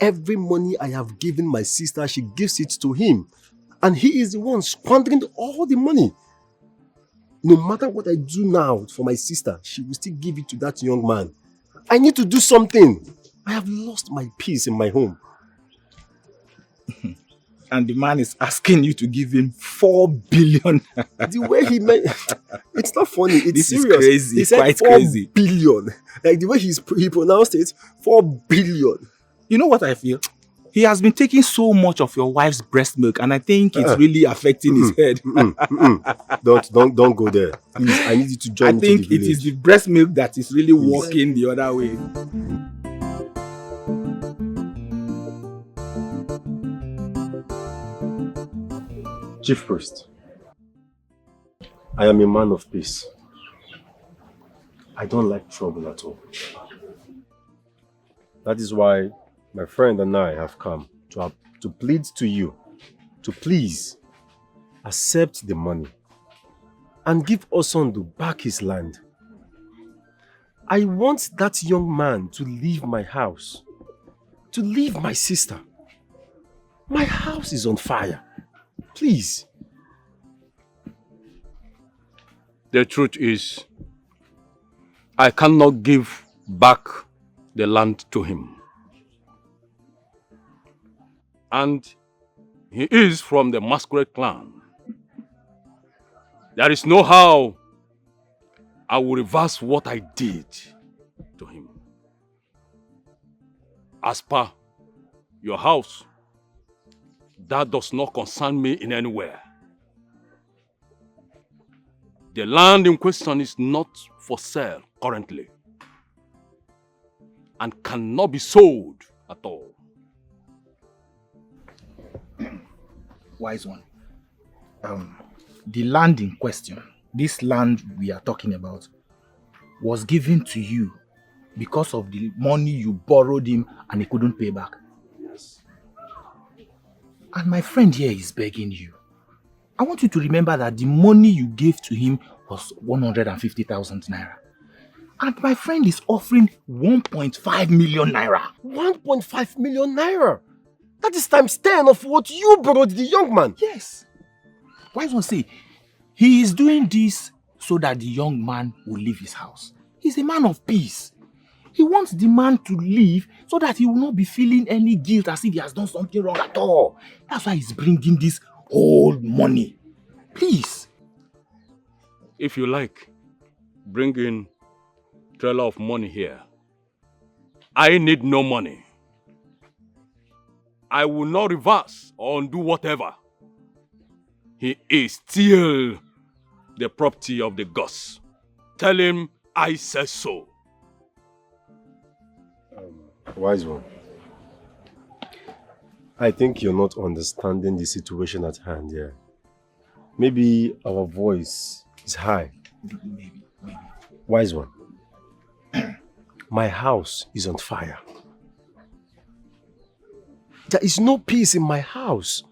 Every money I have given my sister, she gives it to him. And he is the one squandering all the money. No matter what I do now for my sister, she will still give it to that young man. I need to do something. I have lost my peace in my home. And the man is asking you to give him four billion. The way he made it's not funny. It's this serious. Is crazy. He said quite four crazy. Billion. Like the way he's, he pronounced it, four billion. You know what I feel? He has been taking so much of your wife's breast milk, and I think it's uh, really affecting mm, his head. Mm, mm, don't don't don't go there. Please, I need you to join I me. I think it is the breast milk that is really working the other way. Chief Priest, I am a man of peace. I don't like trouble at all. That is why my friend and I have come to, to plead to you to please accept the money and give Osondu back his land. I want that young man to leave my house, to leave my sister. My house is on fire. Please. The truth is, I cannot give back the land to him. And he is from the Masquerade clan. There is no how I will reverse what I did to him. As per your house, that does not concern me in any way. The land in question is not for sale currently and cannot be sold at all. Wise one. Um, the land in question, this land we are talking about, was given to you because of the money you borrowed him and he couldn't pay back. Yes. And my friend here is begging you. I want you to remember that the money you gave to him was one hundred and fifty thousand naira. And my friend is offering one point five million naira. one point five million naira? That is times ten of what you borrowed the young man. Yes. Wise one say, he is doing this so that the young man will leave his house. He's a man of peace. He wants the man to leave so that he will not be feeling any guilt as if he has done something wrong at all. That's why he's bringing this old money. Please. If you like, bring in trailer of money here. I need no money. I will not reverse or undo whatever. He is still the property of the gods. Tell him I said so. Um, wise one. I think you're not understanding the situation at hand here. Maybe our voice is high. Maybe, maybe. Wise one. My house is on fire. There is no peace in my house.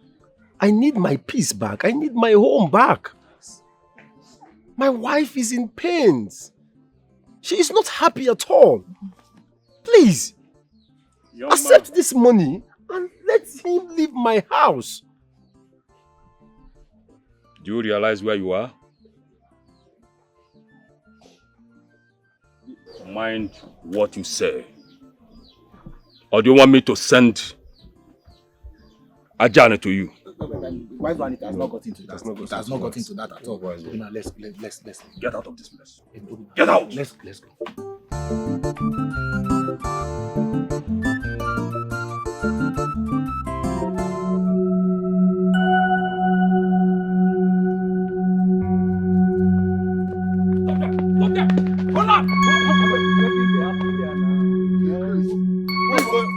I need my peace back. I need my home back. My wife is in pains. She is not happy at all. Please, Young accept man. This money and let him leave my house. Do you realize where you are? Mind what you say. Or do you want me to send Ajane to you? Why do it has not got into that? It has not got into that at all. Let's, let's, let's get out of this place. Get out! Let's, let's go.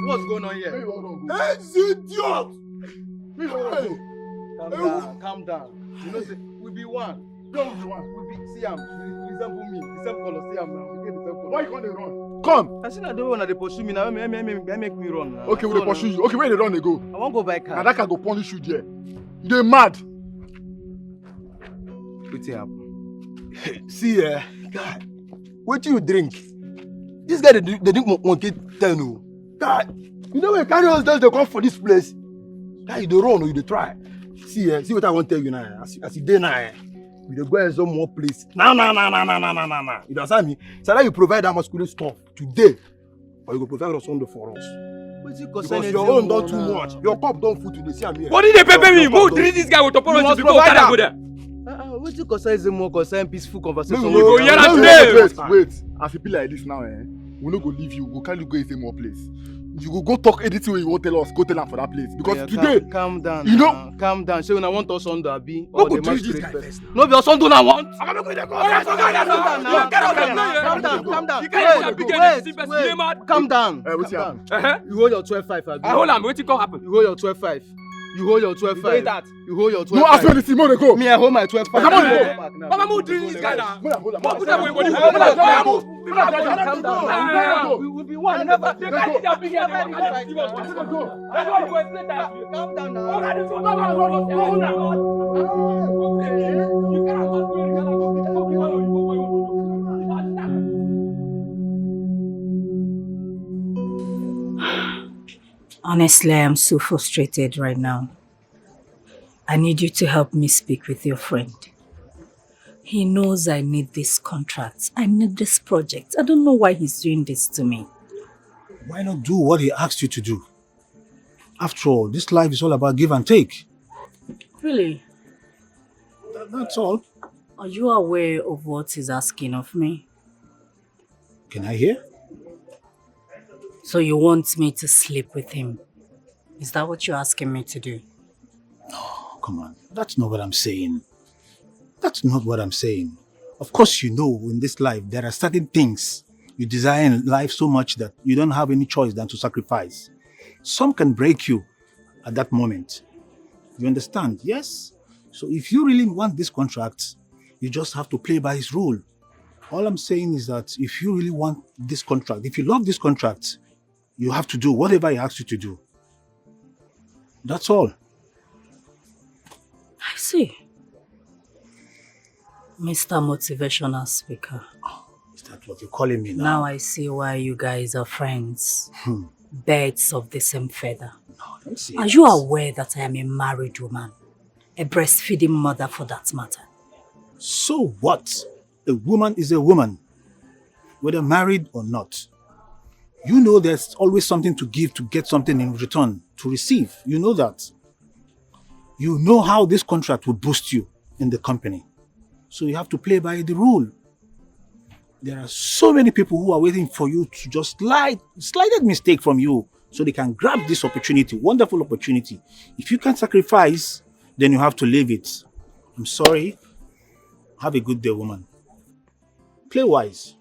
What's going on here? Hey, idiot! Calm down, calm down. You know, say, we be one. Don't be one. We be, see am. We resemble me. The same color. See am now. We get the same color. Why you gonna run? Come. I see na the one that they pursue me now. Make, make, make, make me run now. Okay, we dey pursue you. Okay, where they run they go? I won't go buy car. And that car go punish you there. You dey mad? Wetin happen? See, eh, God, wetin you drink? This guy dey drink, dey drink monkey ten o. God, you know when carry us just dey come for this place. Guy, you dey run or you dey try? See, eh, see what I wan tell you now. As, as you dey now, eh, we dey go some more place. Now, now, now, now, now, now, now, now, now. You understand me? So that you provide that masculine stuff today, or you go provide us something for us. Because your own don too much. Your cup don full today. See am here. What did they pay me? Go drink this guy with opportunity before Okada go there. Uh, uh, wetin concern is more concern peaceful conversation. You go hear am today. Wait, wait. As e be like this now, eh? We no go leave you. We go carry you go a more place. You go go talk anything wey you wan tell us. Go tell am for that place because today, calm down, you know, calm down. Say una wan talk Sunday, abi? No go drink this guy first. No be Osundu na want. Calm down, calm down, calm down. Wait, wait, wait. Calm down. You hold your twelve five, abi? I hold am. Wetin come happen? You hold your twelve five. You hold your twelve five. You hold your twelve five. No, ask me anything, more go. Me, I hold my twelve five. Come on, go. Papa, move drink this guy now. Move, move, move, move, move, move. Calm down. Calm down. We will be one. Never. Calm down now. Honestly, I am so frustrated right now. I need you to help me speak with your friend. He knows I need this contract. I need this project. I don't know why he's doing this to me. Why not do what he asked you to do? After all, this life is all about give and take. Really? That- That's all. Are you aware of what he's asking of me? Can I hear? So you want me to sleep with him? Is that what you're asking me to do? Oh, come on. That's not what I'm saying. That's not what I'm saying. Of course, you know, in this life, there are certain things you desire in life so much that you don't have any choice than to sacrifice. Some can break you at that moment. You understand? Yes? So if you really want this contract, you just have to play by his rule. All I'm saying is that if you really want this contract, if you love this contract, you have to do whatever he asks you to do. That's all. I see. Mister Motivational Speaker. Is that what you're calling me now? Now I see why you guys are friends. Birds of the same feather. No, don't say Are that. You aware that I am a married woman? A breastfeeding mother for that matter. So what? A woman is a woman, whether married or not. You know there's always something to give to get something in return to receive. You know that. You know how this contract will boost you in the company. So you have to play by the rule. There are so many people who are waiting for you to just slide, slighted mistake from you so they can grab this opportunity, wonderful opportunity. If you can't sacrifice, then you have to leave it. I'm sorry. Have a good day, woman. Play wise.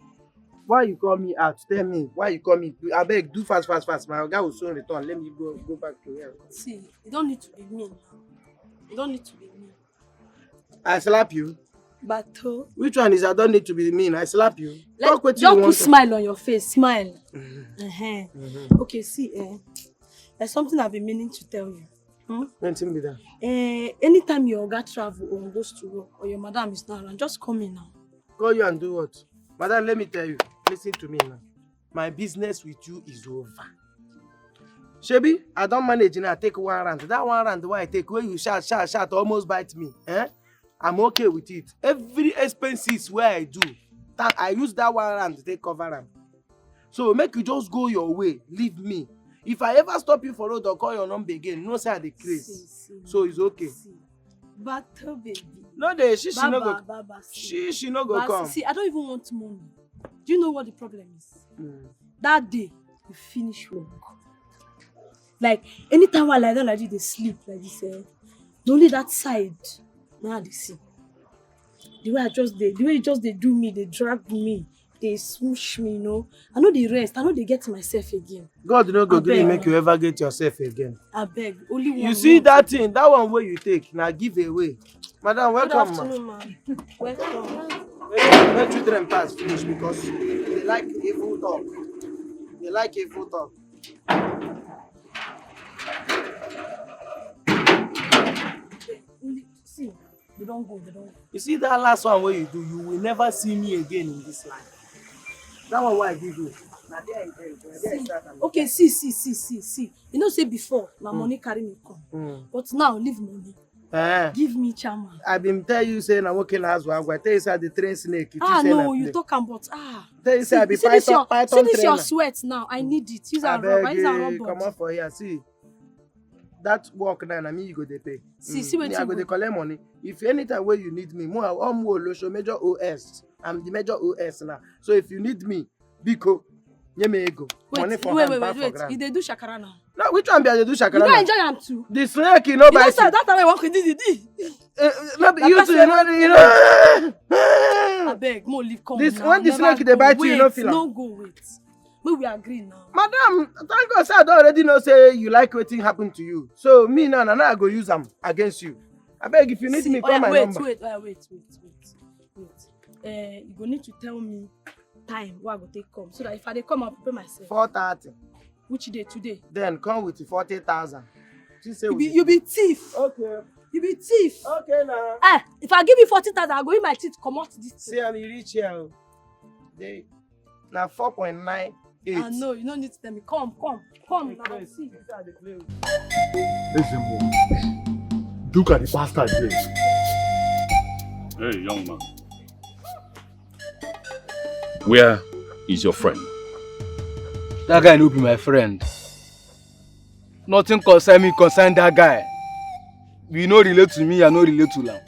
Why you call me out? Tell me. Why you call me? I beg, do fast, fast, fast. My guy will soon return. Let me go go back to here. See, you don't need to be mean. You don't need to be mean. I slap you. Bato. Which one is I don't need to be mean? I slap you. Let, Talk what you just put want. Smile on your face. Smile. Uh-huh. Okay, see, eh, there's something I've been meaning to tell you. Hmm? Nothing be that. Eh, anytime your oga travel or goes to work or your madam is not around, just call me now. Call you and do what? Madam, let me tell you. Listen to me now. My business with you is over. Shebi, I don't manage now. Take one round. That one round why I take where you shout, shout, shout, almost bite me. Eh? I'm okay with it. Every expenses where I do, that I use that one round to take cover am. So make you just go your way, leave me. If I ever stop you for road or call your number again, no say I dey craze. See, see, So it's okay. See. Bato baby. No dey, she she no Baba, go. Baba, see. She she no go But come. See, I don't even want money. Do you know what the problem is? Mm. That day, you finish work. Like, anytime I lie down like this, they sleep like this. Eh? Only that side, now they see. The way I just did, the way you just they do me, they drag me, they smoosh me, you know. I know they rest, I know they get myself again. God no go gree Abeg. Make you ever get yourself again. I beg, only one. You see that thing, that one where you take, now give away. Madam, Good welcome, ma. Afternoon, ma'am. Welcome. Make, make children pass finish because they like evil talk. They like evil talk. Only, see, they don't go, they don't go. You see that last one where you do, you will never see me again in this life. That one where I give you. Na there I tell you, na there I start am. Okay, see, see, see, see, see. You know, say before, my Mm. money carry me come. Mm. But now, leave money. Eh, Give me chairman. I been tell you say na working as well. I tell you say I dey train snake. You Ah, think say no, na you play. Talk am, but ah. Tell you say I be See this python, your, python see this your trainer. Sweat now. I need it. Use and rub. Use and rub. Come on for here. See that work now, na me you go dey pay. See, see Me, wetin I go you dey go collect money. If anytime where you need me, more I am more Olosho, major O S. I'm the major O S now. So if you need me, biko, nye me ego. Wait, Money for wait, hand, wait, back wait, for wait. Ground. You dey do shakara now. No, which one be I dey do You shakara go now? Enjoy am too. The snake, you know, You know, bite sir, you. That's how I want to do it. Eh, eh, no be That you person too, you know, you know. I beg, mo leave come This- now. When the Never snake dey go. Bite you, you no Wait, feel am. No go wait. Make we agree now. Madam, thank God say I don already know say you like wetin happen to you. So me now, na now I go use am against you. I beg, if you need See, me, oh call yeah, my wait, number. Wait, oh yeah, wait, wait, wait, wait. Eh, you go need to tell me time wey I go take come so that if I dey come, I prepare myself. Four thirty. Which day today? Then come with forty thousand. You say You we be, you be thief. Okay. You be thief. Okay now. Eh, if I give you forty thousand, I go use my teeth comot this thing. See, I'm rich here. Oh. They now four point nine eight. Ah no, you no need to tell me. Come, come, come now. See. Ezemo, look at the bastard there. Hey, young man. Where is your friend? That guy no be my friend. Nothing concern me concern that guy. You no relate to me, I no relate to am.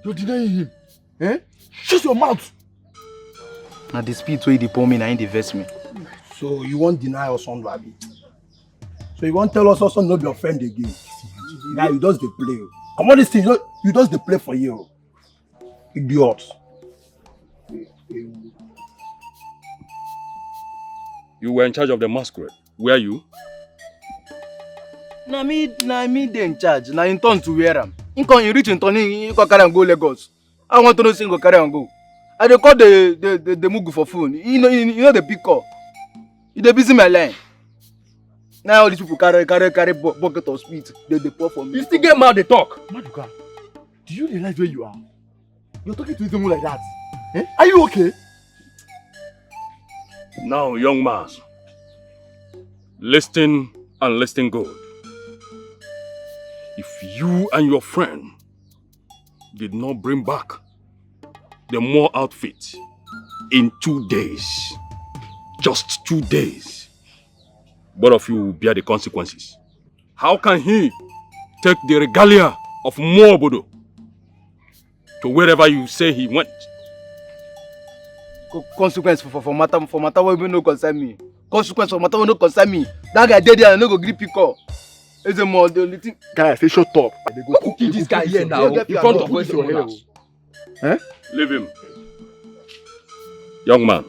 You're denying him. Eh? Shut your mouth. Na the spit wey dey pour me na im dey vex me. So you wan deny us Ondo, abi? So you wan tell us Ondo no be your friend again? Guy, you just dey play o. Comot this thing, you just, you just dey play for here o. Idiot. You were in charge of the masquerade. Where you? Na me, na me dey in charge. Na im turn to wear am. Im come, im reach im turn, im, im come carry am go Lagos. I want to know say im go carry am go. I dey call the, the, the, the Mugu for phone. You know, you, you know the pick call. You dey busy my line. Now all these people carry, carry, carry bu- bucket of spit. They dey pour for me. You still get mouth dey talk. Maduka, do you realize where you are? You're talking to someone like that. Eh? Are you okay? Now, young man, listen and listen good. If you and your friend did not bring back the more outfit in two days, just two days, both of you will bear the consequences. How can he take the regalia of Mobodo to wherever you say he went? Co- Consequence for, for, for matter for matter wey no concern me. Consequence for matter wey no concern me. That guy dey there, I no go gree pick call. Is the more the only thing. Guy, I say shut up. Go kill this guy here now in front of your house. Leave him. Young man,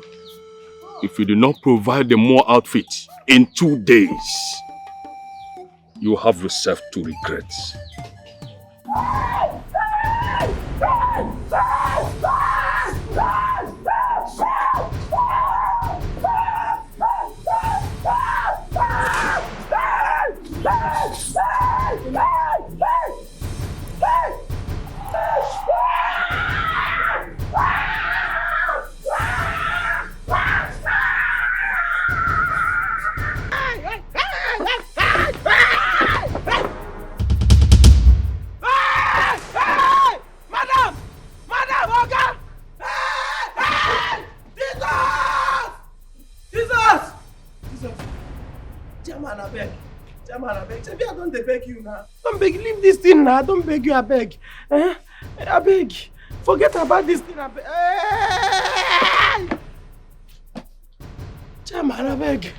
if you do not provide the more outfit in two days, you have yourself to regret. Madam! Madam, Oga! Hey! Hey! Jesus! Jesus! Jesus! Chairman, abeg. Chairman, abeg. Shebi I don dey beg you now. Don beg, leave this thing now. I don beg you, abeg. Eh? Abeg. Forget about this thing, abeg. Hey! Chairman, abeg.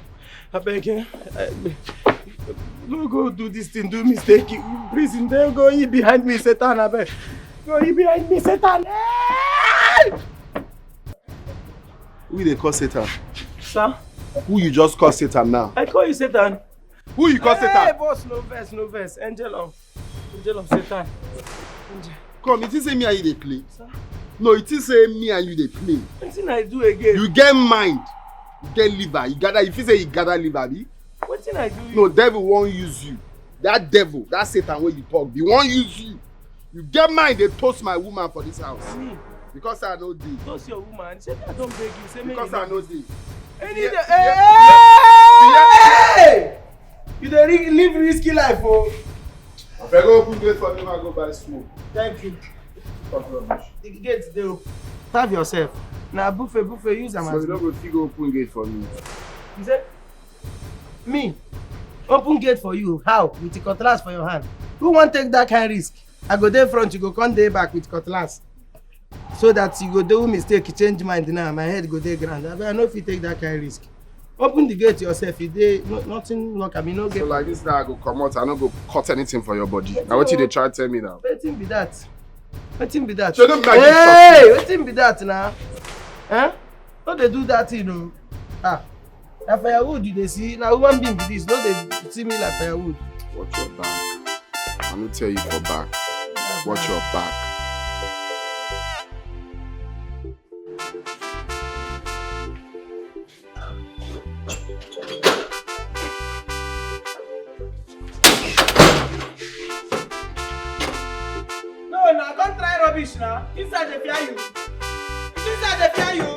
Abeg, eh? Eh, no go do this thing, do mistake. Prison, dey go, he behind me, Satan, abeg. Go, he behind me, Satan. Hey! Who you dey call Satan? Sir, Who you just call Satan now? I call you Satan. Who you call Hey, Satan? Boss, no vex, no vex. Angel of, angel of Satan. Angel. Come, you think say me and you dey play? Sir, No, you think say me and you dey play? Wetin I do again? You get mind, you get liver, you gather, you feel say you gather liver, abi? Wetin I do you? No, devil wan use you. That devil, that Satan wey you talk, he wan use you. You get mind dey toast my woman for this house. Me? Because I no dey. Toast your woman. Say me I don beg you. Say me Because you I no dey. Any Yeah, day. yeah, Hey! yeah. Hey! You dey re- live risky life, oh. Abeg go open gate for me, make I go buy smoke. Thank you. Fuck rubbish. The gate dey open. Serve yourself. Na buffet, buffet, use am So as you no go fit go open gate for me. You say, me, open gate for you. How? With the cutlass for your hand. Who wan take that kind risk? I go dey front, you go come dey back with cutlass. So that you go do mistake, change mind now. My head go dey ground. Abeg, I no fit take that kind risk. Open the gate yourself. You dey no, nothing work. I mean, no So get. Like this now, I go comot. I no go cut anything for your body. Na wetin you dey try tell me now? Wetin be that? Wetin be that? So don't make me Hey, wetin be that now? Huh? No dey do that thing, no. Ah, na firewood you dey see. Na human being be this. No dey see me like firewood. Watch your back. I no tell you for back. Watch your back. No, na come try rubbish na. Inside dey fear you. Inside dey fear you.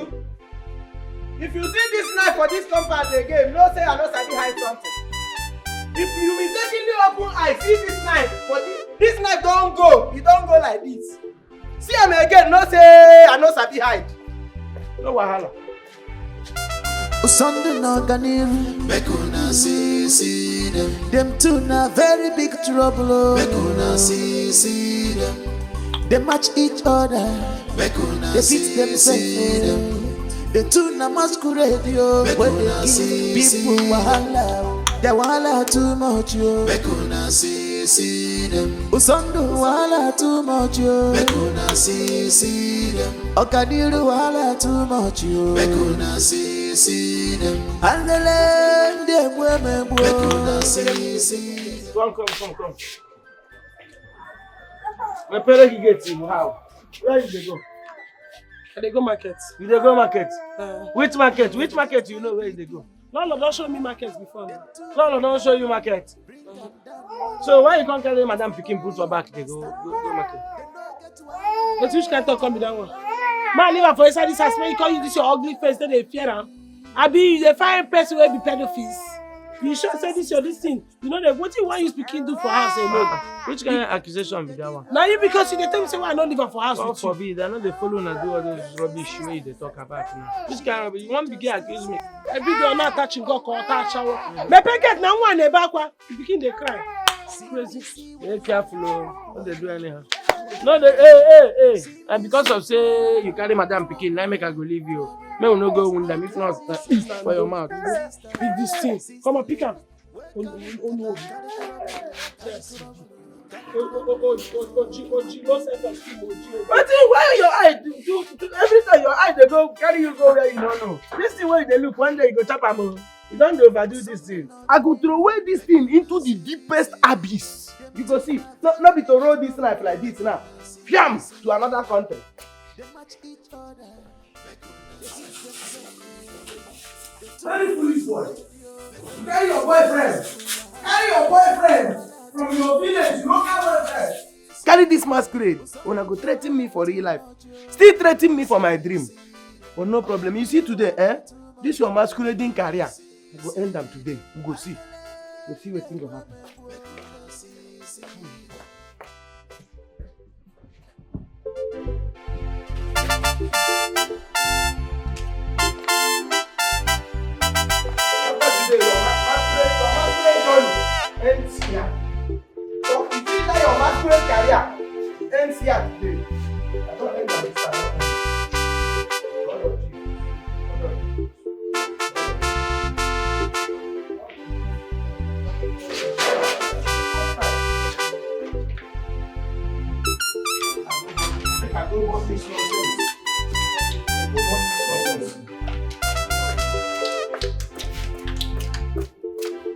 If you see this knife for this compound again, know say I no sabi hide something. If you mistakenly open eye see this knife for this, this knife don go, e don go like this. See am again, know say I no sabi hide. No wahala. Sunday no ganim. Make una see, see them. Them two na very big trouble. Oh. Make una see, see them. They match each other. Make una they beat themselves. The two na masquerade yo. When they give people wahala, the wahala too much yo. Make una see, see them. Usondo wahala too much yo. Make una see, see them. Okadiru wahala too much yo. Make una see, see them. Andele ndị egbu emegbu. Make una see, see them. Come, come, come, come. My parents get you how? Where you dey go? I dey go market. You dey go market? Uh, which market? Which market you know where you dey go? Landlord don show me market before now. Landlord don show you market? So why you come carry madam pikin put for back dey go go go market? But which kind talk come be that one? Man leave her for inside this house make you come use this your ugly face take dey fear am. Abi you dey find person wey be pedophiles? You sure say this your this thing You know that what you want you speaking do for us alone. Ah, which kind of accusation be that one? Now you because you dey tell me say why I no leave am for house God with you. Forbid, I no dey follow una do all those rubbish wey you dey talk about now. Which kind of rubbish? You wan begin accuse me? Every day una touching God call touch shower. My packet na one dey back one. You begin dey cry. Crazy. Be careful o. No dey do anyhow. No dey hey hey hey. And because of say you carry madam pikin, na make I go leave you. Make we no go wound am if not na for your mouth. Pick this thing. Come on, pick am. Wetin why your eye do do do every time your eye dey go carry you go where you no know. This thing wey you dey look one day you go chop am o. You don dey overdo this thing. I go throw away this thing into the deepest abyss. You go see. No, no be to roll this life like this now. Fiam to another country. Very foolish boy. You carry your boyfriend. Carry your boyfriend from your village, local boyfriend. Carry this masquerade. Una go threaten me for real life. Still threaten me for my dream. But no problem. You see today, eh? This your masquerading career. I go end am today. We go see. We go see wetin go happen.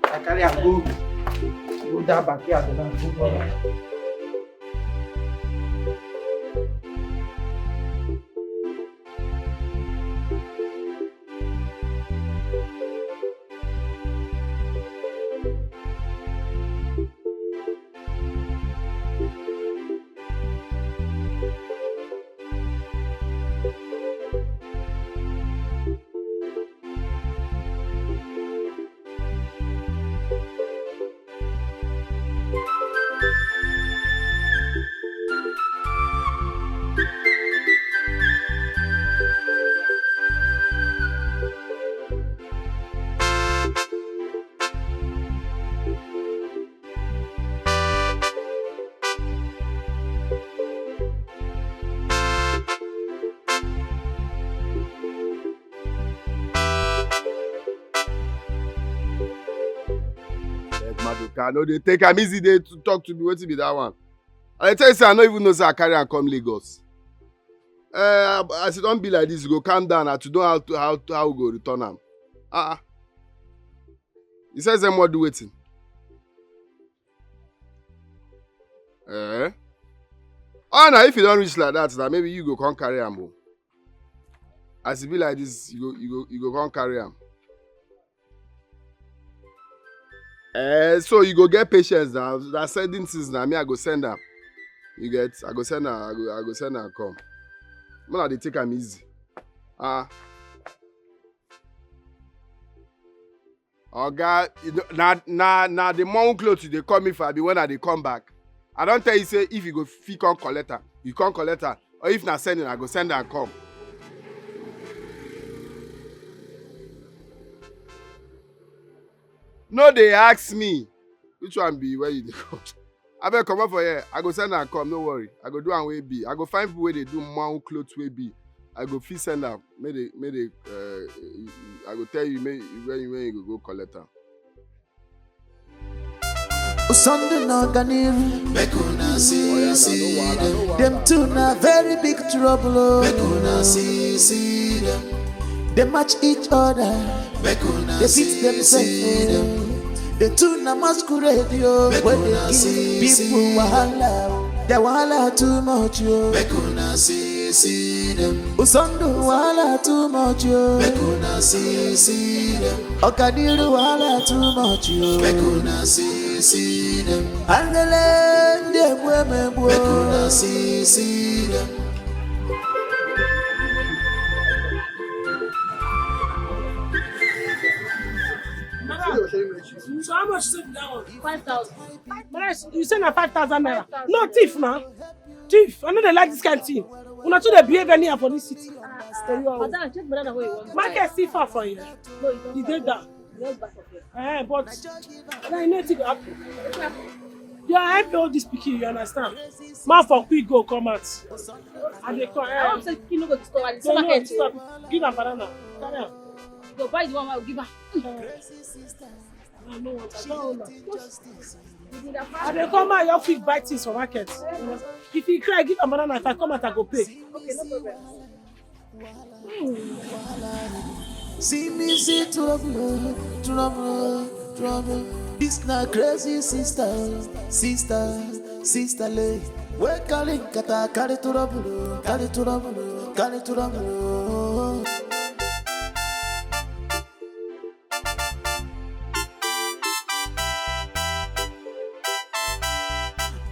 I carry am go go that backyard and go for am. Maduka, no dey take am easy dey to talk to me. Wetin be that one? I dey tell you say I no even know say I carry am come Lagos. Uh, as e don be like this, you go calm down and to know how to, how to, how we go return am. Ah, ah. He says them what do wetin? Eh? Oh, now if you don't reach like that, now maybe you go come carry am home. As e be like this, you go you go you go come carry am. Eh, so you go get patience now. That sending things now, me I go send am. You get? I go send am. I go I go send am come. Man, I dey take am easy. Ah. Oga, you know, na na na the morning cloth you dey call me for abi when I dey come back. I don tell you say if you go fit come collect am, you come collect am. Or if na sending, I go send am come. No dey ask me. Which one be where you dey come? Abeg comot for here. I go send am come, no worry. I go do am wey be. I go find people wey dey do man cloth wey be. I go fit send am. Make dey make dey uh, I go tell you make, when you when you go go collect am. Usondu na Ganiru. Make una see, see them. Them two na very big trouble. Oh. Make una see, see them. They match each other. Make una they fit themselves. Oh. The two na masquerade yo. Make when una they see, give people see wahala. The wahala too much yo. Make una see, see them. Usondu wahala too much yo. Make una see, see them. Okadiru wahala too much yo. Make una see, see them. Angele ndị egbu emegbu. Make una see, see them. So how much is that one? Five thousand. Madam, you say na five thousand naira. No thief na. Thief. I no dey like this kind thing. Una too dey behave anyhow for this city. Madam, check banana wey you want. Market still far for here. No, you don't. E dey down. Just back of here. Eh, but na you know wetin go happen. You are help all this pikin, you understand? Man for quick go come out. I dey come. I hope say pikin no go disturb. I dey see market. Give am banana. Carry am. You go buy the one wey I go give am. I dey come out, you fit buy things for market. If you cry, give am banana. If I come out, I go pay. See me see trouble, trouble, trouble. This na crazy sister, sister, sister lay. We carry kata, carry trouble, carry trouble, carry trouble.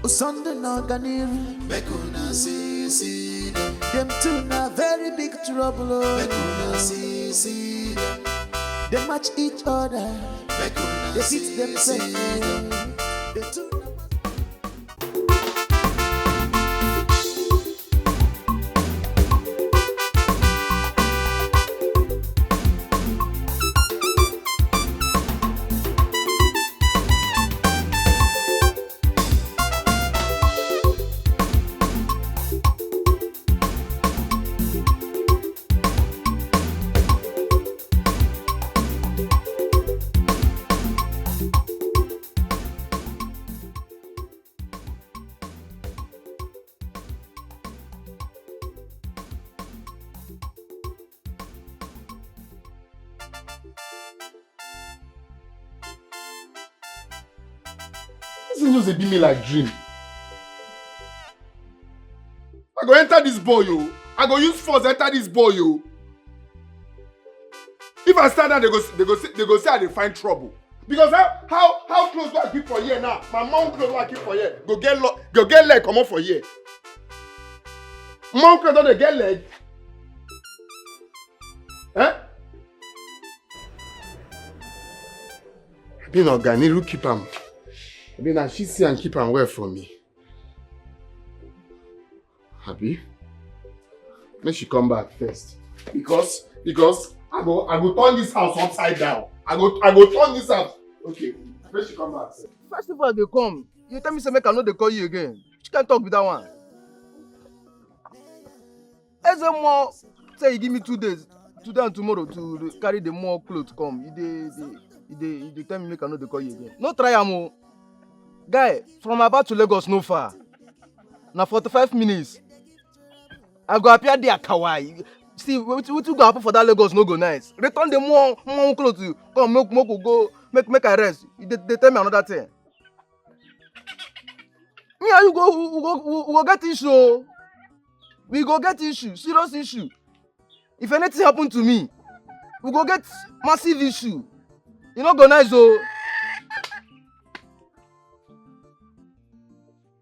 Usondu na Ganiru. Make una see, see them. Them two na very big trouble. Oh. Make una see, see them. They match each other. Make una they fit themselves. The two na This thing just dey be me like dream. I go enter this boy o. I go use force enter this boy o. If I start now, they go they go say they go say I dey find trouble. Because how how how clothes wey I keep for here now, my mom clothes wey I keep for here go get lo go get leg comot for here. Mom clothes don dey get leg. Eh? Abi na oga Niru keep am. Abi na she see and keep am well for me. Abi? Make she come back first. Because because I go I go turn this house upside down. I go I go turn this house. Okay. Make she come back first. First of all, they come. You tell me say make I no dey call you again. Which kind talk be that one? Eze Mo say he give me two days, today and tomorrow to carry the more clothes come. He dey he dey he dey tell me make I no dey call you again. No try am o. Guy, from Aba to Lagos no far. Na forty-five minutes. I go appear there kawai. See wetin wetin go happen for that Lagos no go nice. Return the more more clothes come make make we go make make I rest. You dey dey tell me another thing. Me and you go we go we go get issue o. We go get issue, serious issue. If anything happen to me, we go get massive issue. E no go nice o.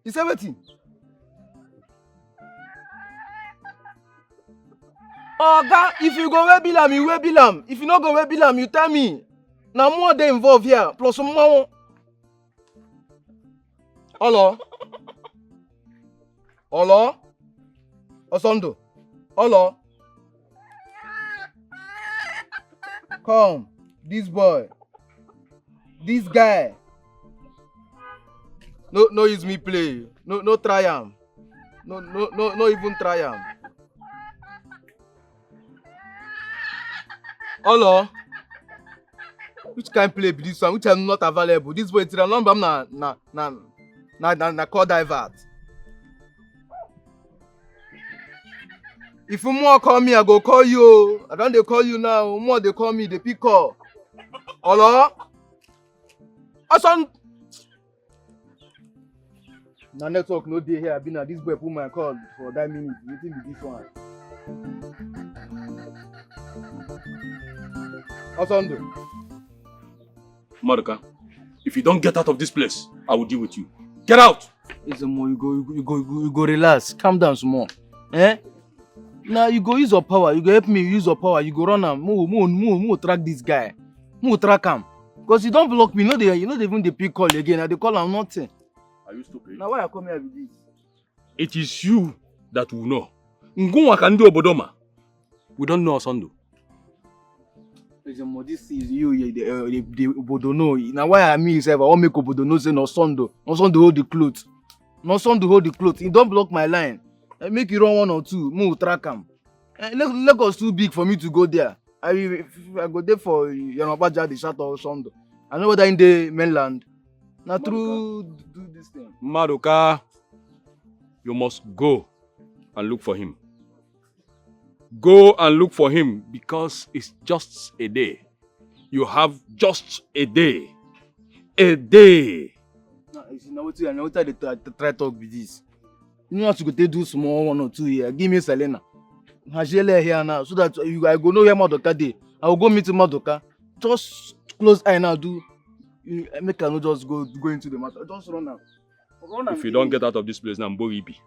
You say wetin? Oga, if you go wey bill am, you wey bill am. If you no go wey bill am, you tell me. Na more dey involve here, plus more. Hello? Hello? Osondo? Hello? Come, this boy. This guy, no, no use me play. No, no try am. No, no, no, no even try am. Olo, which kind play be this one? Which I'm not available. This boy, Tiran Lomba, na na na na na na call divert. If more call me, I go call you. I don't, they call you now. More they call me, they pick call. Olo, Oson. Na network no dey here, abi na this boy put my call for that minute. Wetin be this one? Osondo. Maduka, if you don't get out of this place, I will deal with you. Get out! Ezomo, you go, you go, you go, you go, you go relax. Calm down small. Eh? Now you go use your power. You go help me use your power. You go run am. Mo, mo, mo, mo track this guy. Mo track am. Because you don't block me. You know they, you know they even dey pick call again. I dey call am nothing. Are you stupid? Now why I come here with this? It is you that will know. Ngunwa ka ndị obodo ma. We don't know Osondo. Ezomo, this is you, you the, uh, the, the obodo know. Now why I mean yourself? I want make obodo know say no Osondo. No Osondo hold the cloth. No Osondo hold the cloth. You don't block my line. Eh, make you run one or two. Mo track am. Eh, Lag-, Lagos too big for me to go there. I will, I go there for Yanabaja, the shot or Osondo. I know whether in the mainland. Now through do this thing. Maduka, you must go and look for him. Go and look for him because it's just a day. You have just a day. A day. Now, you see, now wetin, now wetin I dey try, try talk be this. You know how to go take do small one or two here. Give me Selena. Hajele here now, so that you, I go know where Maduka dey. I will go meet Maduka. Just close eye now, do. You, make I no just go, go into the matter. Just run now. Run am. If you don't get out of this place now, Mbo Ibi.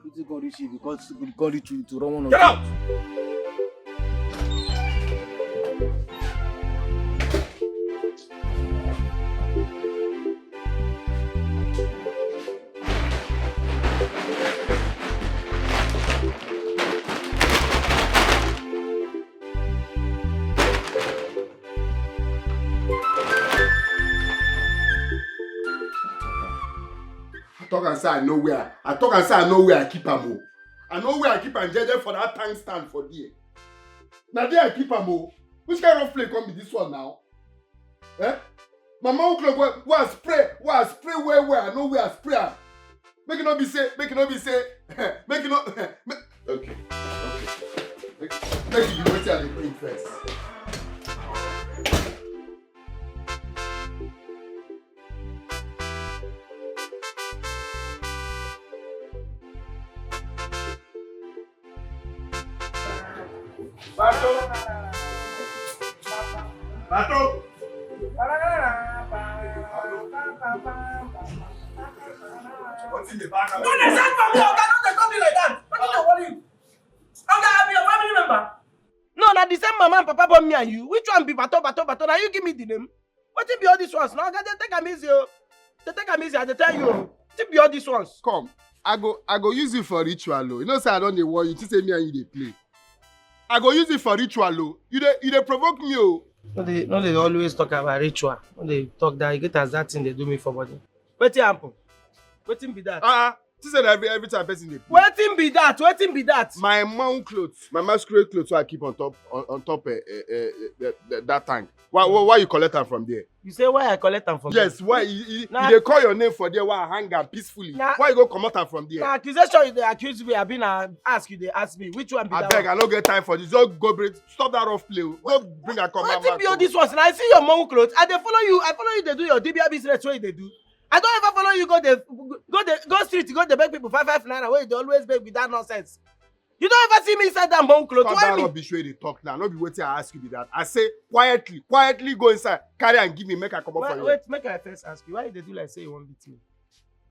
Wetin God reach you because God reach you to run one or two. Get out! I talk and say I know where. I talk and say I know where I keep am o. I know where I keep am jeje for that tank stand for there. Na there I keep am o. Which kind of play come be this one now? Eh? My mouth clock wey, wey I spray, wey I spray well well. I know where I spray am. Make it no be say, make it no be say, make it no. Make, okay, okay. Make, make you wetin I dey bring first. Pato. Pato. Wetin dey pass? No dey shout for me, oga, no dey call me like that. Wetin dey worry you? Oga, I be your family member. No, na the same mama and papa born me and you. Which one be Pato, Pato, Pato? Na you give me the name. Wetin be all these ones? No, oga, dey take am easy o. Dey take am easy, I dey tell you o. Wetin be all these ones? Come, I go, I go use you for ritual o. You know say I don dey warn you. Think say me and you dey play. I go use it for ritual o. You dey, you dey provoke me o. No dey, no dey always talk about ritual. No dey talk that. You get as that thing dey do me for body. Wetin happen? Wetin be that? Ah, ah. She said every, every time person dey play. Wetin be that? Wetin be that? My mount clothes, my masquerade clothes wey I keep on top, on, on top, eh, eh, eh, eh, that, that, that tank. Why, why, why you collect am from there? You say why I collect am from there? Yes, why you, you, Na you dey call your name for there, why I hang am peacefully? Na Why you go comot am from there? Na accusation you dey accuse me, abi na ask you dey ask me? Which one be that Abeg, one? I no get time for this. Just go bring, stop that rough play o. Go bring am come out. Wetin be all these ones? Na I see your mount clothes. I dey follow you. I follow you dey do your dibia business wey you dey do. I don ever follow you go the, go the, go street, go dey beg people five, five naira wey you dey always beg with that nonsense. You don ever see me inside that mount clothes? Stop that rubbish wey you dey talk now. No be wetin I ask you be that. I say quietly, quietly go inside, carry and give me, make I comot for here. Wait, make I first ask you, why you dey do like say you wan beat me?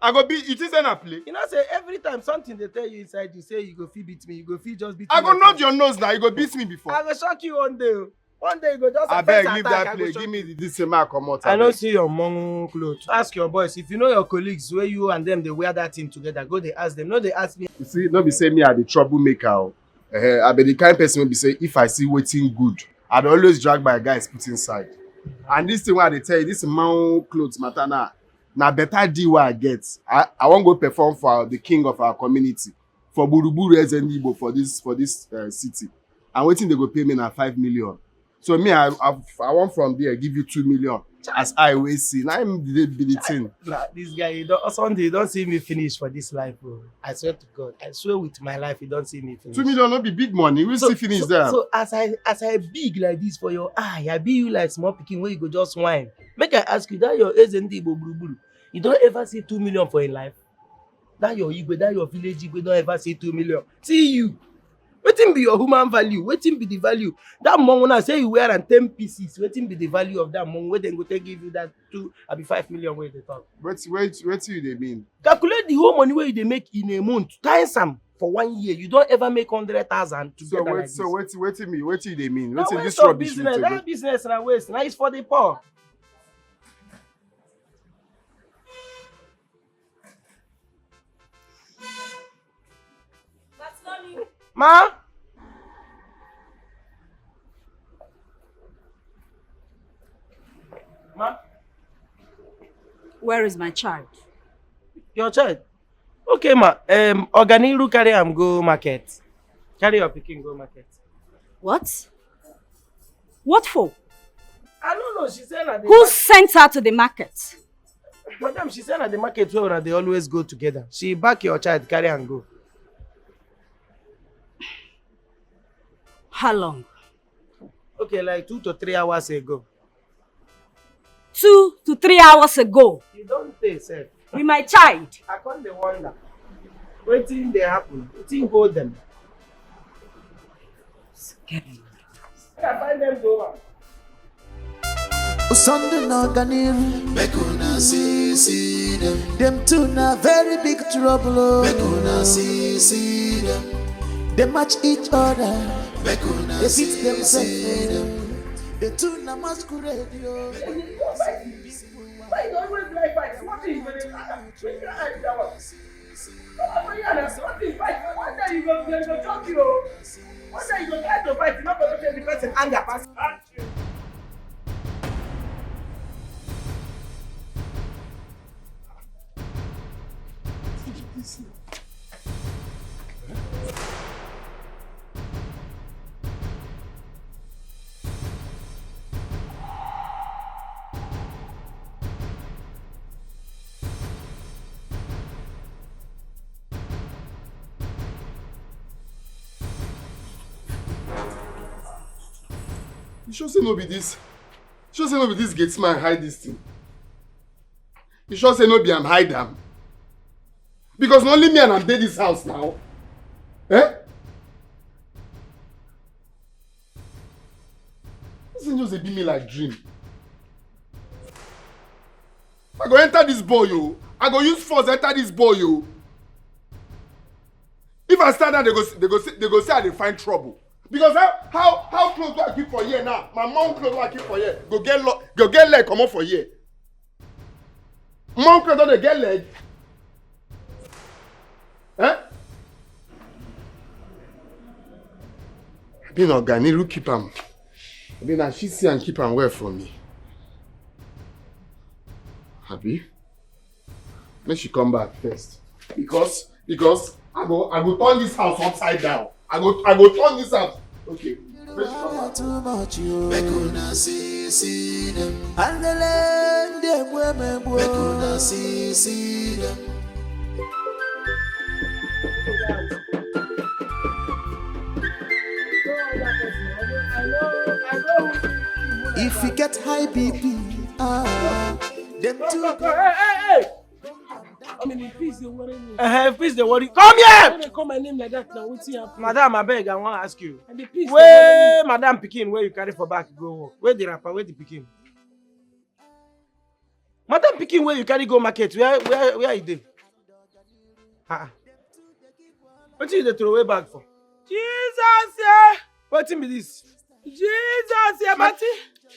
I go beat you, think say na play? You know say every time something dey tell you inside you say you go fit beat me, you go fit just beat me. I go nod your nose now, you go beat me before. I go shock you one day o. One day you go just Abeg, leave that play. Give me the, this thing, make I comot. I no see your mong clothes. Ask your boys. If you know your colleagues where you and them dey wear that thing together, go dey ask them. No dey ask me. You see, no be say me I be troublemaker o. Eh, I be the kind person wey be say if I see wetin good, I dey always drag my guys put inside. And this thing wey I dey tell you, this man clothes matter now. Na better deal wey I get. I, I wan go perform for the king of our community for Buruburu Eze Ndị Igbo for this for this uh, city. And wetin they go pay me na five million. So me, I I, I wan from there give you two million. As I wey see, na him dey be the thing. Nah, this guy, you don't, Sunday, you don't see me finish for this life, bro. I swear to God, I swear with my life, you don't see me finish. Two million no be big money. We still finish so, there. So as I as I big like this for your eye, I be you like small pikin where you go just wine. Make I ask you, that your Eze Ndị Igbo Buruburu, you don't ever see two million for your life? That your Igwe, that your village Igwe don't ever see two million. See you. Wetin be your human value? Wetin be the value? That money when I say you wear and ten pieces, wetin be the value of that money? Where dem go take give you that two, I be five million where they talk. Wetin wetin wetin you dey mean? Calculate the whole money where you dey make in a month, times am for one year. You don't ever make hundred thousand So together wait like so this. Wetin wetin me wetin you dey mean? Na Wetin this waste of rubbish you business. dey do? That business na waste. Now it's for the poor. Ma? Ma? Where is my child? Your child? Okay, ma. Um, Oganiru carry am go market. Carry your pikin go market. What? What for? I don't know. She said that. Who sent her to the market? Madam, she said that the market where una dey always go together. She back your child, carry and go. How long? Okay, like two to three hours ago. Two to three hours ago. You don't say, sir. With my child. I come dey wonder. Wetin dey happen? Wetin hold them? Scary. I find them go. Sunday na Ganiru. Make una see, see them. Them two na very big trouble. Oh. Make una see, see them. They match each other. Make una they see, see them. The two na masquerade. Yo. Why you always like fight? What is with the fight? What is fight? One day you go, go, go talk you. One day you go try to fight. You not going to tell the person anger pass. You sure say no be this? You sure say no be this gate man hide this thing? You sure say no be am hide am? Because na only me and am dey this house now. Eh? This thing just dey be me like dream. I go enter this boy o. I go use force enter this boy o. If I start that, they go they go say they go say I dey find trouble. Because how how how clothes wey I keep for here now, my mom clothes wey I keep for here go get lo go get leg comot for here. Mom clothes don dey get leg. Eh? Abi na Oganiru keep am. Abi na she see am keep am well for me. Abi? Make she come back first. Because because I go I go turn this house upside down. I go I go turn this house. Okay. Make she come back. Too much you. Make una see see them. And the land them women. Make una see see them. If you get high B P, ah, them too. Hey, hey, hey! I mean, the peace they worry me. Uh, peace they worry. Come here. When they call my name like that now, what's here? Madam, I beg, I want to ask you. And the peace. Where madam pikin, where you carry for back, go work? Where the rapper, where the pikin? Madam pikin, where you carry go market? Where, where, where are you there? Ah, ah. What you dey throw away bag for? Jesus, yeah. What thing be this? Jesus, yeah, Marty.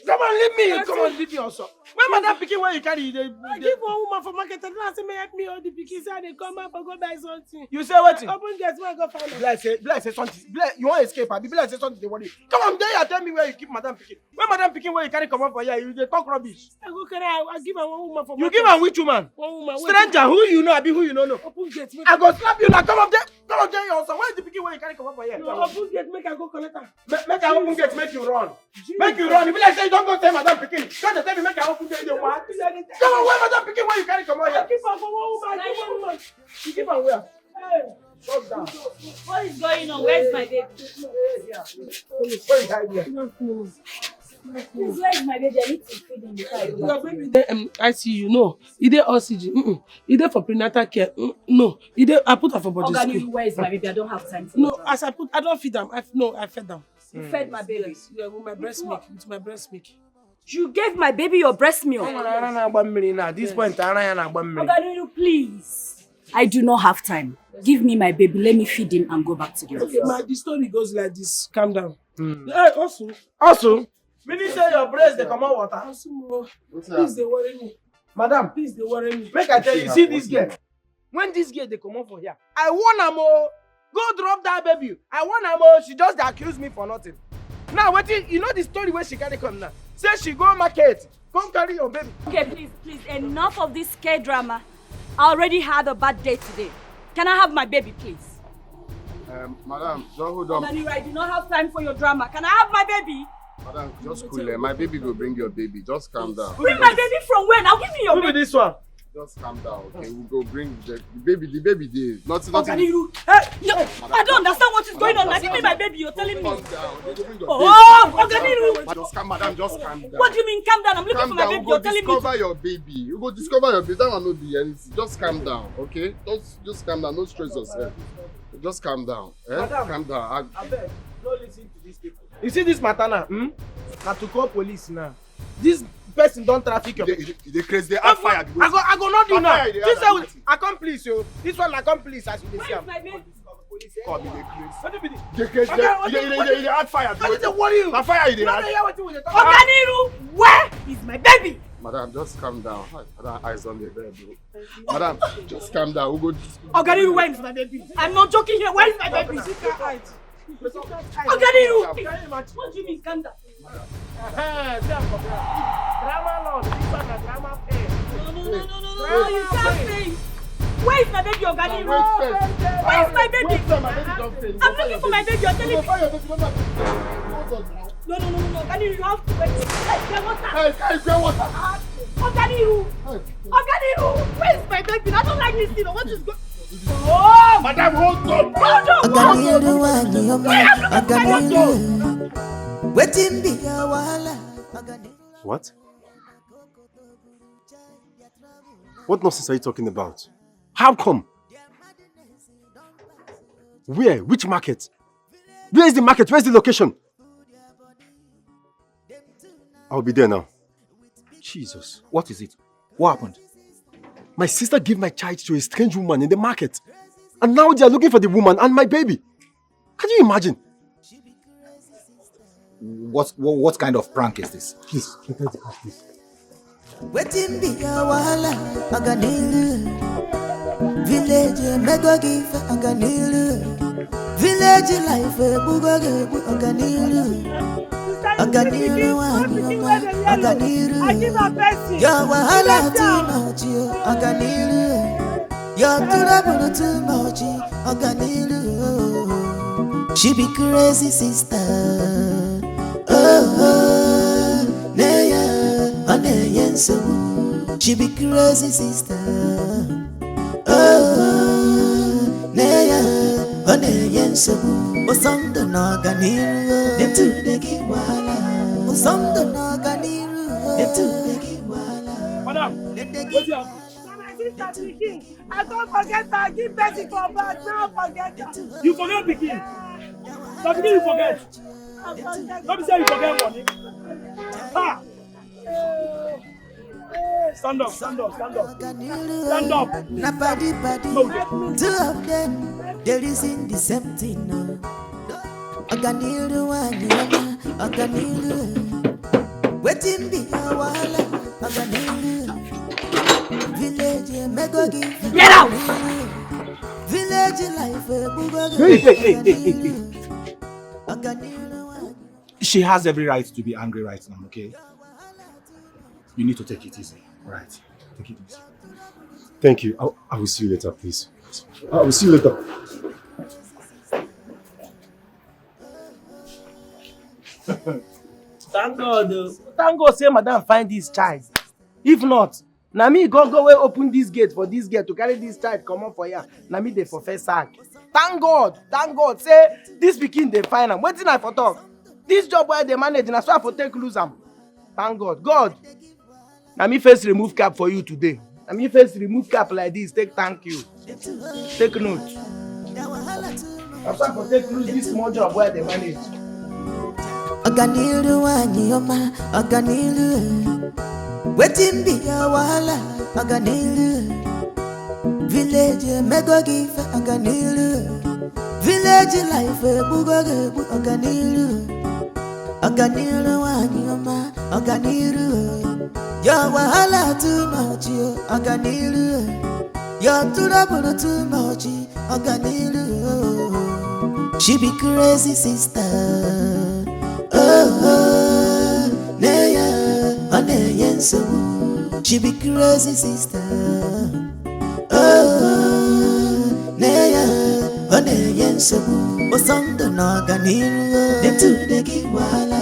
Come on, leave me. Come on, leave me also. When madam pikin wey you carry, you dey. I give one woman for market, and I say, may help me hold the pikin, say I dey come out for go buy something. You say wetin? Open gate, make I go find am. Be like say, be like say something. Be like, you wan escape, abi? Be like say something dey worry you. Come on, there you tell me where you keep madam pikin. When madam pikin wey you carry comot for here, you dey talk rubbish. I go carry, I, I give am one woman for market. You give am which woman? One woman. Stranger, who you know, abi who you no know? Open gate, make I go slap you now. Come up there, come up there, your son. Where is the pikin wey you carry comot for here? No, open gate, make I go collect am. Make, make I open gate, make you run. Make you run. If you like say you don go tell madam pikin, come dey tell me make I open gate, you dey what? Come on, where madam pikin wey you carry comot here? I keep am for one woman, I give one woman. You give am where? Hey, calm down. What is going on? Where is my baby? Hey, yeah. Where is my baby? Please, where is my baby? I need to feed him before I go back to work. Your baby dey, um, I C U. No, e dey oxygen. Mm-mm. E dey for prenatal care. Mm, no, e dey. I put am for body. Oga Niru, where is my baby? I don't have time for. No, as I put, I don feed am. I, no, I fed am. You fed my baby? Yes, yeah, with my breast milk. With my breast milk. You gave my baby your breast milk? Ara na-agba mmiri na. At this point, ara ya na-agba mmiri. Oga Niru, please. I do not have time. Give me my baby. Let me feed him and go back to the office. Okay, ma, the story goes like this. Calm down. Hmm. Hey, also. Also, meaning say your breast dey comot water. Also, please, dey worry me. Madam, please, dey worry me. Make I tell you, see this girl. When this girl dey comot for here, I warn am o. Go drop that baby. I warn am o. She just dey accuse me for nothing. Now wetin, you know the story wey she carry come now. Say she go market, come carry your baby. Okay, please, please, enough of this K drama. I already had a bad day today. Can I have my baby, please? Um, madam, just hold on. Oga Niru, I do not have time for your drama. Can I have my baby? Madam, just cool, eh. My baby go bring your baby. Just calm down. Bring my baby from where? Now give me your baby. Who be this one? Just calm down, okay? We go bring the, the baby. The baby dey. Nothing, nothing. Oga Niru, hey, no, I don't understand what is going on. Now give me my baby, you're telling me. Calm down. They go bring your baby. Oh, Oga Niru. Madam, just calm, madam, just calm down. What do you mean, calm down? I'm looking for my baby, you're telling me. Calm down, we go discover your baby. We go discover your baby. That one no be anything. Just calm down, okay? Just, just calm down. No stress yourself. Just calm down. Eh? Madam, calm down. I abeg, no listen to these people. You see this matter now, hmm? Na to call police now. This person don traffic your. You dey, you dey, you dey craze, dey add fire. I go, I go not do now. This one, accomplice, yo. This one, accomplice, as you dey see am. Come, you dey craze. What do you mean? You dey craze, you dey, you dey, you dey add fire. What is the worry you? Na fire you dey add. Oga Niru, where is my baby? Madam, just calm down. Hi, madam, eyes on the bed, bro. Madam, just calm down. We go just. Oga Niru, where is my baby? I'm not joking here. Where is my baby? Oga Niru! What do you mean, calm down? Eh, see am for ground. Drama lord, this one na drama pain. No, no, no, no, no, no, no, you can't faint. Where is my baby, Oga Niru? Where is my baby? I'm looking for my baby, you're telling me. No, no, no, no, no, Oga Niru, you have to wait. Hey, get water. Hey, hey, get water. Oga Niru. Hey. Oga Niru, where is my baby? I don't like this thing. What is going? Oh! Madam, hold on. Hold on. Oga Niru, why you, Oga Niru? Wetin be your wahala? Oga Niru. What? What nonsense are you talking about? How come? Where? Which market? Where is the market? Where's the location? I'll be there now. Jesus, what is it? What happened? My sister gave my child to a strange woman in the market. And now they are looking for the woman and my baby. Can you imagine? What, what, what kind of prank is this? Please, let us ask this. Wetin be your wahala, Oga Niru? Village, eh, mego give Oga Niru. Village life, eh, bugo ge bu Oga Niru. Oga Niru, wa ni o ma, Oga Niru. Your wahala too much, yo, Oga Niru. Your trouble too much, Oga Niru. She be crazy sister. Oh, oh, ne ya, ọ na-enye nsogbu. She be crazy sister. Oh, ne ya, ọ na-enye nsogbu. Ụsọ ndụ na ọganiru. Etu dị gị wahala. Ụsọ ndụ na ọganiru. Etu dị gị wahala. Madam, wetin happen? Na my sister pikin. I come forget her, give birth for back, now forget her. You forget pikin? Na pikin you forget? I forget. No be say you forget money. Ha! Stand up, stand up, stand up. Stand up. Na body, body. No. Two of them, they reason the same thing now. Ọganiru nwanyị ọma, ọganiru. Wetin be your wahala? Ọganiru. Village emego gị. Get out! Village life egbugo gị. Hey, hey, hey, hey, hey, hey. Ọganiru nwanyị. She has every right to be angry right now, okay? You need to take it easy, all right? Take it easy. Thank you. I, I will see you later, please. I will see you later. Thank God, oh. Thank God say madam find this child. If not, na me go go wey open this gate for this girl to carry this child comot for here. Na me dey for first sack. Thank God, thank God say this pikin dey find am. Wetin I for talk? This job wey I dey manage, na so I for take lose am. Thank God. God, na me first remove cap for you today. Na me first remove cap like this, take thank you. Take note. Na so I for take lose this small job wey I dey manage. Ọganiru nwanyị ọma, ọganiru. Wetin be your wahala? Ọganiru. Village emego gị ife, ọganiru. Village life egbugo gị egbu, ọganiru. Ọganiru nwanyị ọma, ọganiru. Your wahala too much, yo, ọganiru. Your trouble too much, ọganiru. She be crazy sister. Oh, oh, nne ya, ọ na-enye nsogbu. She be crazy sister. Oh, oh, nne ya, ọ na-enye nsogbu. Ụsọ ndụ na ọganiru. Dem too dey give wahala.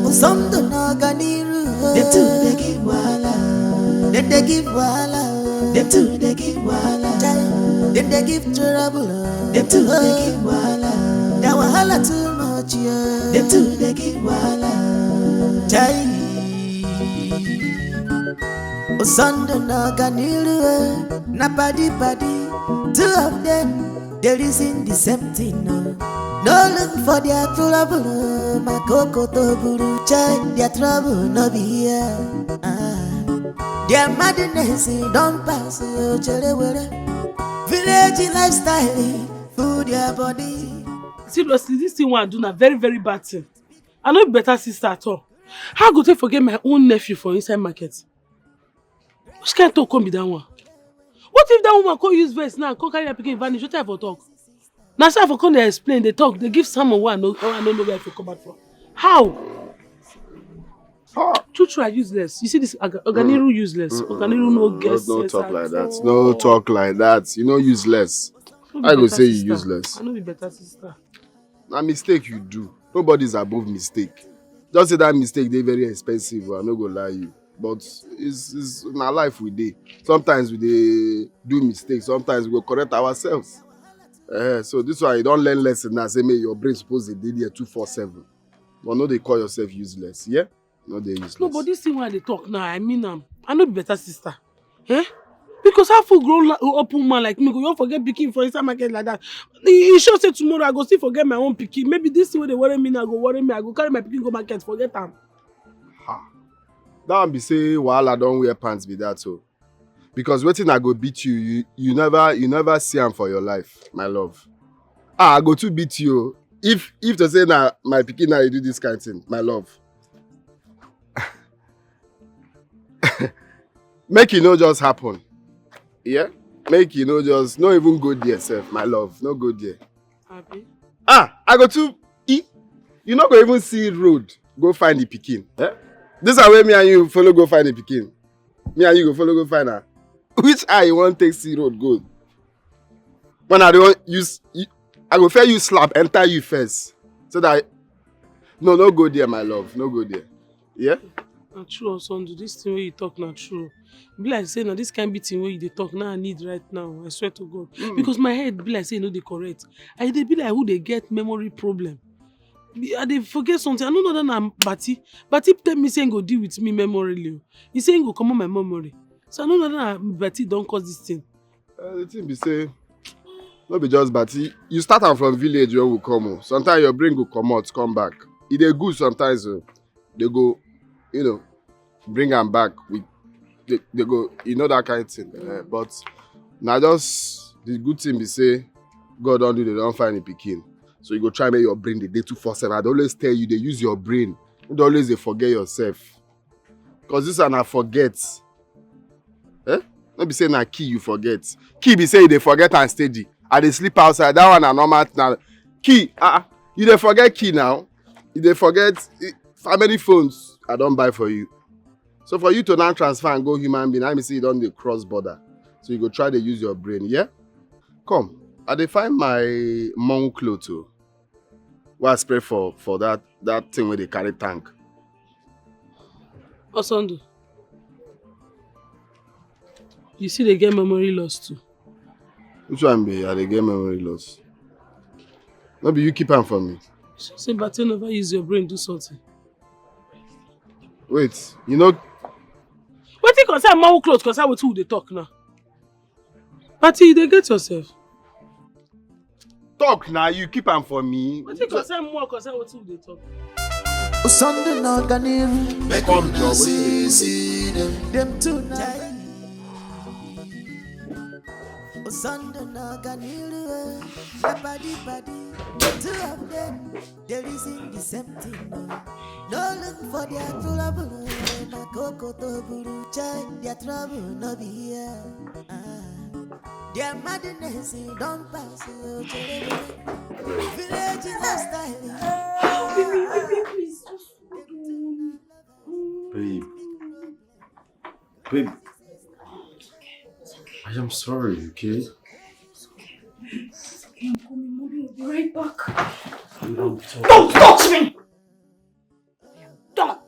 Ụsọ ndụ na ọganiru. Dem too dey give wahala. Dem dey give wahala. Dem too dey give wahala. Chai, dem dey give trouble. Dem too dey give wahala. Their wahala too much, yeah. Dem too dey give wahala. Chai. Ụsọ ndụ na ọganiru, eh, na padi padi. Two of them dey reason the same thing, no. No look for their trouble, oh, my coco to buru chai, their trouble no be here. Ah. Their madness, eh, don pass, oh, chere were. Village lifestyle, eh, full their body. Seriously, this thing wey I do na very, very bad thing. I no be better sister at all. How I go take forget my own nephew for inside market? Which kind talk come be that one? What if that woman come use vex now, come carry her pikin vanish? Wetin I for talk? Na so I for come dey explain, dey talk, dey give sermon wey I no, wey I no know where I for come out from. How? True, true, I useless. You see this Oga-, Oganiru useless. Oganiru no get sense at all. No talk like that. No talk like that. You know, useless. I go say you useless. I no be better sister. Na mistake you do. Nobody's above mistake. Just say that mistake dey very expensive. I no go lie you. But it's, it's na life we dey. Sometimes we dey do mistake. Sometimes we go correct ourselves. Eh, so this one, you don learn lesson now. Say, may your brain suppose dey dey there two four seven. But no dey call yourself useless, yeah? No dey useless. No, but this thing wey I dey talk now, I mean am. I no be better sister. Eh? Because how full grown la-, open man like me go, you forget pikin for inside market like that? E e sure say tomorrow I go still forget my own pikin. Maybe this thing wey dey worry me now go worry me. I go carry my pikin go market, forget am. Ha. That one be say wahala don wear pants be that, so. Because wetin I go beat you, you, you never, you never see am for your life, my love. Ah, I go too beat you. If, if to say na my pikin na you do this kind thing, my love. Make e no just happen. Yeah? Make e no just, no even go there sef, my love. No go there. Abi? Ah, I go too, e, you no go even see road, go find the pikin. Eh? This is where me and you follow go find the pikin. Me and you go follow go find her. Which eye you wan take see road go? When I don use, you, I go fair you slap, enter you first. So that, no, no go there, my love. No go there. Yeah? Na true, Osondu. This thing wey you talk na true. Be like say na this kind beating wey you dey talk now I need right now. I swear to God. Because my head be like say e no dey correct. I dey be like who dey get memory problem. Be-, I dey forget something. I no know that na Bati. Bati tell me say he go deal with me memory o. He say he go comot my memory. So I no know that na Bati don cause this thing. Uh, the thing be say, no be just Bati. You start am from village when we come o. Sometimes your brain go comot, come back. E dey good sometimes o. They go, you know, bring am back with, they, they go, you know, that kind of thing. Eh, but na just the good thing be say God don do, they don find the pikin. So you go try make your brain dey dey two four seven. I dey always tell you, dey use your brain. You dey always dey forget yourself. Cause this one I forget. Eh? No be say na key you forget. Key be say you dey forget and steady. I dey sleep outside. That one na normal thing. Na key. Ah, ah. You dey forget key now. You dey forget, eh, how many phones I don buy for you. So for you to now transfer and go human being, I mean say you don dey cross border. So you go try dey use your brain, yeah? Come, I dey find my mong cloth o. Wey I spray for, for that, that thing wey dey carry tank. Osondu, you still dey get memory loss too. Which one be I dey get memory loss? No be you keep am for me. Say Bate never use your brain do something. Wait, you know. Wetin concern mong cloth concern wetin we dey talk now? But you dey get yourself. Talk na, you keep am for me. Wetin concern more concern wetin we dey talk? Sunday na Ganil. Make come drop see see them. Them tonight. Sunday na Ganil. Body body. The two of them. They reason the same thing. No look for their trouble. Na coco to buru chai. Their trouble no be here. Ah. Their madness don pass. Village is hostile. Babe. Babe. I am sorry, okay? Okay, I'm coming, mommy. I'll be right back. We don't talk. Don't touch me! I am done.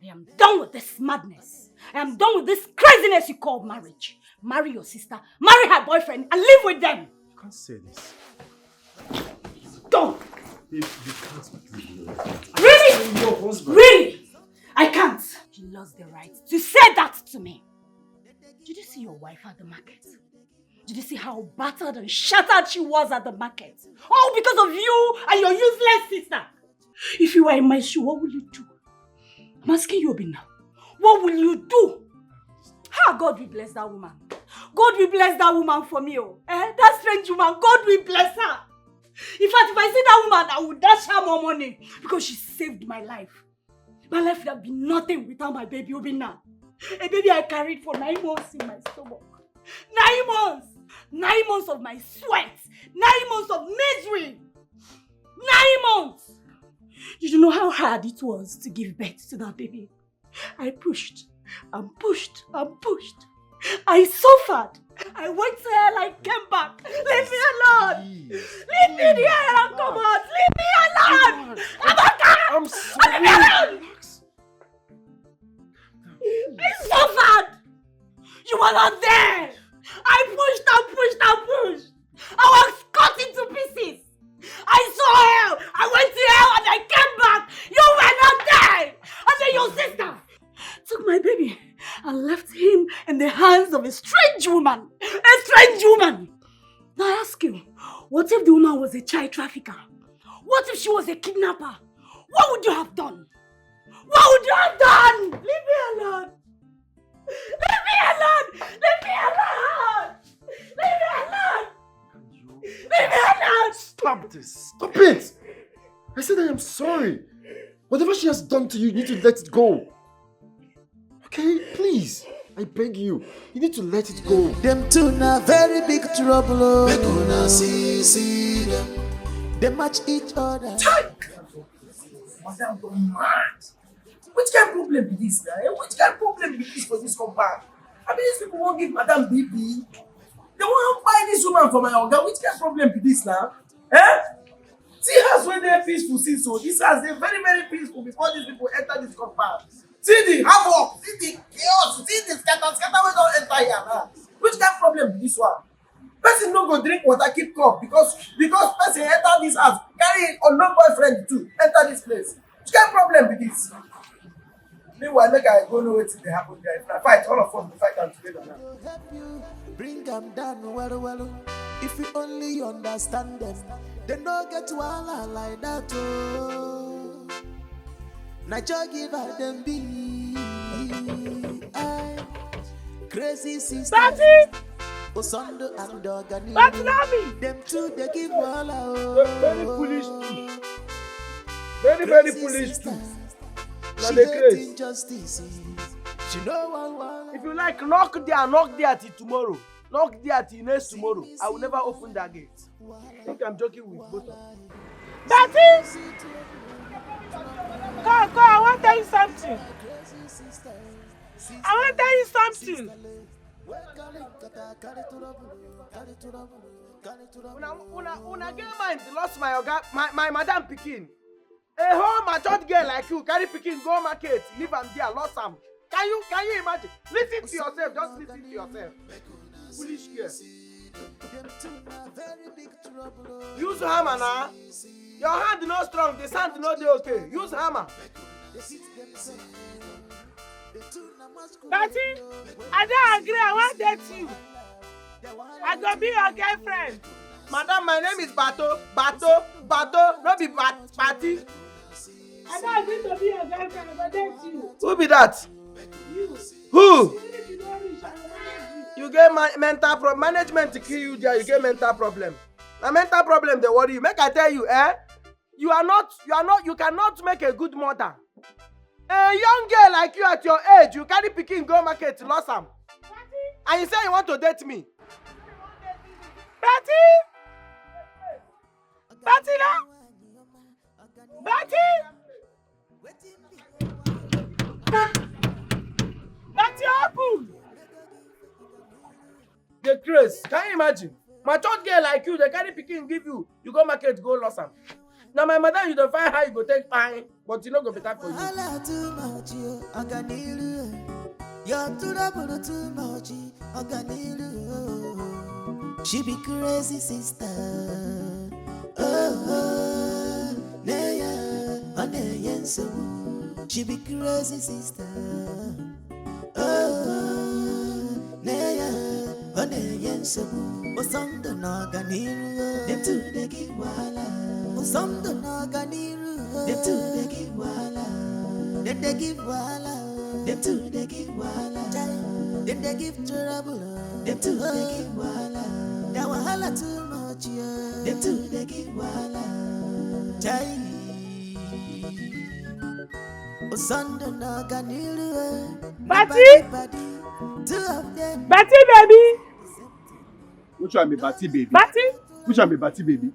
I am done with this madness. I am done with this craziness you call marriage. Marry your sister, marry her boyfriend, and live with them. You can't say this. Don't. Babe, you can't do this. Really? Your husband. Really? I can't. You lost the right to say that to me. Did you see your wife at the market? Did you see how battered and shattered she was at the market? All because of you and your useless sister. If you were in my shoe, what would you do? I'm asking you, Obinna. What will you do? How God will bless that woman. God will bless that woman for me. Oh. Eh? That strange woman, God will bless her. In fact, if I see that woman, I will dash her more money because she saved my life. My life would have been nothing without my baby, Obinna. A baby I carried for nine months in my stomach. Nine months! Nine months of my sweat! Nine months of misery! Nine months! You don't know how hard it was to give birth to that baby. I pushed and pushed and pushed. I suffered. I went to hell, I came back. Leave me alone. Leave me there and come out. Leave me alone. Amaka! I'm sorry. I suffered. You were not there. I pushed and pushed and pushed. I was cut into pieces. I saw hell. I went to hell and I came back. You were not there. And then your sister took my baby and left him in the hands of a strange woman. A strange woman. Now I ask you, what if the woman was a child trafficker? What if she was a kidnapper? What would you have done? What would you have done? Leave me alone. Leave me alone. Leave me alone. Leave me alone. Leave me alone. Stop this. Stop it. I said I am sorry. Whatever she has done to you, you need to let it go. Okay? Please. I beg you. You need to let it go. Them two na very big trouble. Oh. Make una see, see them. They match each other. Madam don mad. Which kind problem be this now? Eh? Which kind problem be this for this compound? I mean, these people won't give Madam B B. They won't buy this woman for my oga. Which kind problem be this now? Eh? See house wey dey peaceful since so. This house dey very very peaceful before these people enter this compound. See the havoc, see the chaos, see the scatter scatter wey don enter here now. Which kind problem be this one? Person no go drink water keep cup because because person enter this house carry unknown boyfriend too enter this place. Which kind problem be this? Meanwhile, make I go know wetin dey happen there. If na fight, all of us go fight am together now. Help you bring them down well, well. If you only understand them, they no get wahala like that. Oh, na joy give them be. Aye. Crazy sister. Daddy! Osando and Organi. But Lami! Dem too dey give wahala o. Very foolish too. Very, very foolish too. Na the craze. Injustice. She no wan wahala. If you like, knock there, knock there till tomorrow. Knock there till next tomorrow. I will never open that gate. I think I'm joking with both of you. Betty! Come, come, I wan tell you something. I wan tell you something. Una, una, una get mind, lost my oga, my, my madam pikin. A whole matured girl like you carry pikin go market, leave am there, lost am. Can you, can you imagine? Listen to yourself, just listen to yourself. Foolish girl. Use hammer na. Your hand no strong, the sand no dey okay. Use hammer. Betty, I don't agree. I want date you. I go be your girlfriend. Madam, my name is Bato. Bato, Bato, no be Bat, Batty. I don't agree to be your girlfriend. I go date you. Who be that? You. Who? Even if you don't reach, I go manage you. You get ma mental problem. Management to kill you there. You get mental problem. Na mental problem dey worry you. Make I tell you, eh? You are not, you are not, you cannot make a good mother. A young girl like you at your age, you carry pikin go market, lost am. And you say you want to date me. Betty! Betty, no! Betty! Betty, open! The craze. Can you imagine? Matured girl like you, they carry pikin give you. You go market, go lost am. Now my madam, you don't find how you go take fine, but you no go better for you. Wahala too much, yo, Organiru. Your trouble too much, Organiru. She be crazy sister. Oh, oh, Neya, Oneyenso. She be crazy sister. Oh, Neya, Oneyenso. Osando na Organiru. Dem too dey give wahala. Osando na Organiru. Dem too dey give wahala. Dem dey give wahala. Dem too dey give wahala. Chai. Dem dey give trouble. Dem too dey give wahala. Their wahala too much, yeah. Dem too dey give wahala. Chai. Osando na Organiru, eh. Batty! Batty, Batty. Two of them. Batty, baby! Which one be Batty baby? Batty? Which one be Batty baby?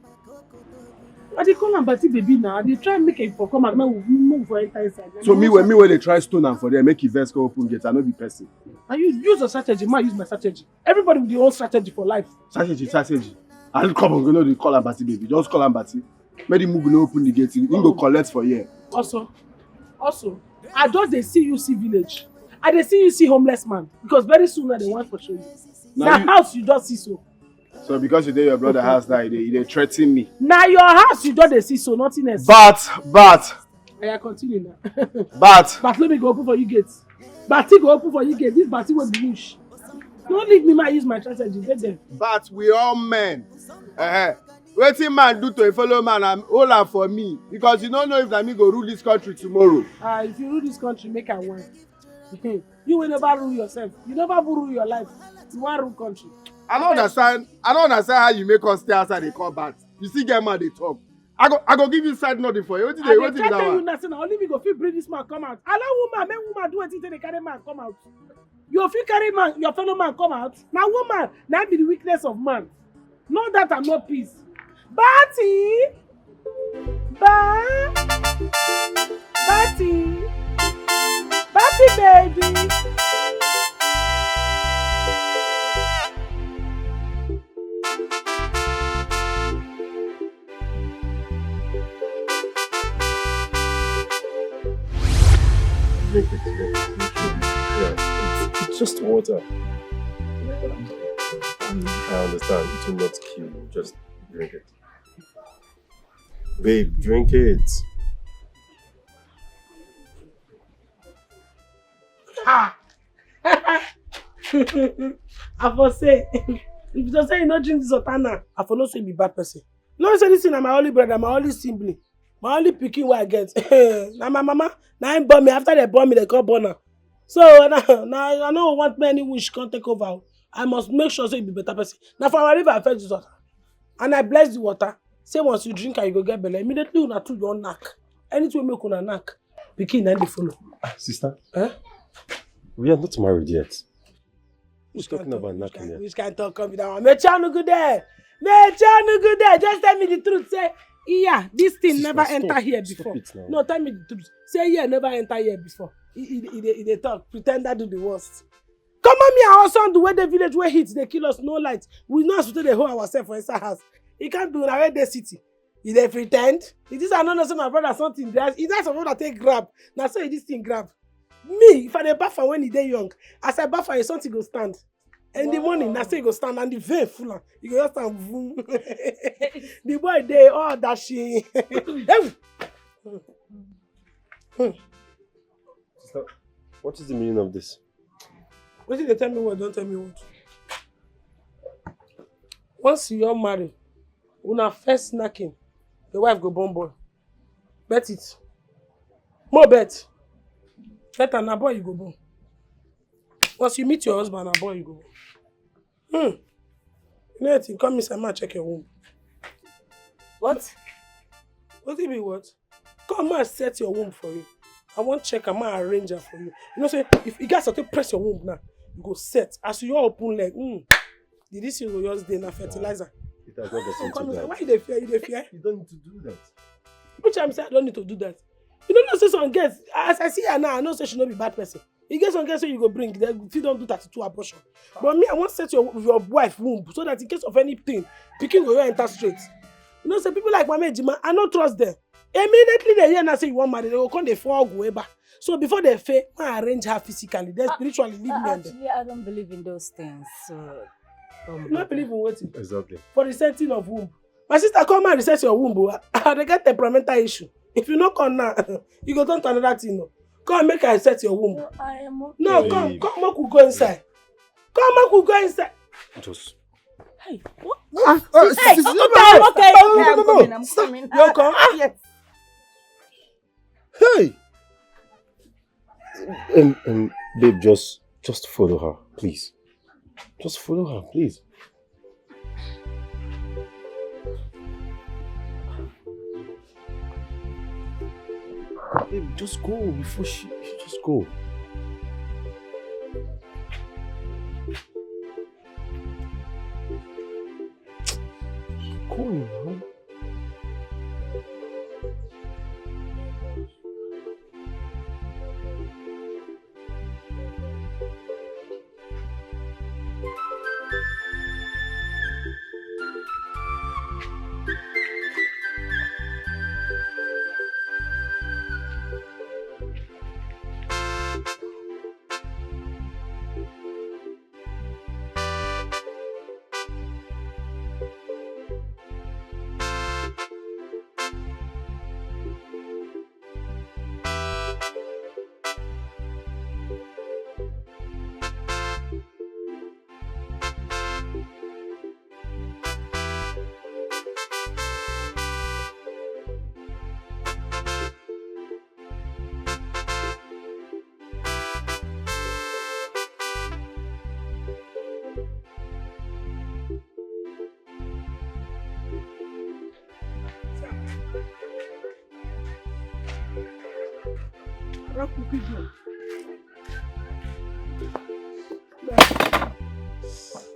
I dey call am Batty baby now. I dey try make it for come out. Make we move for enter inside. So me wey, me wey dey try stone am for there, make e vex come open gate. I no be person. And you use your strategy, man use my strategy. Everybody with their own strategy for life. Strategy, strategy. I come on, you know they call am Batty baby. Just call am Batty. Make the Mugu no open the gate. He go collect for here. Also, also, I just dey see you see village. I dey see you see homeless man because very soon now they want for show you. Now Na you house you just see so. So because you dey your brother house now, you dey, you dey threaten me. Na your house you just dey see so, nothing else. But, but, Oya, continue now. But Bartholomew go open for you gate. Batty go open for you gate. This Batty wey be bush. Don't leave me, man. Use my strategy. Get them. But we all men. Uh-huh. Wetin man do to a fellow man, I'm all am for me because you no know if na me go rule this country tomorrow. Ah, if you rule this country, make I win. You will never rule yourself. You never rule your life. You wan rule country. I don't understand. I don't understand how you make us stay outside dey call back. You still get mad dey talk. I go, I go give you side nothing for you. Wetin I dey, dey wetin be try that tell you one? Now, say na only me go fit bring this man come out. Allow woman, make woman do wetin take dey carry man come out. You fit carry man, your fellow man come out. Na woman, na be the weakness of man. No that and no peace. Batty, ba, Batty, Batty baby. Drink it, drink it. Yeah, it's, it's just water. I understand. It will not kill you. Just drink it. Babe, drink it. Ah! I for say, if you say you no drink this water now, I for no say you be bad person. No say this thing na my only brother, my only sibling, my only pikin wey I get. Na my mama, na him born me. After they born me, they come born am. So na, na, I no want make any wish come take over. I must make sure say you be better person. Na for our river I fetch this water. And I bless the water. Say once you drink am, you go get belle. Immediately una two don knack. Anything wey make una knack, pikin na im dey follow. Ah, sister, Eh? We are not married yet. Who's Which kind talking talk- about which knacking kind- yet? Which kind talk come be that one? Mechi unu good there. Mechi unu good there. Just tell me the truth. Say, yeah, this thing Sister, never stop. enter here Stop before. it now. No, tell me the truth. Say, yeah, never enter here before. He, he, he, dey- he dey talk. Pretender do the worst. Come on, me, our son, the way the village where heat, they kill us, no light. We know as we take dey hold ourselves for inside house. He can't do na where dey city. He dey pretend. It is another say my brother something. There, it is some brother take grab. Now so this thing grab. Me, if I dey baff am when he dey young, as I baff am, something go stand. In the morning, na so he go stand and the vein full am. He go just stand boom. The boy dey all dashing. Hey! Sister, what is the meaning of this? Wetin dey tell me what don tell me what. Once you don marry, una first knacking, the wife go born boy. Bet it. Mo bet. Bet am na boy you go born. Once you meet your husband, na boy you go born. Hmm. You know anything? Come inside, ma check your womb. What? Wetin be what? Come, ma set your womb for you. I wan check am, ma arrange am for you. You know say if you guys to press your womb now, you go set. As you open leg, mm, the this thing go just dey na fertilizer. It has not gotten Come to inside. that. Why you dey fear? You dey fear? You don't need to do that. Which time say I don't need to do that? You don't know say some girls, as I see her now, I know say she no be bad person. You get some girls say you go bring, they fit don do thirty-two abortion. But me, I wan set your your wife womb so that in case of anything, pikin go enter straight. You know say people like Mama Ejima, I no trust them. Immediately they hear now say you wan marry, they go come dey fall go eba. So before they fail, ma arrange her physically, then spiritually leave me and them. Actually, I don't believe in those things. So, um, You no believe in wetin? Exactly. For the setting of womb. My sister, come and reset your womb. Oh. I dey get temperamental issue. If you no come now, you go turn to another thing. No. Come make I set your womb. No, I am okay. No, Hey. Come, come, make we go inside. Come, make we go inside. Just Hey, what? Ah, Hey, sis- okay, no, I'm okay. no, no, I'm no, no. coming. I'm Stop. coming. You come? Yes. Hey! Um, um, babe, just just follow her, please. Just follow her, please. Babe, just go before she, she just go. Go now.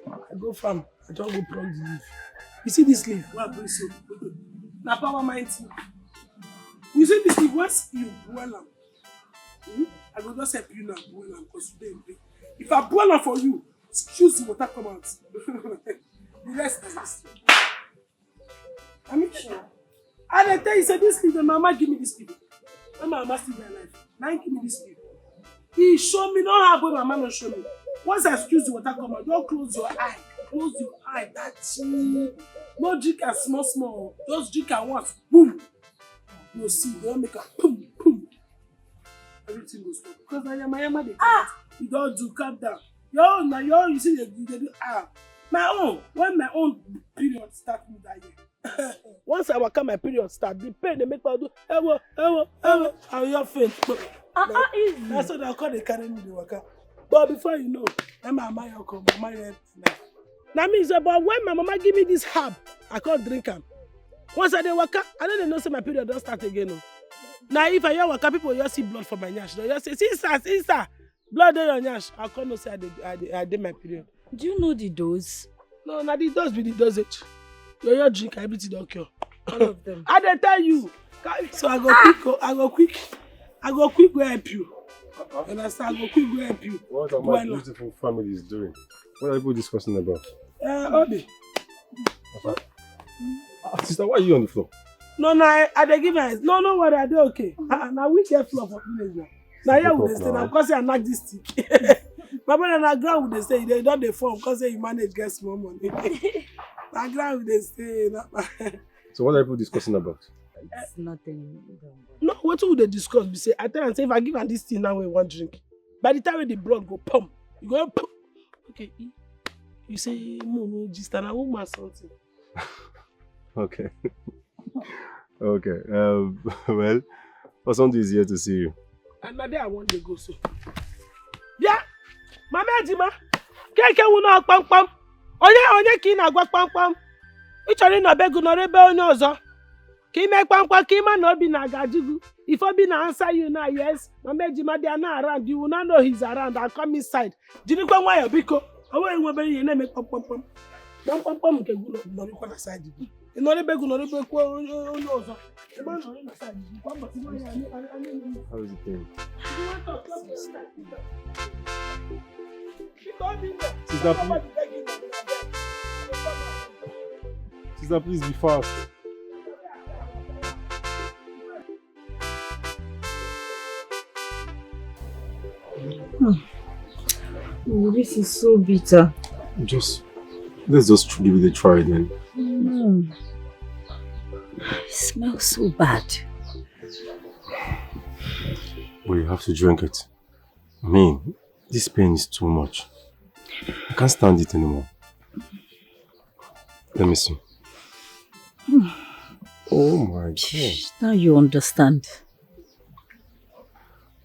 I go farm. I just go pluck the leaf. You see this leaf? Why bring so? Na power mind thing. You see this leaf? Once you boil am, hmm? I go just help you now boil am because you dey in pain. If I boil am for you, squeeze the water come out. The rest is history. I mean, sure. I dey tell you say this thing, the mama give me this thing. When my mama still dey alive, na him give me this thing. He show me, no how boy mama no show me. Once I squeeze the water come out, don't close your eye. Close your eye, that thing. No drink am small small. Just drink am once. Boom. You see, don't make a boom, boom. Everything go stop. Because na yama yama dey come out. You don do, calm down. Your own, na your own, you see, dey do, dey do, ah. My own, when my own period start me that year. Once I waka, my period start. The pain dey make me do, ewo, ewo, ewo. I will just faint. Ah, ah, easy. Na so dem come dey carry me dey waka. But before you know, na my mama your come, mama your help now. Na me say, but when my mama give me this herb, I can't drink am. Once I dey waka, I no dey know say my period don start again o. Na if I hear waka, people just see blood for my nyash. They just say, "Sister, sister, blood dey your nyash." I come know say I dey, I dey, I dey my period. Do you know the dose? No, na the dose be the dosage. Your, your drink, everything don cure. All of them. I dey tell you. So I go quick, go, I go quick, I go quick go help you. You understand? I go quick go help you. What are my Why not? Beautiful family is doing? What are people discussing about? Uh, Obi. Ah, sister, why are you on the floor? No, no, I, I dey give her. No, no worry, I dey okay. Uh, na we get floor for village now. Na here we dey stay now, because I knack this stick. My brother, na ground we dey stay. They don dey form, because say you manage get small money. Na ground we dey stay. Na So what are people discussing about? It's nothing. No, wetin we dey discuss be say, I tell am say if I give am this thing now wey we wan drink, by the time wey the blood go pump, you go pump. Okay, e, you say mo no gist, and a woman something. Okay. Okay. Um, well, for something is here to see you. And na there I wan dey go so. Bịa, Mama Ejima, keke wụ na kpamkpam. Onye, onye ka ị na-agwa kpamkpam? Ị chọrọ ịnọ be gị, nọrọ ebe onye ọzọ. Ka ị mee kpamkpam, ka ị ma na Obi na-aga di gị. If Obi na answer you now, yes, Mama Ejima, they are not around. You will not know he's around. I'll come inside. Jirikwa nwayọọ, biko. Ọ bụghị nwa obere ihe na-eme kpamkpamkpam. Kpamkpamkpam nke gị nọ-, nọrịkwa na side gị. Ị nọrọ ebe gị, nọrọ ebe kwuo onye, onye ọzọ. Ị ma nọrọ na side gị. Kwa mbọsị nwaanyị anyị, anyị, anyị, anyị. How is it going? Sister, please. Sister, please be fast. Hmm. Oh, this is so bitter. Just, let's just tr-, give it a try then. Mm. It smells so bad. But you have to drink it. I mean, this pain is too much. I can't stand it anymore. Let me see. Hmm. Oh my God. Now you understand.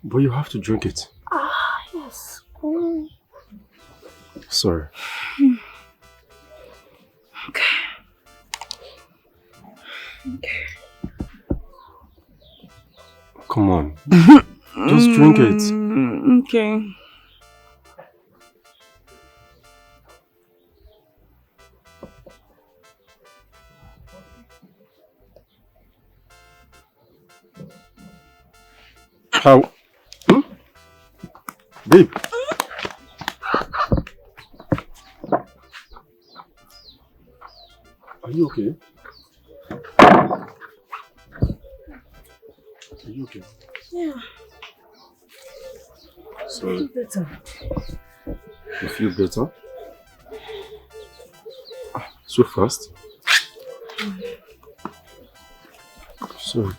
But you have to drink it. Ah, yes. Mm. Sorry. Hmm. Okay. Okay. Come on. Just drink it. Mm, okay. How? Hmm? Babe. Are you okay? Are you okay? Yeah. Sorry. I feel better. You feel better? Ah, so fast? Sorry.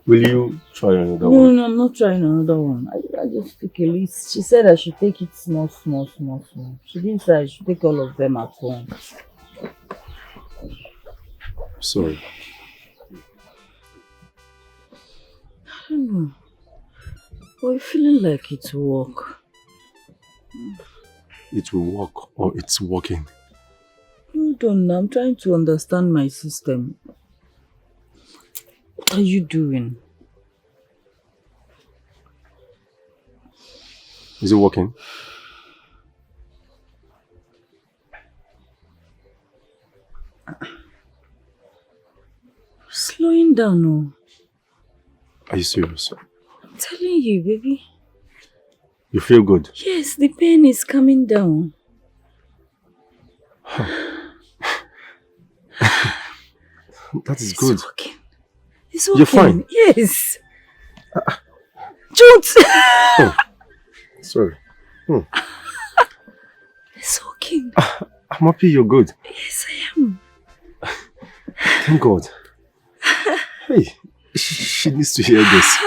Will you try another one? No, no, I'm not trying another one. I, I just took a list. She said I should take it small, small, small, small. She didn't say I should take all of them at once. Sorry. I don't know. But I'm feeling like it will work. It will work or it's working. Hold on, I'm trying to understand my system. What are you doing? Is it working? Slowing down, oh. Are you serious? I'm telling you, baby. You feel good? Yes, the pain is coming down. That is good. It's working. It's working. You're fine? Yes. Don't. Oh, sorry. Hmm. It's working. I'm happy you're good. Yes, I am. Thank God. Hey, she, she needs to hear this.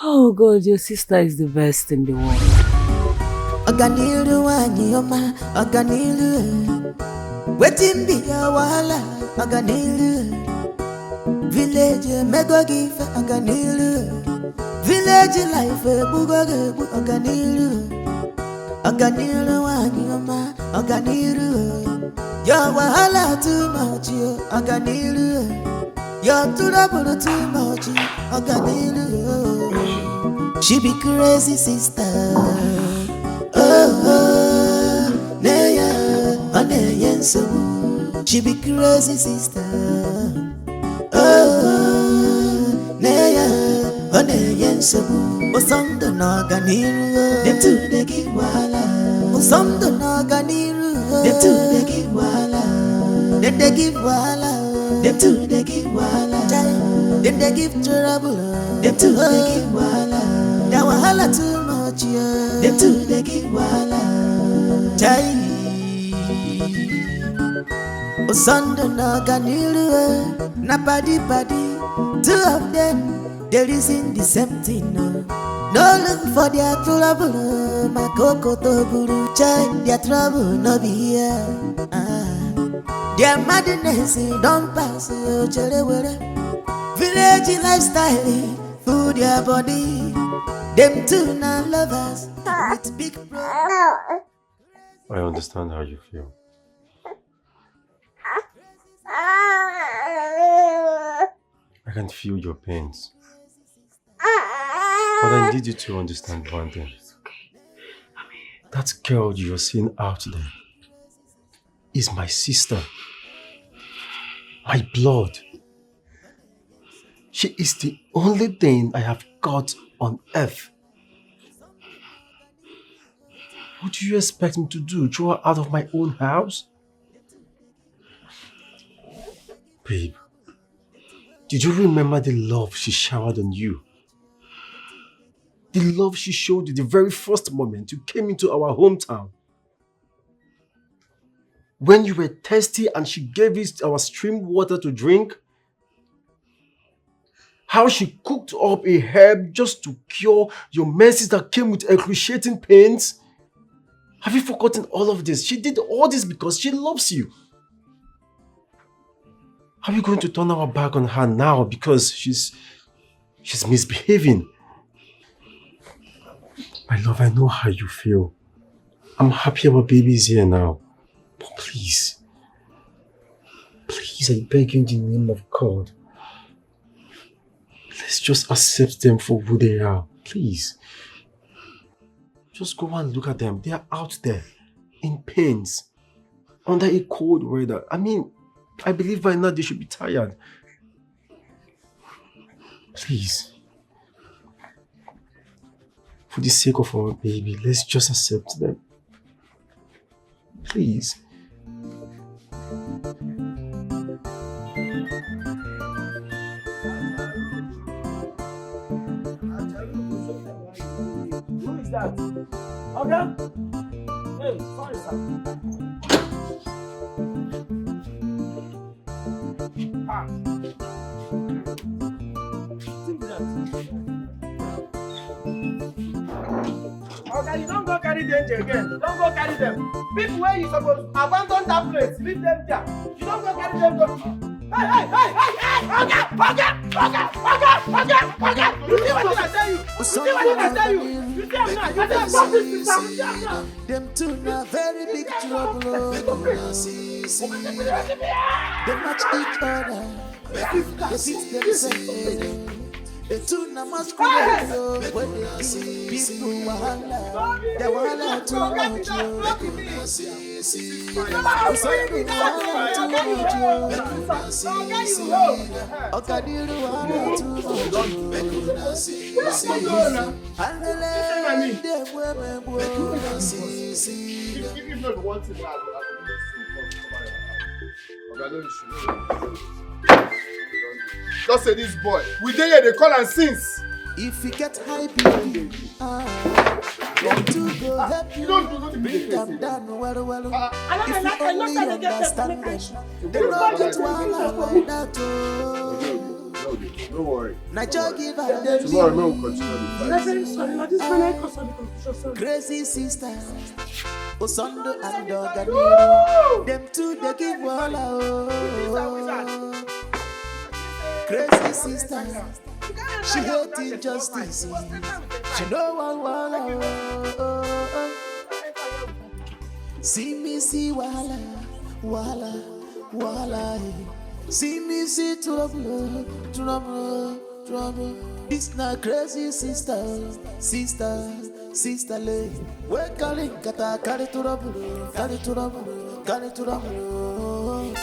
Oh God, your sister is the best in the world. Ọganiru nwanyị ọma, ọganiru. Wetin be your wahala, ọganiru. Village emego gị ife, ọganiru. Village life egbugo gị egbu, ọganiru, ọganiru nwanyị ọma, ọganiru. Your wahala too much, yo, ọganiru. Your trouble too much, ọganiru. She be crazy sister. Oh, oh, nne ya, ọ na-enye nsogbu. She be crazy sister. Oh, nne ya, ọ na-enye nsogbu. Ụsọ ndụ na ọganiru. Dem too dey give wahala. Ụsọ ndụ na ọganiru. Dem too dey give wahala. Dem dey give wahala. Dem too dey give wahala. Chai, dem dey give trouble. Dem too dey give wahala. Their wahala too much, yeah. Dem too dey give wahala. Chai. Ụsọ ndụ na ọganiru, eh, na padi padi. Two of them dey reason the same thing, no. No look for their trouble, eh, maka okoto buru, chai, their trouble no be here. Ah. Their madness, eh, don pass, eh, chere were. Village lifestyle, eh, full their body. Dem too na lovers with big pro- I understand how you feel. I can feel your pains. But I need you to understand one thing. That girl you're seeing out there is my sister, my blood. She is the only thing I have got on earth. What do you expect me to do? Throw her out of my own house? Babe, did you remember the love she showered on you? The love she showed you the very first moment you came into our hometown. When you were thirsty and she gave you our stream water to drink, how she cooked up a herb just to cure your menses that came with excruciating pains. Have you forgotten all of this? She did all this because she loves you. Are we going to turn our back on her now because she's she's misbehaving? My love, I know how you feel. I'm happy our baby is here now. But please, please, I beg you in the name of God. Let's just accept them for who they are, please. Just go and look at them. They are out there in pains, under a cold weather. I mean, I believe by now they should be tired. Please. For the sake of our baby, let's just accept them. Please. Who is that? Oga? Hey, sorry, sir. Ah. Wetin be that? Oga, you don go carry danger again. You don go carry them. People wey you suppose abandon that place, leave them there. You don go carry them go. Hey, hey, hey, hey, hey! Oga, oga, oga, oga, oga, oga! You see wetin I tell you? You see wetin I tell you? You see am now? You see am now? You see am now? Dem too na very big trouble. Oh. See, see. Dem match each other. They fit themselves. Dem too na masquerade. Oh. When they give people wahala, the wahala too much. Oh. See, see. Some people wahala too much. Oh. See, see. Ọganiru wahala too much. Oh. See, see. If, if not one thing, I go, I go do this thing come, come out your house. Oga, no issue, no issue. Just say this boy. We dey here, they call am since. If you get high B P, ah, dem too go help you bring am down well well. If you only understand them, they no get wahala like that. Oh. No worry. Na joy give her dey. Tomorrow, make we continue the fight. Very sorry, na this man I cause all the confusion, sorry. Crazy sister, Osondu and Ogani, dem too dey give wahala oh. Crazy sister. She hate injustice. She no one wahala. Oh, oh, oh. See me see wahala, wahala, wahala. Eh. See me see trouble, trouble, trouble. This na crazy sister, sister, sister lady. We carry kata, carry trouble, carry trouble, carry trouble.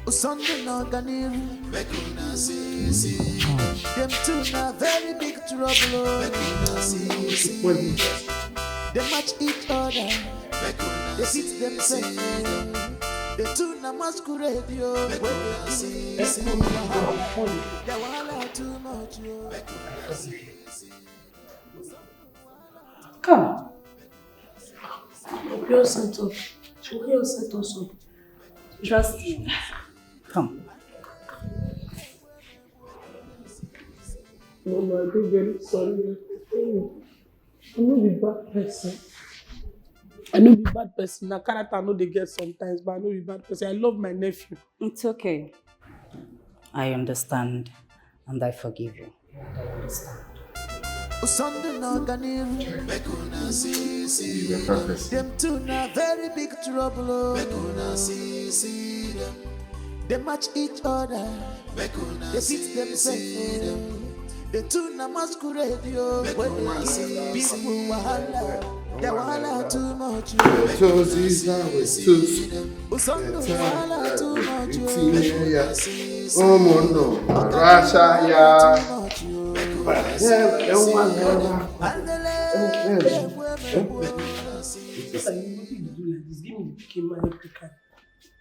Sunday no Ganil. Make una see, see. Them two na very big trouble. Oh. Make una see, see. They match each other. Make una they beat themselves. The two na masquerade, yo. Make una see, see. Their wahala too much, yo. Come. Hope you all set up. Hope you all set us up. Trust me. Come. Mama, I do very sorry. I no be bad person. I no be bad person. Na character I no dey get sometimes, but I no be bad person. I love my nephew. It's okay. I understand and I forgive you. Sunday no Ganil. Make una see, see. Them two na very big trouble. Oh. Make una see, see them. They match each other. Make una they beat themselves. The two na masquerade, yo. When they see people wahala, the wahala too much, yo. Toes is now with toes. Usondo wahala too much, yo. Oh, no. Russia, yeah. What are you going to do like this? Give me the pikin, man, help you carry.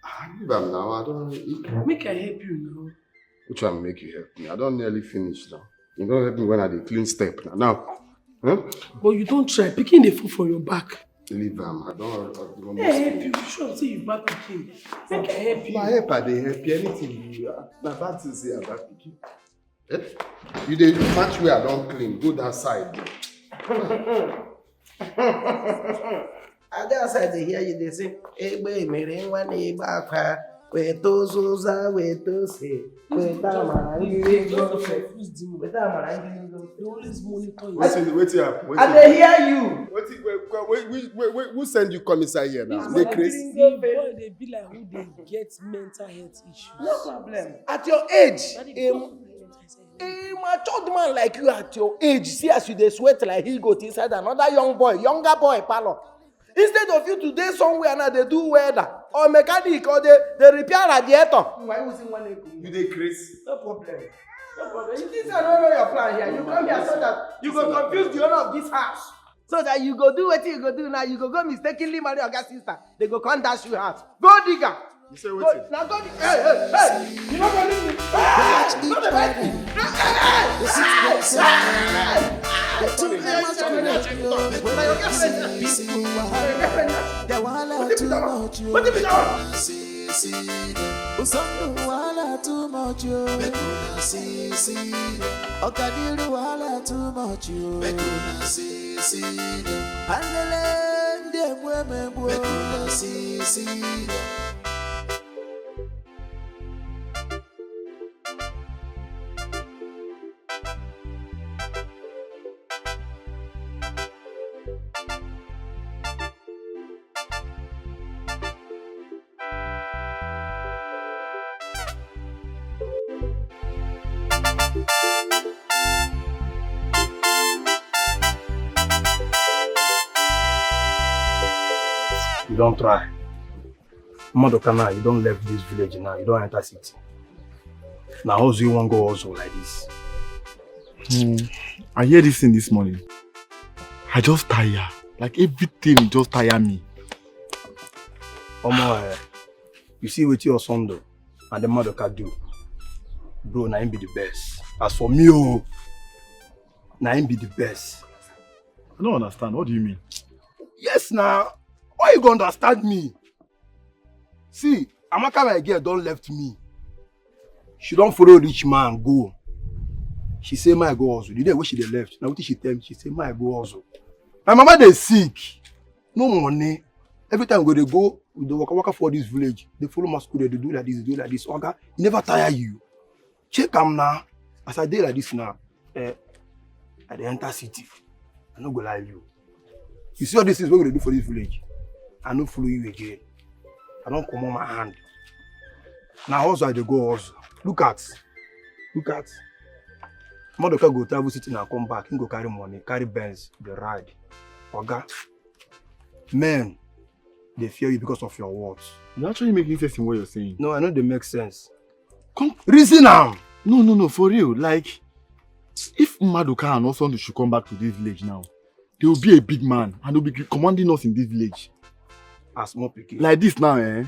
Ah, leave am now. I don't. Make I help you now. Which one make you help me? I don't nearly finish now. You don't help me when I dey clean step now. Now, huh? But you don't try. Pikin dey fall for your back. Leave am. I don't. I don't Hey, help you. You sure say you back pikin? Make I help you. Na help I dey help you. Anything you, na bad thing say I back pikin. Eh? You dey match where I don clean. Go that side. I dey outside dey hear you dey say, "Egbe mere nwa na-egbe akwa, weta ụzụza, weta ose, weta amara ndị ego, weta amara ndị ego." They always monitor you. Wetin, wetin happen? I Wetin dey happen? Hear you. Wetin, wait, wait, wait, wait, wait, who send you come inside here now? This Dey one crazy. Dey be like who dey get mental health issues. No problem. At your age, Daddy, a, go to the mental health. A matured man like you at your age, see as you dey sweat like he goat inside another young boy, younger boy parlor. Instead of you to dey somewhere now, dey do welder or mechanic or dey, dey repair radiator. Why you using one ego? You dey crazy. No problem. No problem. You think I don't know your plan here. You come here so that you go confuse the owner of this house. So that you go do wetin you go do now, you go go mistakenly marry oga sister. They go come dash you house. Go digger. You say wetin? Now go dig. Hey, hey, hey. You no go leave me. Hey, no dey beg me. Hey, hey, hey. Hey, hey, hey. Two girls come out, yo. When I get pregnant. Peaceful wahala. When I get pregnant. The wahala too much, yo. Wetin be that one? Usondo wahala too much, yo. Make una see, see. Okadiru wahala too much, yo. Make una see, see. Andele ndị egbu emegbu. Make una see, see. You don try. Maduka, now you don left this village now, you don enter city. Na hustle you wan go hustle like this. Hmm. I hear this thing this morning. I just tire. Like everything just tire me. Omo, eh, you see wetin your son do and the Maduka do. Bro, na him be the best. As for me, oh, na him be the best. I don't understand. What do you mean? Yes, now. Why you go understand me? See, Amaka, my girl, don left me. She don follow rich man go. She say, "My go hustle." The day wey she dey left, na wetin she tell me. She say, "My go hustle." My mama dey sick. No money. Every time we go dey go, we dey waka waka for this village. Dey follow masquerade, dey do like this, dey do like this. Oga, e never tire you? Check am now. As I dey like this now, eh, I dey enter city. I no go lie you. You see all these things wey we dey do for this village, I no follow you again. I don comot my hand. Na hustle I dey go hustle. Look at, look at. Maduka go travel city and come back. He go carry money, carry Benz, dey ride. Oga, men dey fear you because of your words. You're actually making sense in what you're saying. No, I know dey make sense. Come reason am. No, no, no, for real. Like, if Maduka and Osundu should come back to this village now, they will be a big man and they'll be commanding us in this village. As small pikin. Like this now, eh?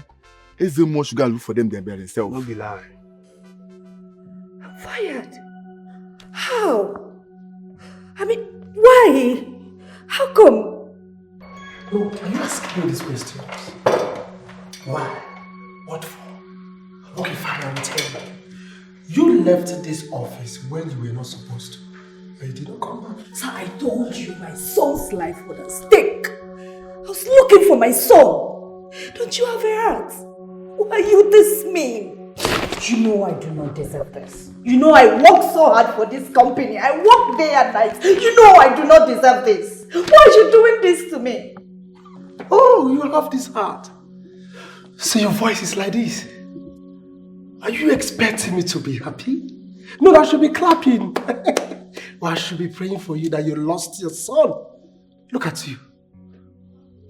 Eze Mo should go and look for them there by themselves. No be lie. I'm fired. How? I mean, why? How come? No, can you ask me these questions? Why? What for? Okay, fine, I will tell you. You left this office when you were not supposed to, but you did not come back. Sir, I told you my son's life was at stake. I was looking for my son. Don't you have a heart? Why are you this mean? You know I do not deserve this. You know I work so hard for this company. I work day and night. You know I do not deserve this. Why are you doing this to me? Oh, you have this heart. So your voice is like this. Are you expecting me to be happy? No, I should be clapping. Or I should be praying for you that you lost your son. Look at you.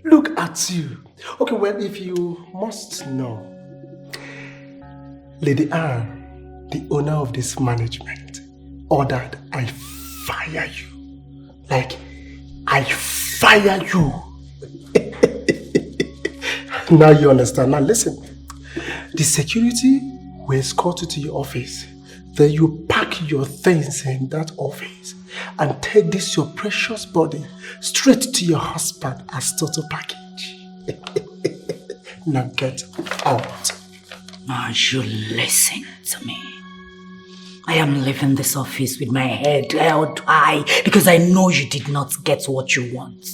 Look at you. Okay, well, if you must know, Lady Anne, the owner of this management, ordered I fire you. Like, I fire you. Now you understand. Now listen. The security will escort you to your office. Then you pack your things in that office and take this your precious body straight to your husband as total package. Now get out. Now you listen to me. I am leaving this office with my head held high because I know you did not get what you want.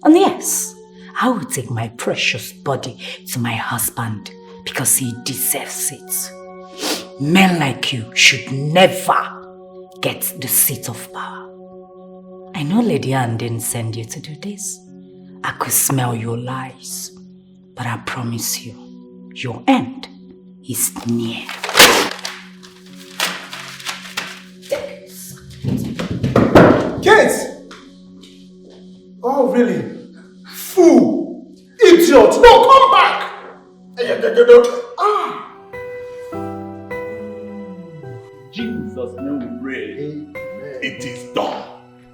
And yes, I will take my precious body to my husband because he deserves it. Men like you should never get the seat of power. I know Lady Anne didn't send you to do this. I could smell your lies, but I promise you, your end is near. Kids! Oh, really? Fool! Idiot! No, come back! Ah! Jesus' name we pray. Amen. It is done.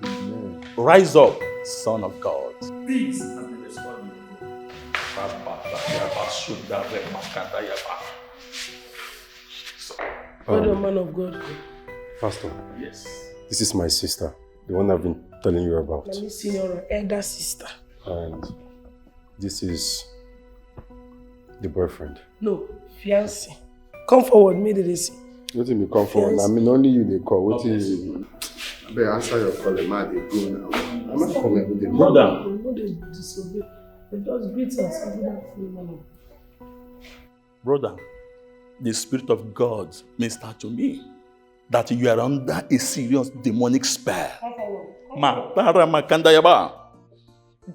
Amen. Rise up, Son of God. Peace has been restored in your home. Well done, man of God. Pastor. Yes. This is my sister, the one I've been telling you about. Let me see your elder sister. And this is the boyfriend. No, fiancé. Come forward, make dem see. Wetin be come forward? Fiancé. I mean, only you dey call. Wetin you? Abeg, answer your call, ma dey go now. Am I coming with the brother? No dey disobey. Just greet us. Brother, the Spirit of God minister to me that you are under a serious demonic spell. Matara makandayaba.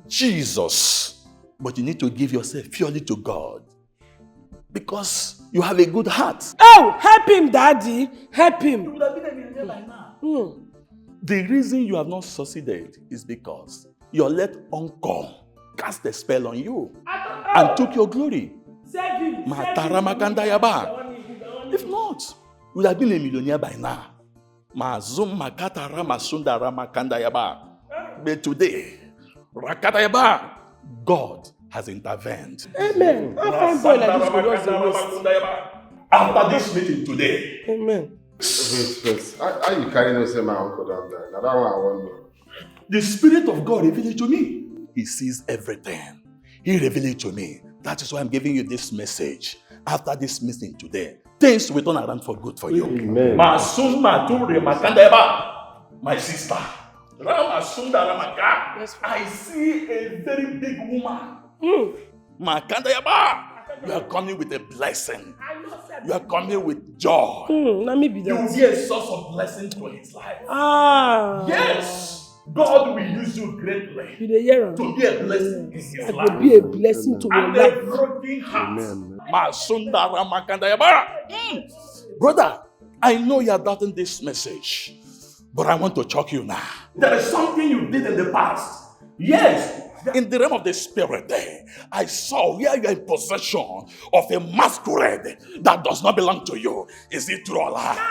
Jesus. But you need to give yourself purely to God. Because you have a good heart. Oh, help him, Daddy. Help him. You would have been a millionaire by now. Hmm. The reason you have not succeeded is because your late uncle cast a spell on you and took your glory. Save him. Matara makandayaba. If not, you would have been a millionaire by now. Mazum makata rama sunda rama kanda yaba. But today, rakata yaba, God has intervened. Amen. How fine boy like this go just dey waste? After this meeting today. Amen. Wait, wait. How, how you carry no say my uncle don die? Na that one I wan know. The Spirit of God revealed it to me. He sees everything. He revealed it to me. That is why I'm giving you this message. After this meeting today, things will turn around for good for you. Amen. Masun mature makandeba. My sister. Ramasunda Ramaka. Yes, I see a very big woman. Mm. Makanda Yaba, you are coming with a blessing. You are coming with joy. Hmm, na me be You will that. be a source of blessing to his life. Ah. Yes, God will use you greatly You dey hear am? to be a blessing in his I go life. be a blessing to your And a life. broken heart. Amen. Masunda Ramakanda Yaba. Mm. Brother, I know you are doubting this message, but I want to shock you now. There is something you did in the past. Yes, in the realm of the spirit, eh, I saw where you are in possession of a masquerade that does not belong to you. Is it true or lie?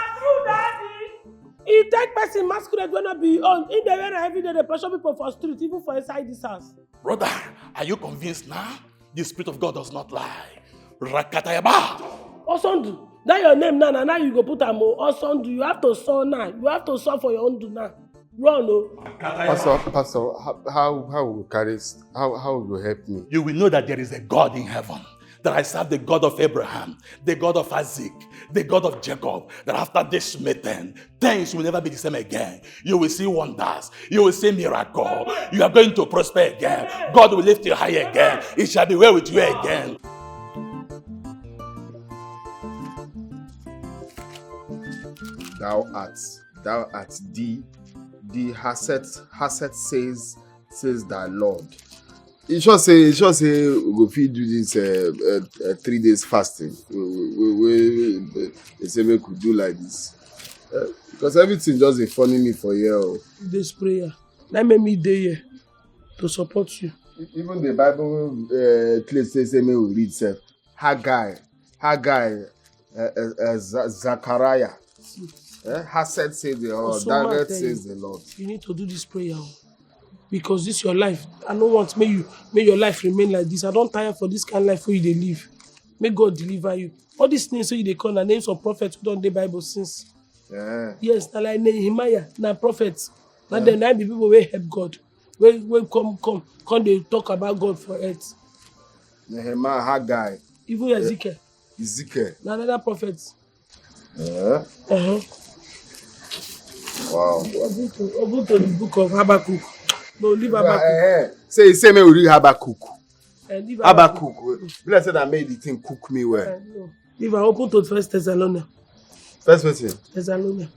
E take person masquerade wey no be him own. He dey wear am every day, dey pressure people for street, even for inside this house. Brother, are you convinced now? The Spirit of God does not lie. Rakatayaba. Osondu, that your name now, na now you go put am o. Osondu, you have to sell now. You have to sell for your own do now. Run o. Pastor, Pastor, how how how will carry s- how how will help me? You will know that there is a God in heaven. That I serve the God of Abraham, the God of Isaac, the God of Jacob. That after this meeting, things will never be the same again. You will see wonders. You will see miracle. You are going to prosper again. God will lift you high again. It shall be well with you again. Thou art, thou art the the Haset Haset says says thy Lord. You sure say you sure say we go fit do this uh, uh, uh, three days fasting. We we we, we, we they say make we do like this. Uh, because everything just dey funny me for here. Oh. This prayer, that make me dey here to support you. Even the Bible uh, place say say make we read sef. Haggai, Haggai, uh, uh, uh, Za- Zachariah. Eh? Hased says the Lord, Also, man David tell says you, the Lord. You need to do this prayer o. Because this your life. I no want make you make your life remain like this. I don tire for this kind of life wey you dey live. Make God deliver you. All these names wey you dey call na names of prophets wey don dey Bible since. Yeah. Yes, na like Nehemiah, na prophet. Na dem na be people wey help God. Wey wey come come come dey talk about God for earth. Nehemiah, Haggai, Even Ezekiel, Ezekiel. na another prophet. Yeah. Uh-huh. Wow. Open to open to the book of Habakkuk. No, leave Uh, Habakkuk. eh, eh. Say say make we read Habakkuk. Eh, leave Habakkuk. Be like say that made the thing cook me well. Eh, no. Leave am. Open to First Thessalonians. First person. Thessalonians.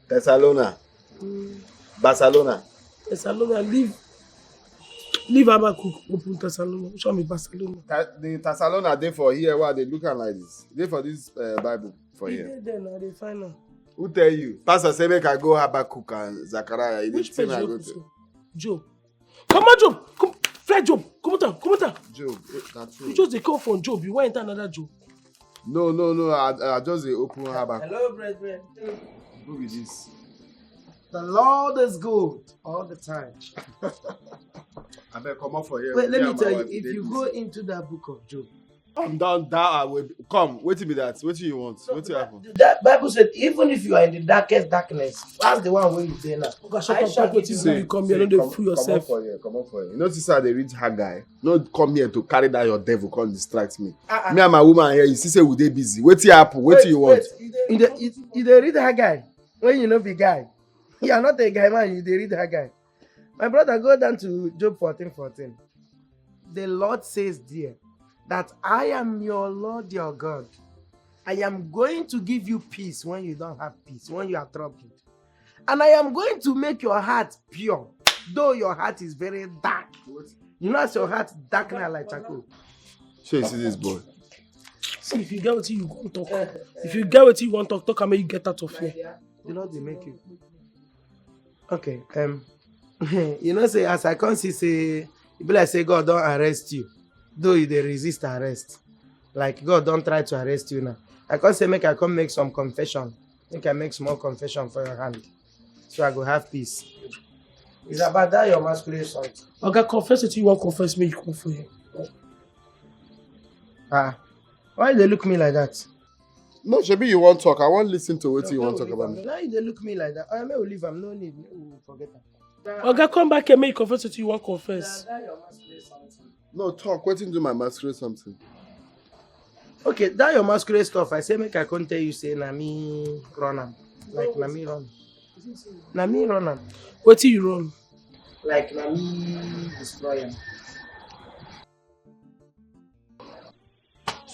Thessalona. Barcelona. Thessalonians. Leave. Leave Habakkuk. Open Thessalonians. Show me Barcelona. Ta- the Thessalona dey for here. Why they look am like this? Dey for this uh, Bible for E here. dey there now. Dey find am. Who tell you? Pastor say make I go Habakkuk and Zachariah. You dey Which say page I you go open to so? Job. Come on, Job. Come, fly, Job. Come on, come on. Job. Eh, na true. You just dey come from Job. You wan enter another Job. No, no, no. I, I just dey open Habakkuk. Hello, brethren. Who be this? The Lord is good all the time. Abeg comot for here. Wait, let Me me and my tell you, wife if dey you busy. Go into that book of Job, Come down, down. I will come. Wetin be that? Wetin you want? Wetin happen? that Bible said, even if you are in the darkest darkness, that's the one where you dey now. Oga, shut I up. shall Talk wetin give you you dey come here. No dey Come- fool comot yourself. For here, comot for here. You know, since I dey read Haggai, no come here to carry that your devil come distract me. Ah, ah. Me and my woman here, you see say we dey busy. Wetin happen? Wetin you want? You dey you dey- you dey read Haggai when you no be guy. You are not a guy man. You dey read Haggai. My brother, go down to Job fourteen fourteen. The Lord says there that I am your Lord, your God. I am going to give you peace when you don't have peace, when you are troubled. And I am going to make your heart pure, though your heart is very dark. You know, as your heart dark now like charcoal. Shey you see this boy? See, if you get wetin you wan talk, if you get wetin you wan talk, talk am make you get out of here. The Lord dey make you. Okay, um, you know say as I come see say e be like say God don arrest you, though you dey resist arrest. Like God don try to arrest you now. I come say make I come make some confession. Make I make small confession for your hand, so I go have peace. It's about that your masquerade something. Oga, confess wetin you wan confess make you come for here. Ah, why you dey look me like that? No, shebi you wan talk. I wan listen to wetin you wan Make we talk leave about am. Me. Now you dey look me like that. Oya, make we leave am. No need. Make we forget am. Oga, come back here make you confess wetin you wan confess. No, talk. Wetin do my masquerade something? Okay, that your masquerade stuff, I say make I come tell you say na me run am. Like na me run. Na me run am. Wetin you run? Like na me destroy am.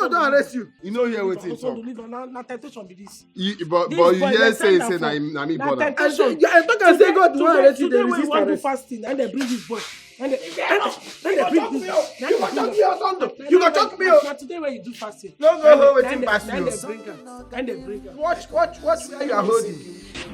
God don arrest you. You no hear wetin he Osundu talk. Leave am. Na na temptation be this. You, but This but you boy, hear dem say he send say am na for- him na me Na born am. temptation. I talk am say God don Today, arrest you. today Dey when you resist wan do arrest. fasting, and dem bring this boy. And they, and they bring this boy. You go talk me, Osundu. You go talk me, oh. Na today when you do fasting. No go hold Na wetin dem- pass na you. dem bring am. Na dem bring am. Watch watch watch where you are holding.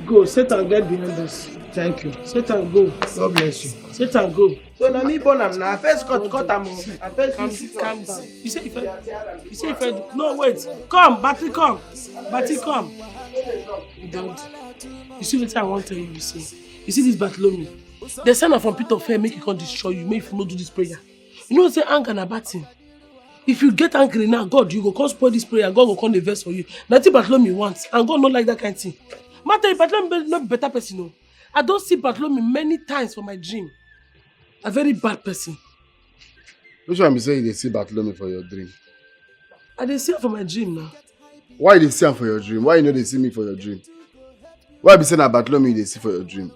Go, Satan, get behind us. Thank you. Satan, go. God bless you. Satan, go. So na me born am na. I first cut cut am o. I first Calm, use it calm on. down. You say if I, you say if I, no, wait. Come, Batty, come. Batty, come. God, you see what I want to tell you, you see. You see this Bartholomew? They send am from pit of hell, make he come destroy you, make you no do this prayer. You know say anger na bad thing. If you get angry now, God, you go come spoil this prayer, God go come dey vex for you. Na wetin Bartholomew want, and God no like that kind thing. Matter, Bartholomew be- no be better person o. I don see Bartholomew many times for my dream. A very bad person. Which one be say you dey see Bartholomew for your dream? I dey see am for my dream now. Why you dey see am for your dream? Why you no dey see me for your dream? Why be say na Bartholomew you dey see for your dream?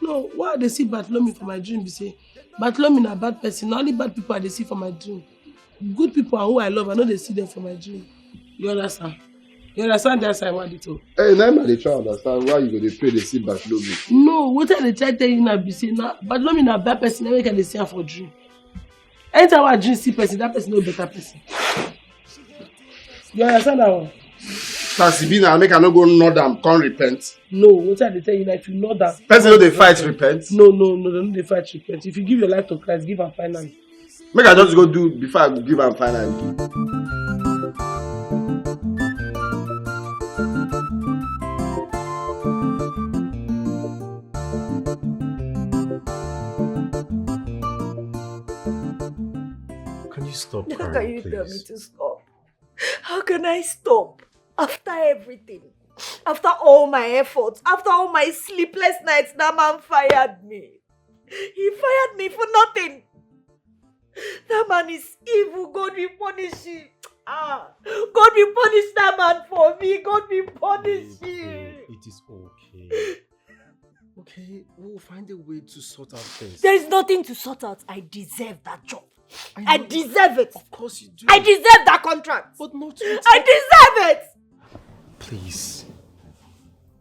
No, why I dey see Bartholomew for my dream be say Bartholomew na bad person. Na only bad people I dey see for my dream. Good people and who I love, I no dey see them for my dream. You understand? You understand that side, Wadito? Hey, na him I dey try understand why you go dey pray dey see Bartholomew. No, wetin I dey try tell you now be say na Bartholomew na bad person. Na make I dey see am for dream. Anytime I dream see person, that person no be better person. You understand that one? As e be now, make I no go nod am come repent. No, wetin I dey tell you now, if you know that. Person no dey fight repent. No, no, no, dem no dey fight repent. If you give your life to Christ, give am finally. Make I just go do before I go give am finally. Can you stop How crying, can you tell me please? To stop? How can I stop? After everything, after all my efforts, after all my sleepless nights, that man fired me. He fired me for nothing. That man is evil. God will punish him. Ah, God will punish that man for me. God will punish him. It is okay. Okay, we'll find a way to sort out things. There is nothing to sort out. I deserve that job. I, know- deserve it. Of course you do. I deserve that contract. But not with I deserve it. Please.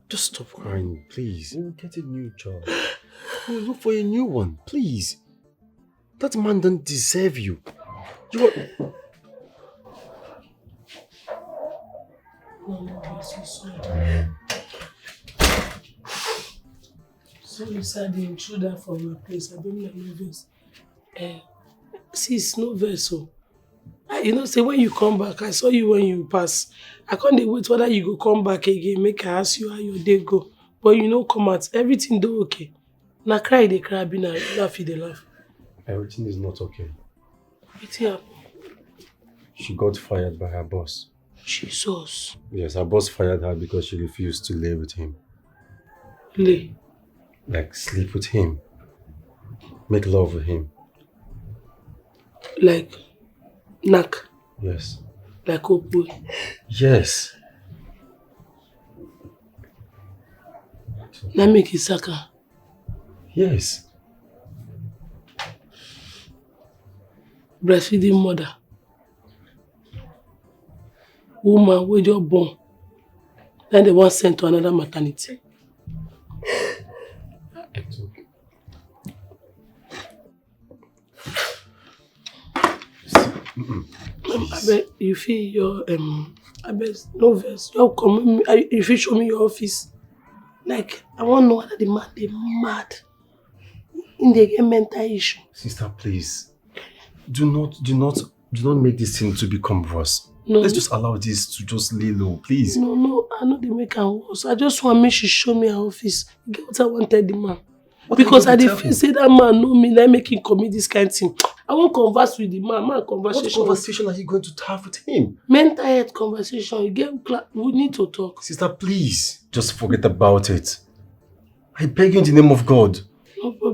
Just stop crying, please. We'll get a new job. We'll look for a new one, please. That man don't deserve you. You are... No, no, I'm so sorry. Sorry, sir, the intruder for my place. I don't know, no vex. Eh, sis, no vex o. Ah, you know say when you come back, I saw you when you pass. I come dey wait whether you go come back again, make I ask you how your day go. But you no come out. Everything do okay. Na cry you dey cry, abi na laugh you dey laugh? Everything is not okay. Wetin happen? She got fired by her boss. Jesus. Yes, her boss fired her because she refused to lay with him. Lay. Like, sleep with him. Make love with him. Like, knack. Yes. Like opo. Yes. Na make e saka. Yes. Breastfeeding mother. Woman wey just born. Then they wan send to another maternity. Abeg, you fit your um, abeg, no vex. Just come, make me- I- you fit show me your office. Like, I wan know whether the man dey mad. He dey get mental issue. Sister, please. Do not, do not, do not make this thing to become worse. No. Let's just allow this to just lay low, please. No, no, I no dey make am worse. I just wan make she show me her office. E get what I wan tell the man. What are you Because going I to dey tell feel him? say that man know me, na make him commit this kind thing. I wan converse with the man, man What conversation. Conversation are you going to have with him? Mental health conversation. You get cla- we need to talk. Sister, please, just forget about it. I beg you in the name of God. No problem.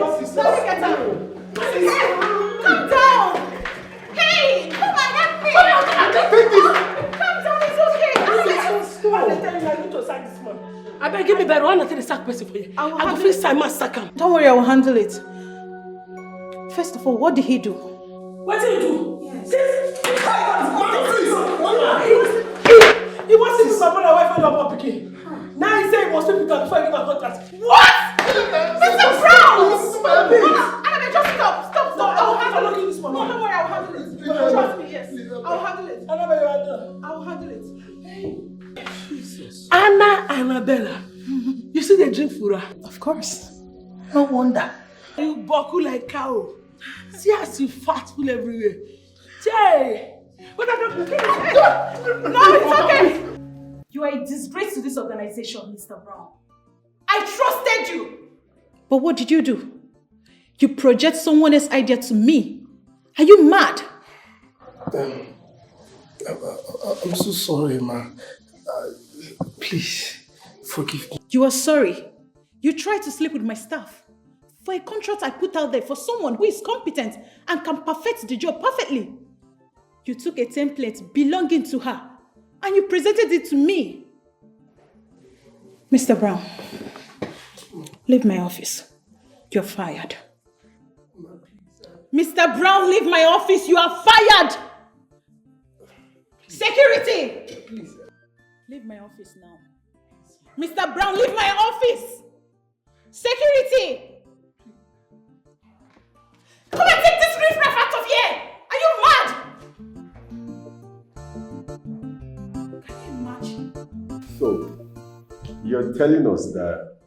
Calm down. Hey, come and help me. Calm down, it's okay. Calm down. What I tell you, I need to sack this man. Abeg, give me better one thing to sack person for you. I will I go handle fix it. Time and sack him. Don't worry, I will handle it. First of all, what did he do? What did he do? Yes. This, this guy was mad, please. He was, he, he was sleeping with my brother wife and your picking. Now he say he must sleep with her before he give her contract. What? Mister Brown! Please. Mama, Annabelle, just stop, stop, stop. No, I will handle it. This one. No, don't worry, I will handle it. Trust me, yes. I will handle it. Annabelle, you handle. I will handle it. Jesus. Anna Annabella. You see the drink fura? Of course. No wonder. You buckle like cow. See as you fat full everywhere. Jay! What are you doing? No, it's okay. You are a disgrace to this organization, Mister Brown. I trusted you. But what did you do? You project someone else's idea to me. Are you mad? Um, I, I, I'm so sorry, ma. Uh, please, forgive me. You are sorry. You tried to sleep with my staff for a contract I put out there for someone who is competent and can perfect the job perfectly. You took a template belonging to her and you presented it to me. Mister Brown, leave my office. You're fired. Mister Brown, leave my office. You are fired. Security! Leave my office now. Mister Brown, leave my office. Security! Come and take this riffraff out of here! Are you mad? Can you imagine? So, you're telling us that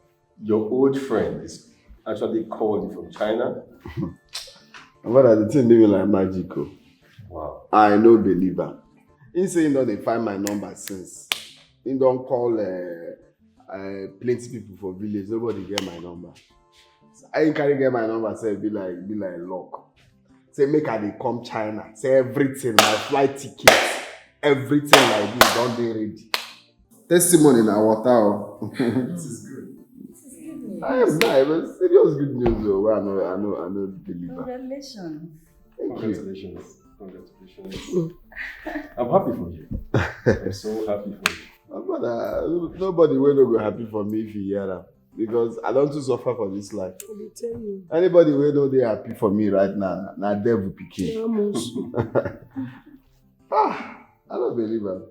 your old friend is actually calling from China? But the thing dey be like magic o. Wow. I no believe am. He say he don dey find my number since. He don call uh, uh, plenty people for village. Nobody get my number. So I carry get my number. Say be like be like luck. Say make I dey come China. Say everything, my flight ticket, everything like this don dey ready. Testimony na water o. This is good. I am die, but serious good news o. Wey I no I no I no deliver. Congratulations. Thank you. Congratulations. Congratulations. I'm happy for you. I'm so happy for you. My brother, nobody wey no go happy for me if you hear am. Because I don too suffer for this life. I dey tell you. Anybody wey no dey happy for me right now, na devil pikin. Almost. Ah, I no believe am.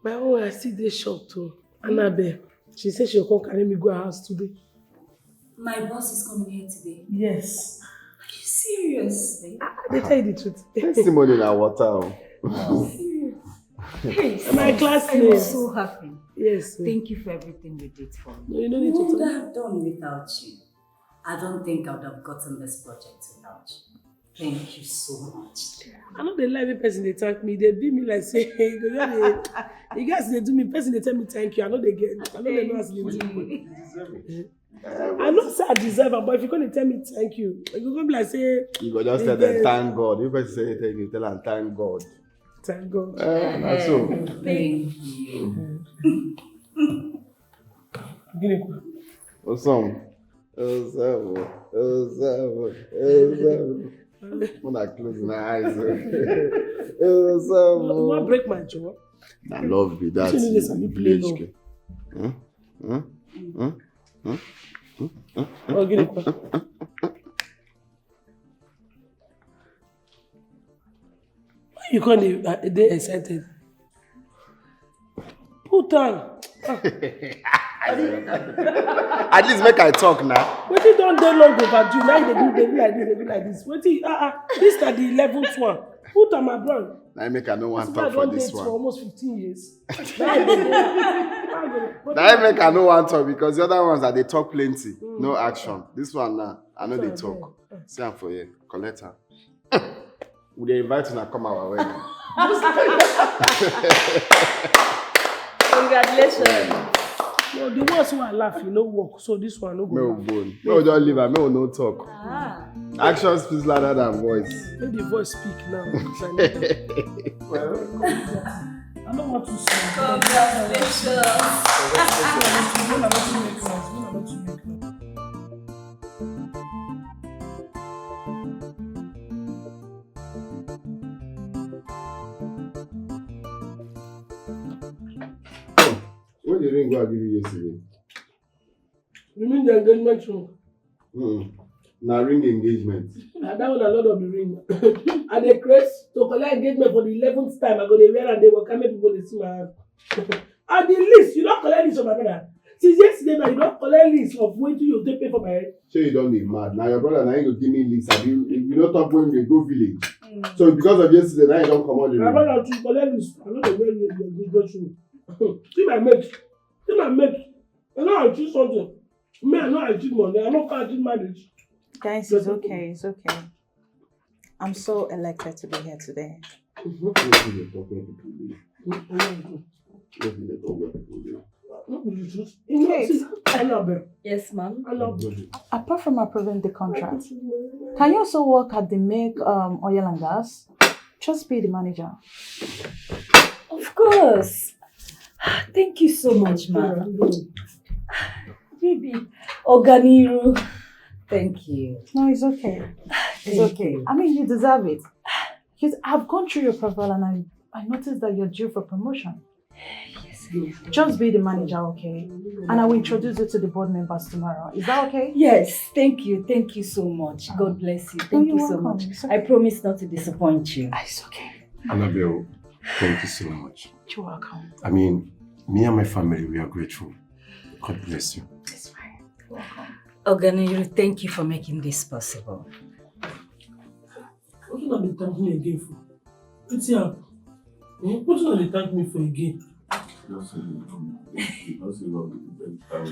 My own, I still dey shocked o. Annabelle, she say she go come carry me go her house today. My boss is coming here today. Yes. Are you serious? I dey tell you the truth. Testimony na water o. Serious? Hey, My sis, classmate. I was so happy. Yes. o. Thank you for everything you did for me. No, you no need What to would I talk. Have done without you? I don't think I would have gotten this project without you. Thank you so much. I no dey lie when person dey thank me. Dey be me like say you go just dey. You guys dey do me. Person dey tell me thank you. I no dey get. I no dey know as e dey do me. You deserve it. I know say I deserve am, but if you come dey tell me thank you, you go come be like say You go just tell them thank God. If person say thank you, tell am thank God. Thank God. Eh, na so. Thank you. Gịnị kwa? Osam. Osam. Osam. Osam. When I close my eyes. Osam. You wan break my jaw? Na love be that. Wetin you dey sabi play Village now? Girl. Hmm? Hmm? Hmm? Oh, gịnị kwa? Why you come dey uh, dey excited? Put am. At least make I talk now. Wetin don dey long overdue? Now you dey do dey be like this, dey be like this. Wetin? Ah ah. This na the eleventh one. Put am, my bro. Now make I no wan This talk man for don this date for one. Almost fifteen years. Now you dey go. Now make I no wan talk because the other ones that they talk plenty, no action. This one now, I know they talk. See am for here, collect am. We dey invite una come our wedding. Congratulations. No, the ones who are laugh, you no work. So this one no May go. we go. May we just leave am. May we no talk. Ah. Action speaks louder than voice. Make the voice speak now. Well, I don't want to see. Congratulations. Una no too make noise. Una no too make noise. When the ring go I give you yesterday? You mean the engagement ring? Mm-mm. Na ring engagement. Na that one I no don be ring. I dey craze to collect engagement for the eleventh time. I go dey wear and dey waka make people dey see my hand. And the list, you don collect list for my brother. Since yesterday now, you don collect list of wetin you take pay for my head. Shey you don dey mad? Na your brother na him go give me list. Abi you no talk when we go village. So because of yesterday, now you don comot the My ring. Brother, you collect list. I no dey wear the engagement ring. See my mate. See my mate. I no achieve something. Me, I no achieve money. I no fit achieve marriage. Guys, it's okay, it's okay. I'm so elated to be here today. Wetin dey talk when people dey? Wetin dey talk when people dey? No be the truth. You know, see, Annabelle. Yes, ma'am. Annabelle. Apart from approving the contract, can you also work at the Make um, Oil and Gas? Just be the manager. Of course. Thank you so much, ma'am. Baby, Oganiru. Thank you. No, it's okay. It's Thank okay. you. I mean, you deserve it. Because I've gone through your profile and I, I noticed that you're due for promotion. Yes. Just be the manager, okay? And I will introduce you to the board members tomorrow. Is that okay? Yes, thank you. Thank you so much. God bless you. Thank you're you so welcome. much. It's I okay. Promise not to disappoint you. Ah, it's okay. Annabelle, thank you so much. You're welcome. I mean, me and my family, we are grateful. God bless you. It's fine. You're welcome. Oganiru, thank you for making this possible. Wetin una dey thank me again for? Wetin happen? Hmm? Wetin una dey thank me for again? Just say you come. Just say you come.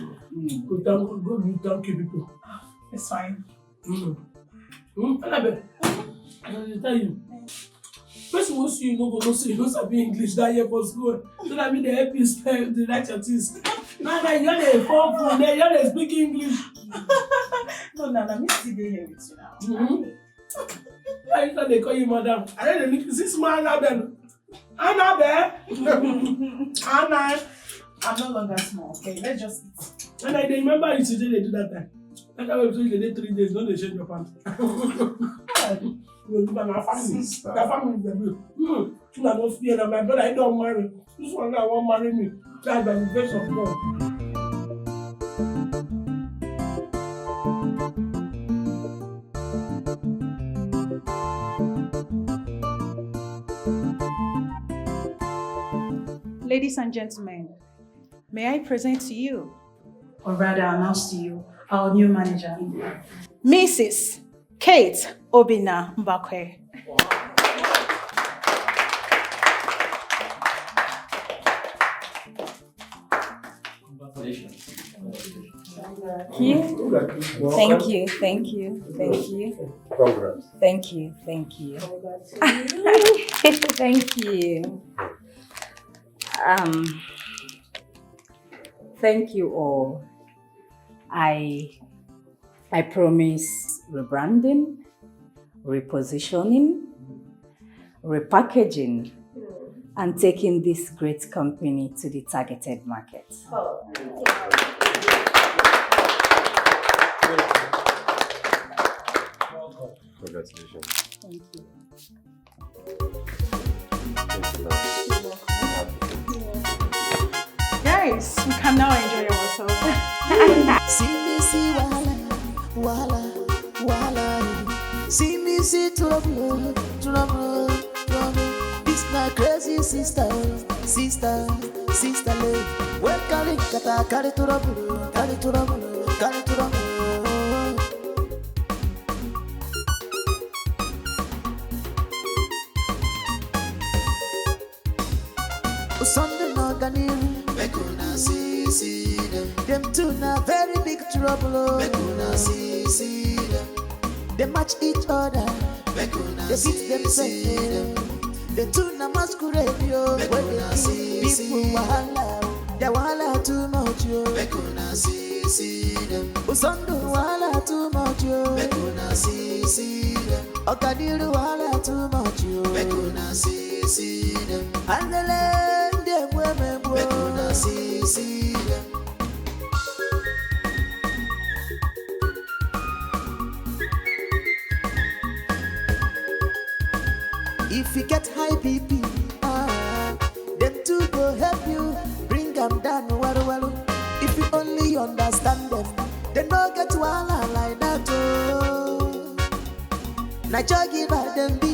Go thank God, God will thank you people. It's fine. Mm. Mm. Annabelle, I dey tell you. Person wey see you no go know say you no sabi English that year for school. So that me dey help you spell the write your things. Now that you dey fall for there, you dey speak English. No, no, no, me still dey here with you now. Mm-hmm. Why you dey call you madam? I don't know. See small Annabelle. Annabelle. Anna. I'm no longer small, okay? Let's just eat. And I dey remember you today dey do that time. That time wey you dey three days, no dey change your pants. You go do that na family. Sister. Na family dey do. Hmm. Una no fear na my brother, he don marry. This one now wan marry me. That's by the grace of God. Ladies and gentlemen, may I present to you, or rather announce to you, our new manager, Missus Kate Obina Mbakwe. Thank you, thank you, thank you, thank you, Congrats. thank you, thank you, thank you. Um, thank you all. I I promise rebranding, repositioning, repackaging, and taking this great company to the targeted market. Congratulations. Thank you. Thank you, Lord. Guys, you can now enjoy yourself. See me see wahala, wahala, wahala. See me see trouble, trouble, trouble. This na crazy sister, sister, sister love. Well carry kata, carry trouble, carry trouble, carry trouble. Sunday na Ganiru. Make una see, see them. Them two na very big trouble. Oh. Make una see, see them. They match each other. Make una they beat themselves. The two na masquerade, yo. Make una see, people see wahala. Their wahala too much, yo. Make una see, see them. Usundu wahala too much, yo. Make una see, see them. Okadiru wahala too much, yo. Make una see, see them. Andele, ndị egbu emegbu. Make una see, see them. If you get high B P, ah, them two go help you bring them down, waru waru. If you only understand them, they no get wahala like that, oh. Na jogi by them be